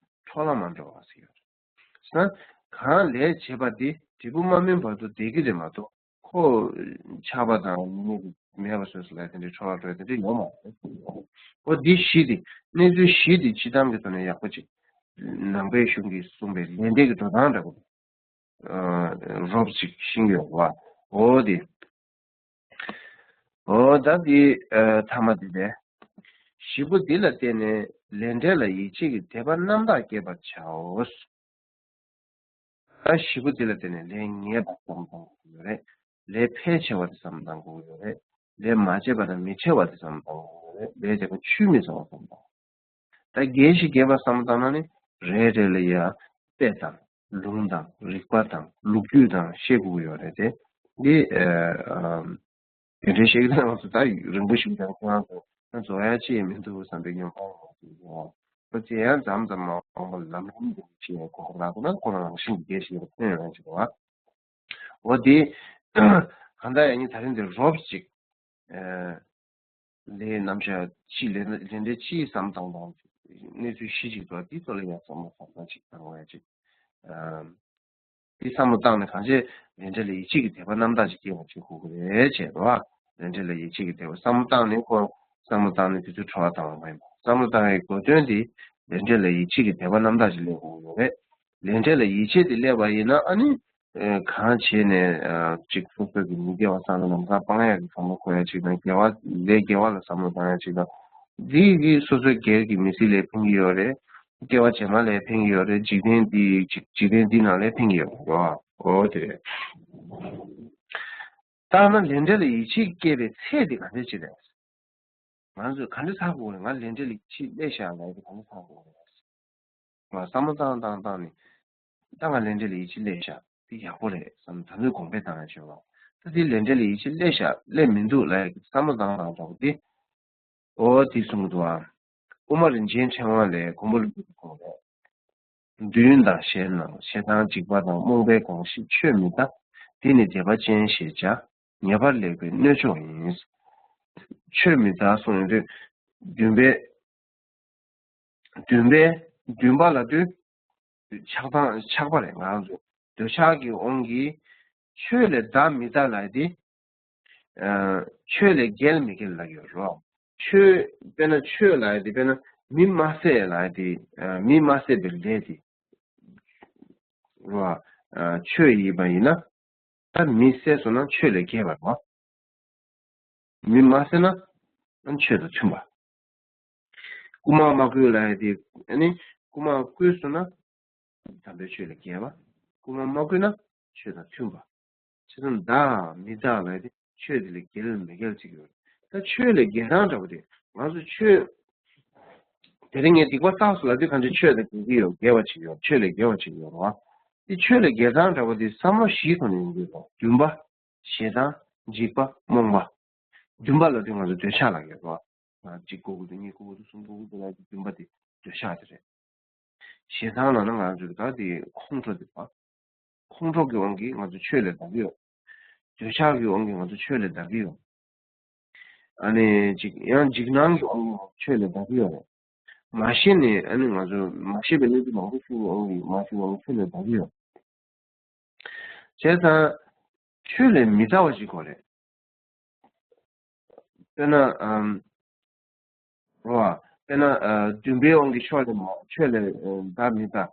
འཕྲོ་བརླག་མ་འགྲོ་བ་ཟེར་གྱི་ཡོད་རེད། ཟེར་ན། གང་ལས་བྱེད་པ་འདི་འབྲས་བུ་མ་སྨིན་བར་དུ་བསྡད་ཀྱི་རེད་མ་གཏོགས། ཁོ་ཆགས་པ་དང་ཉེས་པ་མེད་པ་བཟོས་སོང་ལབ་དེ་འདྲའི་འཕྲོ་བརླག་འགྲོ་ཡ་དེ་འདྲ་ཡོད་མ་རེད། འོ་འདི་བཞི་དེ། གནས་ཚུལ་བཞི་དེ་སྤྱི་བཏང་གི་ཐོག་ནས་ཡག་པོ་ཅིག་ནང་པའི་གཞུང་གིས་གསུངས་པའི་ལས་འབྲས་ཀྱི་འགྲོ་སྟངས་འདྲ་པོ། ཨ། རོབ་ཅིག་ཤེས་ཀྱི་ཡོད་པ། འོ་དེ། འོ་ད་འདི། ཨ། ཐ་མ་འདི་རེད། བཞི་པོ་འདི་ལ་བརྟེན་ནས་ལས་འབྲས་ལ་ཡིད་ཆེས་ཀྱི་དད་པ་རྣམ་དག་བསྐྱེད་པར་བྱའོ། ད་བཞི་པོ་འདི་ལ་བརྟེན་ནས་ལས་ངན་པ་བསམ་བློ་བཏང་དགོས་ཀྱི་ཡོད་རེད། ལས་ཕལ་ཆེ་བ་དེ་བསམ་བློ་བཏང་དགོས་ཀྱི་ཡོད་རེད། ལས་མ་བྱས་པ་དང་མི་འཕྲད་པ་དེ་བསམ་བློ་བཏང་དགོས་ཀྱི་ཡོད་རེད། ལས་བྱས་པ་ཆུད་མི་ཟ་བ་བསམ་བློ་བཏང་། ད་རྒྱས་ཤིག་རྒྱས་པ་བསམ་བློ་བཏང་ན་ནི། རེ་རེ་ལ་ཡ་དཔེ་དང་ལུང་དང་རིགས་པ་དང་ལོ་རྒྱུས་དང་བཤད་དགོས་ཀྱི་ཡོད་རེད་དེ། འདི། ཨ། ཨམ། དེ་འདྲའི་བཤད་ཀྱི་ང་ཚོ་ད་རིང་པོ་ཞིག་ཀྱང་ཁོ་རང་ཚོ་ང་རྫོགས་ཡ་ཅི་ཡང་མི་འདུག་བསམ་པའི་ཉོན་མོངས་ཡོང་གི་ཡོད། ཁོ་ཚོས་ཡང་མཚམས་མཚམས་མ་འོངས་པ་ལམ་རིམ་འདི་བྱེད་ཡ་གོ་སྐབས་རག་ཐུབ་ན་ཁོ་རང་རང་བཞིན་གྱིས་རྒྱས་ཤིག་ཡོང་ཡོང་ཅིག་རེད་བ། འོ་དེ། གང་ལྟར་ཡང་ནི་ད་རིང་འདིར་རོབ་ཅིག་ཨ། ལས་རྣམ་གཞག་ཅིག་ལས་ལས་འབྲས་ཅིག་བསམ་བཏང་དང་། གནས་ཚུལ་བཞི་ཅིག་འདུག་དེའི་ཐོག་ལ་ཡང་བསམ་བློ་གང་ག་ཅིག་བཏང་བ་ཅིག་ཨ། དེ་བསམ་བློ་བཏང་ནས་གང་བྱས་ལས་འབྲས་ལ་ཡིད་ཆེས་ཀྱི་དད་པ་རྣམ་དག་ཅིག་སྐྱེ་བ་ཅིག་དགོས་ཀྱི་རེད་བྱས་རོ། ལས་འབྲས་ལ་ཡིད་ཆེས་ཀྱི་དད་པ་བསམ་བློ་བཏང་ནས་ཁོ། བསམ་བློ་བཏང་ནས་དེ་ཚོའི་འཕྲོ་བརླག་བཏང་བ་མ་ཡིན་པ། བསམ་བློ་བཏང་བའི་གོ་དོན་དེ་ལས་འབྲས་ལ་ཡིད་ཆེས་ཀྱི་དད་པ་རྣམ་དག་ཅིག་སླེབས་དགོས་ཀྱི་ཡོད་རེད། ལས་འབྲས་ལ་ཡིད་ཆེས་དེ་སླེབས་པ་ཡིན་ན། ཨ་ནི་ཨ་གང་བྱས་ནས་ཨ་ཅིག་སོ་སོ་གི་མི་དགེ་བ་བསགས་ན་ལམ་སང་སྤང་ཡག་གི་བསམ་བློ་འཁོར་ཡ་ཅིག་དང་། དགེ་བ་ལས་དགེ་བ་ལ་བསམ་བློ་བཏང་ཡ་ཅིག་དང་། འདི་གིས་སོ་སོའི་སྒེར་གྱི་མི་ཚེ་ལ་ཕན་གྱི་ཡོད་རེད། སྐྱེ་བ་རྗེས་མ་ལ་ཕན་གྱི་ཡོད་རེད། འཇིག་རྟེན་འདི་འཇིག་འཇིག་རྟེན་འདི་ནང་ལ་ཕན་གྱི་ཡོད་རེད། འོ་དེ་རེད། ད་ང་ལས་འབྲས་ལ་ཡིད་ཆེས་སྐྱེས་པའི་ཚད་དེ་ག་འདྲ་ཅིག་རེད། ང་ཚོས་ག་འདྲ་ཚར་དགོས་རེད། ང་ལས་འབྲས་ལ་ཡིད་ཆེས་སླེབས་ཤག་ལབ་ཡ་དེ་ག་འདྲ་ཚར་དགོས་རེད། ང་བསམ་བློ་བཏང་བཏང་བཏང་ནས། ད་ང་ལས་འབྲས་ལ་ཡིད་ཆེས་སླེབས་ཤག་འདི་ཡག་པོ་རེད་བསམ། ད་ལོས་གོང་འཕེལ་བཏང་ཡ་ཞོར་ལ། ད་འདི་ལས་འབྲས་ལ་ཡིད་ཆེས་སླེབས་ཤག་སླེབས་མི་འདུག་ལབ་ཡ་གི་བསམ་བློ་བཏང་བཏང་འདྲ་པོ་དེ། འོ་དེ་གསུངས་འདུག་ཨ། དབུ་མ་རིན་ཆེན་ཕྲེང་བ་ལས་མགོན་པོ་ཀླུ་སྒྲུབ་ཀྱིས་གསུངས་རེད། མདུན་དང་ཞལ་ནང་ཞེ་སྡང་འཇིགས་པ་དང་རྨོངས་པའི་དགོངས་གཞི་ཆོས་མི་གདའ། འདི་ནི་དད་པ་ཅན་ཞེས་བྱ། ངེས་པར་ལེགས་པའི་སྣོད་མཆོག་ཡིན། ཆོས་མི་གདའ་གསུངས་ཡོང་དུས། འདུན་པའི་འདུན་པའི་འདུན་པ་ལབ་དུས་ཆགས་སྡང་ཆགས་པ་རེད། ང་རང་ཚོ་འདོད་ཆགས་ཀྱི་དབང་གིས་ཆོས་ལས་གདའ་མི་གདའ་ལབ་དེ། ཨ་ཆོས་ལས་འགལ་མི་འགལ་ལབ་ཡོད་རོ། ཆོས་དཔེར་ན་ཆོས་ལབ་དེ་དཔེར་ན་མི་མ་བསད་ལབ་དེ། ཨ་མི་མ་བསད་པའི་ལས་དེ་རོ། ཨ་ཆོས་ཡིན་པ་ཡིན་ན། ད་མི་བསད་སོང་ན་ཆོས་ལས་འགལ་བ་རེད་བ། མི་མ་བསད་ན་ཨ་ཆོས་དང་མཐུན་པ། རྐུ་མ་མ་རྐུ་ལབ་ཡ་དེ། ཨ་ནི་རྐུ་མ་རྐུས་སོང་ན་དམ་པའི་ཆོས་ལས་འགལ་བ། རྐུ་མ་མ་རྐུས་ན་ཆོས་དང་མཐུན་པ། བྱས་ཙང་གདའ་མི་གདའ་ལབ་ཡ་དེ་ཆོས་དེ་ལས་འགལ་མི་འགལ་ཅིག་ཡོད་རེད། ད་ཆོས་ལས་འགལ་སྟངས་འདྲ་པོ་དེ་ང་ཚོ་ཆོས། དེ་རིང་ངས་སྡིག་པ་བསགས་སོང་ལབ་དུས་གང་ཅི་ཆོས་དང་འགལ་གྱི་ཡོད། འགལ་བ་ཅིག་ཡོད། ཆོས་ལས་འགལ་བ་ཅིག་ཡོད་རེད་བ། དེ་ཆོས་ལས་འགལ་སྟངས་འདྲ་པོ་དེ་བསམ་བློ་བཞིའི་ཐོག་ནས་ཡོང་གི་ཡོད། འདུན་པ། ཞེ་སྡང་། འཇིགས་པ། རྨོངས་པ། འདུན་པ་ལབ་དུས་ང་ཚོ་འདོད་ཆགས་ལབ་ཀྱི་ཡོད་རེད་བ། ང་གཅིག་དགོས་ཀྱི་འདུག་གཉིས་དགོས་ཀྱི་འདུག་གསུམ་དགོས་ཀྱི་འདུག་ལབ་ཀྱི་འདུན་པ་དེ་འདོད་ཆགས་དེ་རེད། ཞེ་སྡང་ལབ་ན་ང་ཚོས་ད་དེ་ཁོང་ཁྲོ་དེ་བ། ཁོང་ཁྲོ་གི་དབང་གིས་ང་ཚོ་ཆོས་ལས་འདའ་གི་ཡོད། འདོད་ཆགས་ཀྱི་དབང་གིས་ང་ཚོ་ཆོས་ལས་འདའ་གི་ཡོད། ཨ་ནི་ཅིག་ཡང་འཇིགས་སྣང་གི་དབང་གིས་ང་ཚོ་ཆོས་ལས་འདའ་གི་ཡོད་རེད། མ་ཤེས་ནས་ཨ་ནི་ང་ཚོ་མ་ཤེས་པའི་གནས་ཚུལ་མང་པོ་ཤེས་པའི་དབང་གིས་མ་ཤེས་པའི་དབང་གིས་ཆོས་ལས་འདའ་གི་ཡོད། བྱས་ཙང་ཆོས་ལས་མི་འདའ་བ་ཞིག་དགོས་རེད། དཔེར་ན་ཨམ། རོ། དཔེར་ན་ཨ་འདུན་པའི་དབང་གིས་ཆོས་ལས་མ་ཆོས་ལས་ཨ་འདའ་མི་འདའ།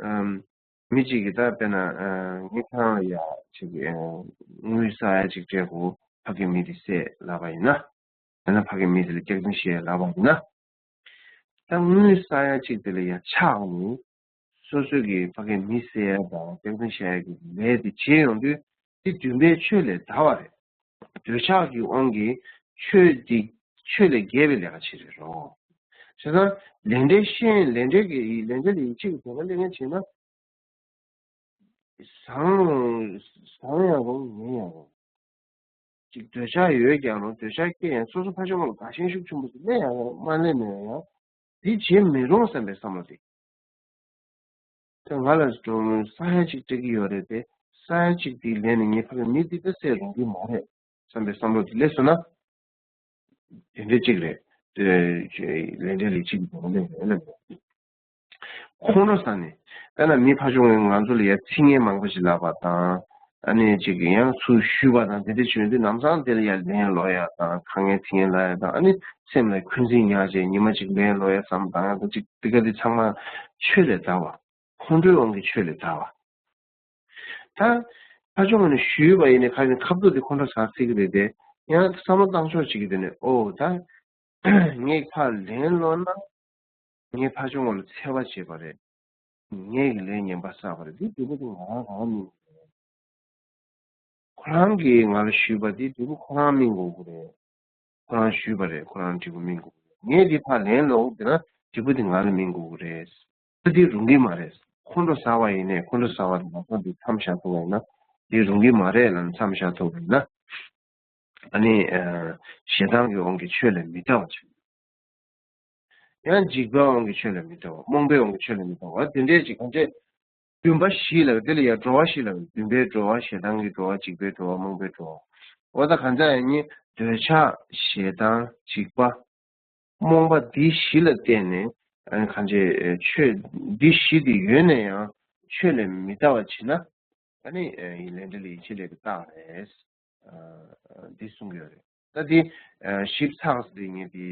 ཨམ། མི་གཅིག་གིས་ད་དཔེར་ན་ཨ་ངས་ཁྱེད་རང་ལ་ཡ་ཅིག་ཨ་དངུལ་བསགས་ཡ་ཅིག་སྤྲད་དགོས། ཕ་གི་མི་དེ་བསད་ལབ་པ་ཡིན་ན། ཡང་ན་ཕ་གི་མི་དེ་ལ་སྐྱག་རྫུན་བཤད་ལབ་པ་ཡིན་ན། ད་དངུལ་བསགས་ཡ་གཅིག་དེ་ལ་ཡ་ཆགས་ནས། སོ་སོ་གི་ཕ་གི་མི་བསད་ཡ་དང་སྐྱག་རྫུན་བཤད་ཡ་གི་ལས་དེ་བྱེད་ཡོང་དུས། དེ་འདུན་པའི་ཆོས་ལས་འདའ་བ་རེད། འདོད་ཆགས་ཀྱི་དབང་གིས་ཆོས་དེ་ཆོས་ལས་འགལ་བའི་ལས་ཀ་བྱེད་རེད་རོ། བྱས་ཙང་ལས་འབྲས་ཤེས། ལས་འབྲས་ཀྱི་ལས་འབྲས་ལ་ཡིད་ཆེས་ཀྱི་དོན་ལ་སླེབས་མཁན་བྱས་ན། བཟང་རུང་བཟང་ཡང་རུང་ངན་ཡང་རུང་། ཅིག་འདོད་ཆགས་ཡོད་ཀྱང་རུང་། འདོད་ཆགས་སྐྱེས་ཡང་སོ་སོ་ཕར་ཕྱོགས་ལ་དགའ་ཞེན་ཤུགས་ཆེན་པོ་ཞིག་སླེབས་ཡང་རུང་། མ་སླེབས་ན་ཡང་འདི་བྱེད་མི་རུང་བསམ་པའི་བསམ་བློ་དེ། ད་ང་ལ་འགྲོ་ས་ཡ་གཅིག་སྤྲད་ཀྱི་ཡོད་རེད་དེ། ས་ཡ་གཅིག་དེའི་ལས་ནས་ངས་ཕ་གི་མི་འདི་ད་བསད་རུང་གི་མ་རེད་བསམ་པའི་བསམ་བློ་དེ་སླེབས་སོང་ན། དེ་འདྲ་གཅིག་རེད། དེ་ལས་འབྲས་ལས་གཅིག་གི་དོན་ལས་རེད་ལབ། ཁོང་ཁྲོ་ཟ་ནས། དཔེར་ན་མི་ཕར་ཕྱོགས་ནས་ང་ཚོ་ལ་ཡ་ཚིག་ངན་མང་པོ་ཞིག་ལབ་པ་དང་། ཨ་ནི་ཅིག་ཡང་ཚུར་གཞུས་པ་དང་དེ་འདྲ་བྱུང་དུས་ལམ་སང་དེ་ལ་ཡ་ལན་སློག་ཡ་དང་ཁ་ངན་ཚིག་ངན་ལབ་ཡ་དང་། ཨ་ནི་སེམས་ལ་འཁོན་འཛིན་ཉར་བྱས་ཉི་མ་གཅིག་ལན་སློག་ཡ་བསམ་བཏང་ཡ་དང་ཅིག་དེ་ག་དེ་ཚང་མ་ཆོས་ལས་འདའ་བ། ཁོང་ཁྲོའི་དབང་གིས་ཆོས་ལས་འདའ་བ། ད་ཕར་ཕྱོགས་ནས་གཞུས་པ་ཡིན་ནའི་ཁ་ནས་ཁ་ཐུག་དེ་ཁོང་ཁྲོ་ཟ་སྲིད་ཀྱི་རེད་དེ། ཡང་བསམ་བློ་བཏང་ཕྱོགས་གཅིག་གིས་དེ་ནས་ཨོ་ད་ངས་ཕར་ལན་སློག་ན། ངས་ཕར་ཕྱོགས་ལ་འཚེ་བ་བྱས་པ་རེད། ངས་ཀྱི་ལས་ངན་པ་བསགས་པ་རེད། འདི་འབྲས་བུ་དེ་ང་རང་རང་སྨིན་དགོས་རེད། ཁོ་རང་གིས་ང་ལ་གཞུས་པ་འདི་འབྲས་བུ་ཁོ་རང་སྨིན་དགོས་ཀྱི་རེད། ཁོ་རང་གཞུས་པ་རེད། ཁོ་རང་འབྲས་བུ་སྨིན་དགོས་ཀྱི་རེད། ངས་འདི་ཕར་ལན་སློག་དེ་ན་འབྲས་བུ་དེ་ང་ལ་སྨིན་དགོས་ཀྱི་རེད། འདི་རུང་གི་མ་རེད། ཁོང་ཁྲོ་ཟ་བ་ཡིན་ནའི་ཁོང་ཁྲོ་ཟ་བ་དེ་མ་ཚང་དེ་མཚམས་བཞག་ཐུབ་པ་ཡིན་ན། འདི་རུང་གི་མ་རེད་ལབ་ནས་མཚམས་བཞག་ཐུབ་པ་ཡིན་ན། ཨ་ནི་ཨ་ཞེ་སྡང་གི་དབང་གིས་ཆོས་ལས་མི་འདའ་བ་བྱེད། ཡང་འཇིགས་པའི་དབང་གིས་ཆོས་ལས་མི་འདའ་བ། རྨོངས་པའི་དབང་གིས་ཆོས་ལས་མི་འདའ་བ། དེ་འདྲའི་ཅིག་གང་བྱས། འདུན་པ་བཞི་ལ་དེ་ལ་ཡང་འགྲོ་བ་བཞི་ལ་འདུན་པའི་འགྲོ་བ། ཞེ་སྡང་གི་འགྲོ་བ། འཇིགས་པའི་འགྲོ་བ། རྨོངས་པའི་འགྲོ་བ། འོ་ད་གང་ཟག་ཡང་ནི་འདོད་ཆགས། ཞེ་སྡང་། འཇིགས་པ། རྨོངས་པ་འདི་བཞི་ལ་བརྟེན་ནས་ཨ་ནི་གང་བྱས་ཆོས་འདི་བཞི་འདི་ཡོད་ནས་ཡང་ཆོས་ལས་མི་འདའ་བ་བྱེད་ན། ཨ་ནི་ལས་འབྲས་ལ་ཡིད་ཆེས་སླེབས་པའི་རྟགས་རེད། འདི་གསུང་གི་ཡོད་རེད། ད་འདི་ཞིབ་ཚགས་སུ་འདི་ངས་འདི་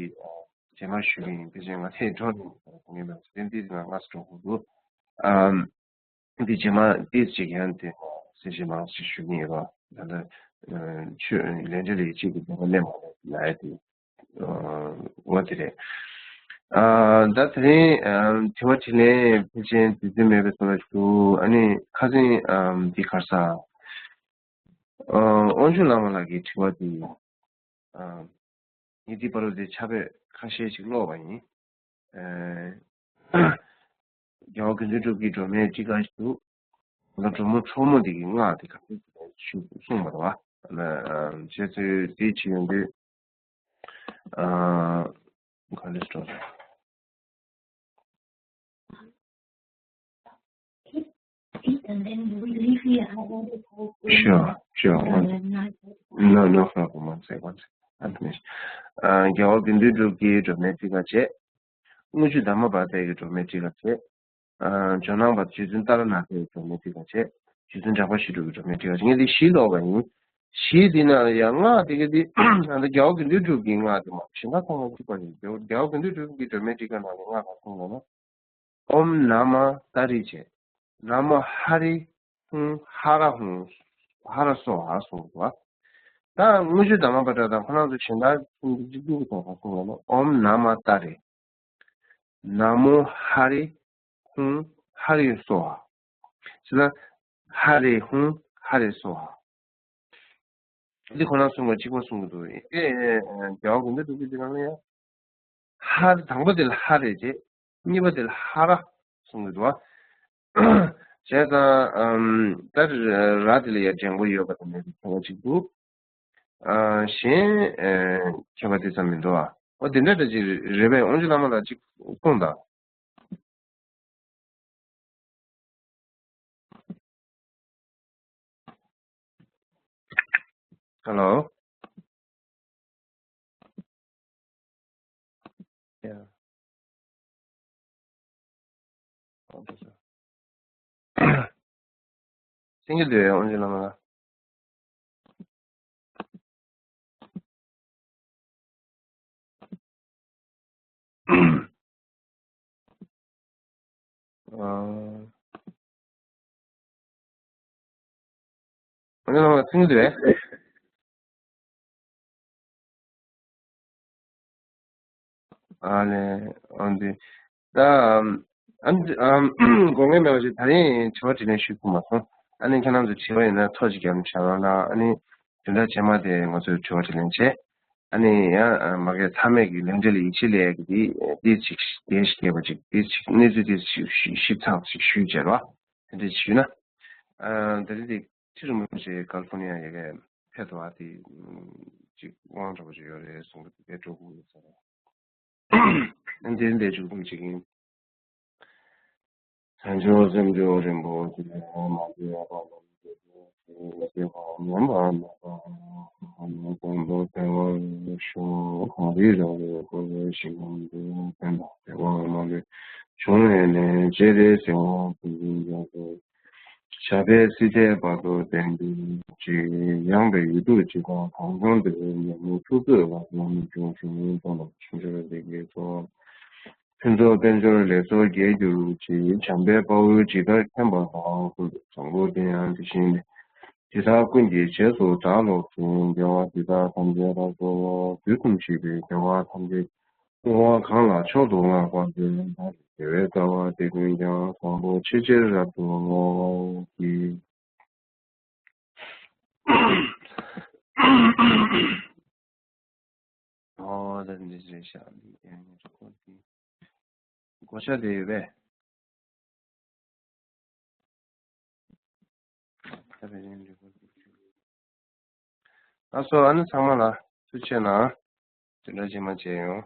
རྗེས་མ་ཞུ་གི་ཡིན། དེ་བཞིན་ང་ཚོས་འགྲོ་རེད་ངས་ལ་དེ་འདི་ང་ང་སུ་འགྲོ་དགོས་འདུག་ཨམ། འདི་རྗེས་མ་ཏིས་ཅིག་ཡང་དེ་གསལ་བཤད་མང་ཞིག་ཞུ་གི་ཡིན་རོགས། ད་ལྟ་ཆོས་ལས་འབྲས་ལས་གཅིག་གི་དེ་ལ་སླེབས་མ་ལ་ཡ་དེ་འོ་དེ་རེད། ཨ་ད་དེ་རིང་དྲི་བ་དྲིས་ལན་ཕལ་ཆེར་དུས་ཚོད་མེད་པའི་ཐོག་ལ་ཞུ། ཨ་ནི་ཁ་སང་འདི་གར་ས་དབང་ཕྱུག་བླ་མ་ལགས་ཀྱི་དྲི་བ་དེ། ཨ། ངས་འདི་བར་དུ་དེ་ཕྱག་དཔེ་ཁ་ཤས་ཤིག་ཀློག་པ་ཡིན། ཨ། རྒྱལ་བ་དགེ་འདུན་གྲུབ་ཀྱི་སྒྲོན་མེའི་ཁྲིད་ཀ་ཞིག་འདུག་ད་སྒྲོལ་མ་མཚོ་མོ་འདི་གི་སྔགས་དེ་ག་ཚོད་ཞུ་གསུངས་པ་རེད་བ། ཨ་ཁྱེད་ཚོས་དེ་བྱེད་ཡོང་དུས། ཨ། ག་ལེ་སྤྲོ། Sure, sure. One, no, no problem. One sec, one sec. Let me finish. ཨ། རྒྱལ་བ་དགེ་འདུན་གྲུབ་ཀྱི་སྒྲོན་མེའི་ཁྲིད་ཀ་བྱས། དངུལ་ཆུ་དྷརྨ་བཛྲ་ཡི་སྒྲོན་མེའི་ཁྲིད་ཀ་བྱས། ཨ། ཇོ་ནང་པ་རྗེ་བཙུན་ཏཱ་ལ་ནཱ་ཐའི་སྒྲོན་མེའི་ཁྲིད་ཀ་བྱས། རྗེ་བཙུན་ཇག་པ་ཞི་ཁྲོ་གི་སྒྲོན་མེའི་ཁྲིད་ཀ་བྱས། ངས་འདི་བཞི་ཀློག་པ་ཡིན། བཞི་འདི་ནང་ལ་ཡང་སྔགས་དེ་ག་དེ་ཨ་ད་རྒྱལ་བ་དགེ་འདུན་གྲུབ་ཀྱི་སྔགས་དེ་མ་གཞན་དག་ཚང་མ་གཅིག་པ་རེད། རྒྱལ་བ་རྒྱལ་བ་དགེ་འདུན་གྲུབ་ཀྱི་སྒྲོན་མེའི་ཁྲིད་ཀ་ནང་ལ་སྔགས་ག་གསུངས་ལབ་ན། ཨོཾ་ན་མ་ཏཱ་རེ་བྱས། ན་མོ་ཧ་རེ་ཧུང་ཧ་ར་ཧུང་ཧ་ར་སྭཱ་ཧཱ་གསུངས་འདུག་བ། ད་དངུལ་ཆུ་དྷརྨ་བཛྲ་དང་ཁོ་རང་ཚོ་གཞན་དག་གསུང་རྒྱུ་གཅིག་པུ་གི་ཐོག་ག་གསུངས་ལབ་ན། ཨོཾ་ན་མ་ཏཱ་རེ། ན་མོ་ཧ་རེ་ཧུང་ཧ་རེ་སྭཱ་ཧཱ། ཅེ་ན། ཧ་རེ་ཧུང་ཧ་རེ་སྭཱ་ཧཱ། འདི་ཁོ་ན་གསུང་བ་གཅིག་པ་གསུང་གི་འདུག་ཨེ་ཨེ་ཨེ། རྒྱལ་བ་དགེ་འདུན་གྲུབ་ཀྱི་འདི་ནང་ལ་ཡང་། ཧ་དང་པོ་དེ་ལ་ཧ་རེ་བྱས། གཉིས་པ་དེ་ལ་ཧ་ར་གསུང་གི་འདུག་བ། བྱས་ཙང་ཨམ། ད་ར་དེ་ལ་ཡང་འགྲེང་བུ་ཡོད་པ་དང་མེད་པའི་ཁྱད་པར་གཅིག་འདུག་ཨ། གཞན་ཨེ་ཁྱད་པར་དེ་ཙམ་མི་འདུག་ཨ། འོ་དེ་འདྲ་འདྲ་ཅིག་རེད་པས། དབང་ཕྱུག་བླ་མ་ལ་ཅིག་གསུངས་དང་། Hello. Yeah. Okay, sir. སེང་གེ་འདོད་ཡོད་འོན་ཀྱང་ལ། ཨ། འོན་ཀྱང་ལ་སེང་གེ་འདོད་ཡོད། ཨ་ལེ། ཨ་འདི། ད་ཨ་ནི་ཨ་དགོས་ངེས་མེད་པ་ཞིག་ད་རིང་དྲི་བ་དྲིས་ལན་ཞུས་ཐུབ་མ་སོང་། ཨ་ནི་ཁྱེད་རང་ཚོ་དྲི་བ་ཡིན་ན་ཐོ་ཅིག་རྒྱབ་ནས་བཞག་རོགས་གནང་། ཨ་ནི་དེ་འདྲ་རྗེས་མ་དེ་ང་ཚོས་དྲི་བ་དྲིས་ལན་བྱེད། ཨ་ནི་ཡང་མ་གི་ཚང་མས་ཀྱི་ལན་འབྲེལ་ཡིད་ཆེས་ལས་ཀྱི་དེ་དེ་ཅིག་དེ་ཞིག་རྒྱབ་པ་ཅིག་དེ་ཅིག་གནས་ཚུལ་དེ་ཞིབ་ཞིབ་ཚགས་ཅིག་ཞུས་བྱས་རོགས། དེ་འདྲ་ཞུས་ན། ཨ་ད་རེས་དེ་ཁྲི་རིན་པོ་ཆེ་ཀལ་ཕོར་ནི་ཡ་ཡ་གི་ཕེབས་འདུག་ཨ། དེ་ཅིག་དབང་འདྲ་པོ་ཅིག་ཡོད་རེད་གསུངས་པ་དེ་འགྲོ་དགོས་ཡོད་ས་རེད། ཨ་འདིར་འདས་མཇུག་སྡོམ་བྱེད་ཀྱིན། བྱང་ཆུབ་སེམས་མཆོག་རིན་པོ་ཆེ་མ་འདྲེས་པ་ལ་སྐྱེ་བ་ཉམས་པ་མེད་པ་གོང་དུ་འཕེལ་བར་ཤོག་ཧ་རི་ར་རེ་ཀོ་རེ་ཤི་ཀོང་ཏེ་ཕན་པ་བདེ་བ་མ་ལུས་འབྱུང་བའི་གནས་སྤྱན་རས་གཟིགས་དབང་ཕྱུག་ཡིན་ཀྱང་ཞབས་པད་སྲིད་མཐའི་བར་དུ་བརྟན་པའི་ཕྱིར། ཡངས་པའི་ཡུལ་དུ་གཅིག་པ་གངས་ལྗོངས་འདིར་ཉིན་མོ་ཆུ་ཚོད་ལ་ལམ་འབྱུང་ཞིང་སྟོང་ལ་ཆུ་འབྱོར་ལེགས་པའི་འཚོ། ཕུན་ཚོགས་དཔལ་འབྱོར་ལེགས་ཚོགས་རྒྱས་གྱུར་ཅིག་བྱམས་པའི་དཔའ་བོས་ཇི་ལྟར་མཁྱེན་པ་དང་། བཟང་པོ་དེ་ཡང་དེ་བཞིན་ཏེ། དེ་དག་ཀུན་གྱི་རྗེས་སུ་བདག་སློབ་ཅིང་། དགེ་བ་འདི་དག་ཐམས་ཅད་རབ་ཏུ་བསྔོ། དུས་གསུམ་གཤེགས་པའི་རྒྱལ་བ་ཐམས་ཅད་བསྔོ་བ་གང་ལ་མཆོག་ཏུ་བསྔགས་པ་དེ། བདག་གི་དགེ་བའི་རྩ་བ་དེ་ཀུན་ཀྱང་། བཟང་པོ་ཆེས་ཆེར་རབ་ཏུ་བསྔོ་བར་བགྱི། ཨོ་ད་འདི་རེད་ཤག་ཡང་ཉེ་ཆར་ཁོ་དེ་གོ་ཆ་དེ་ཡོད་པས། ད་བེད་རིང་འགྲིག་པོ་འདུག་ཨ་སོ། ཨ་ནི་ཚང་མ་ལ་ཐུགས་རྗེ་གནང་། དེ་འདྲ་རྗེས་མ་མཇལ་ཡོང་།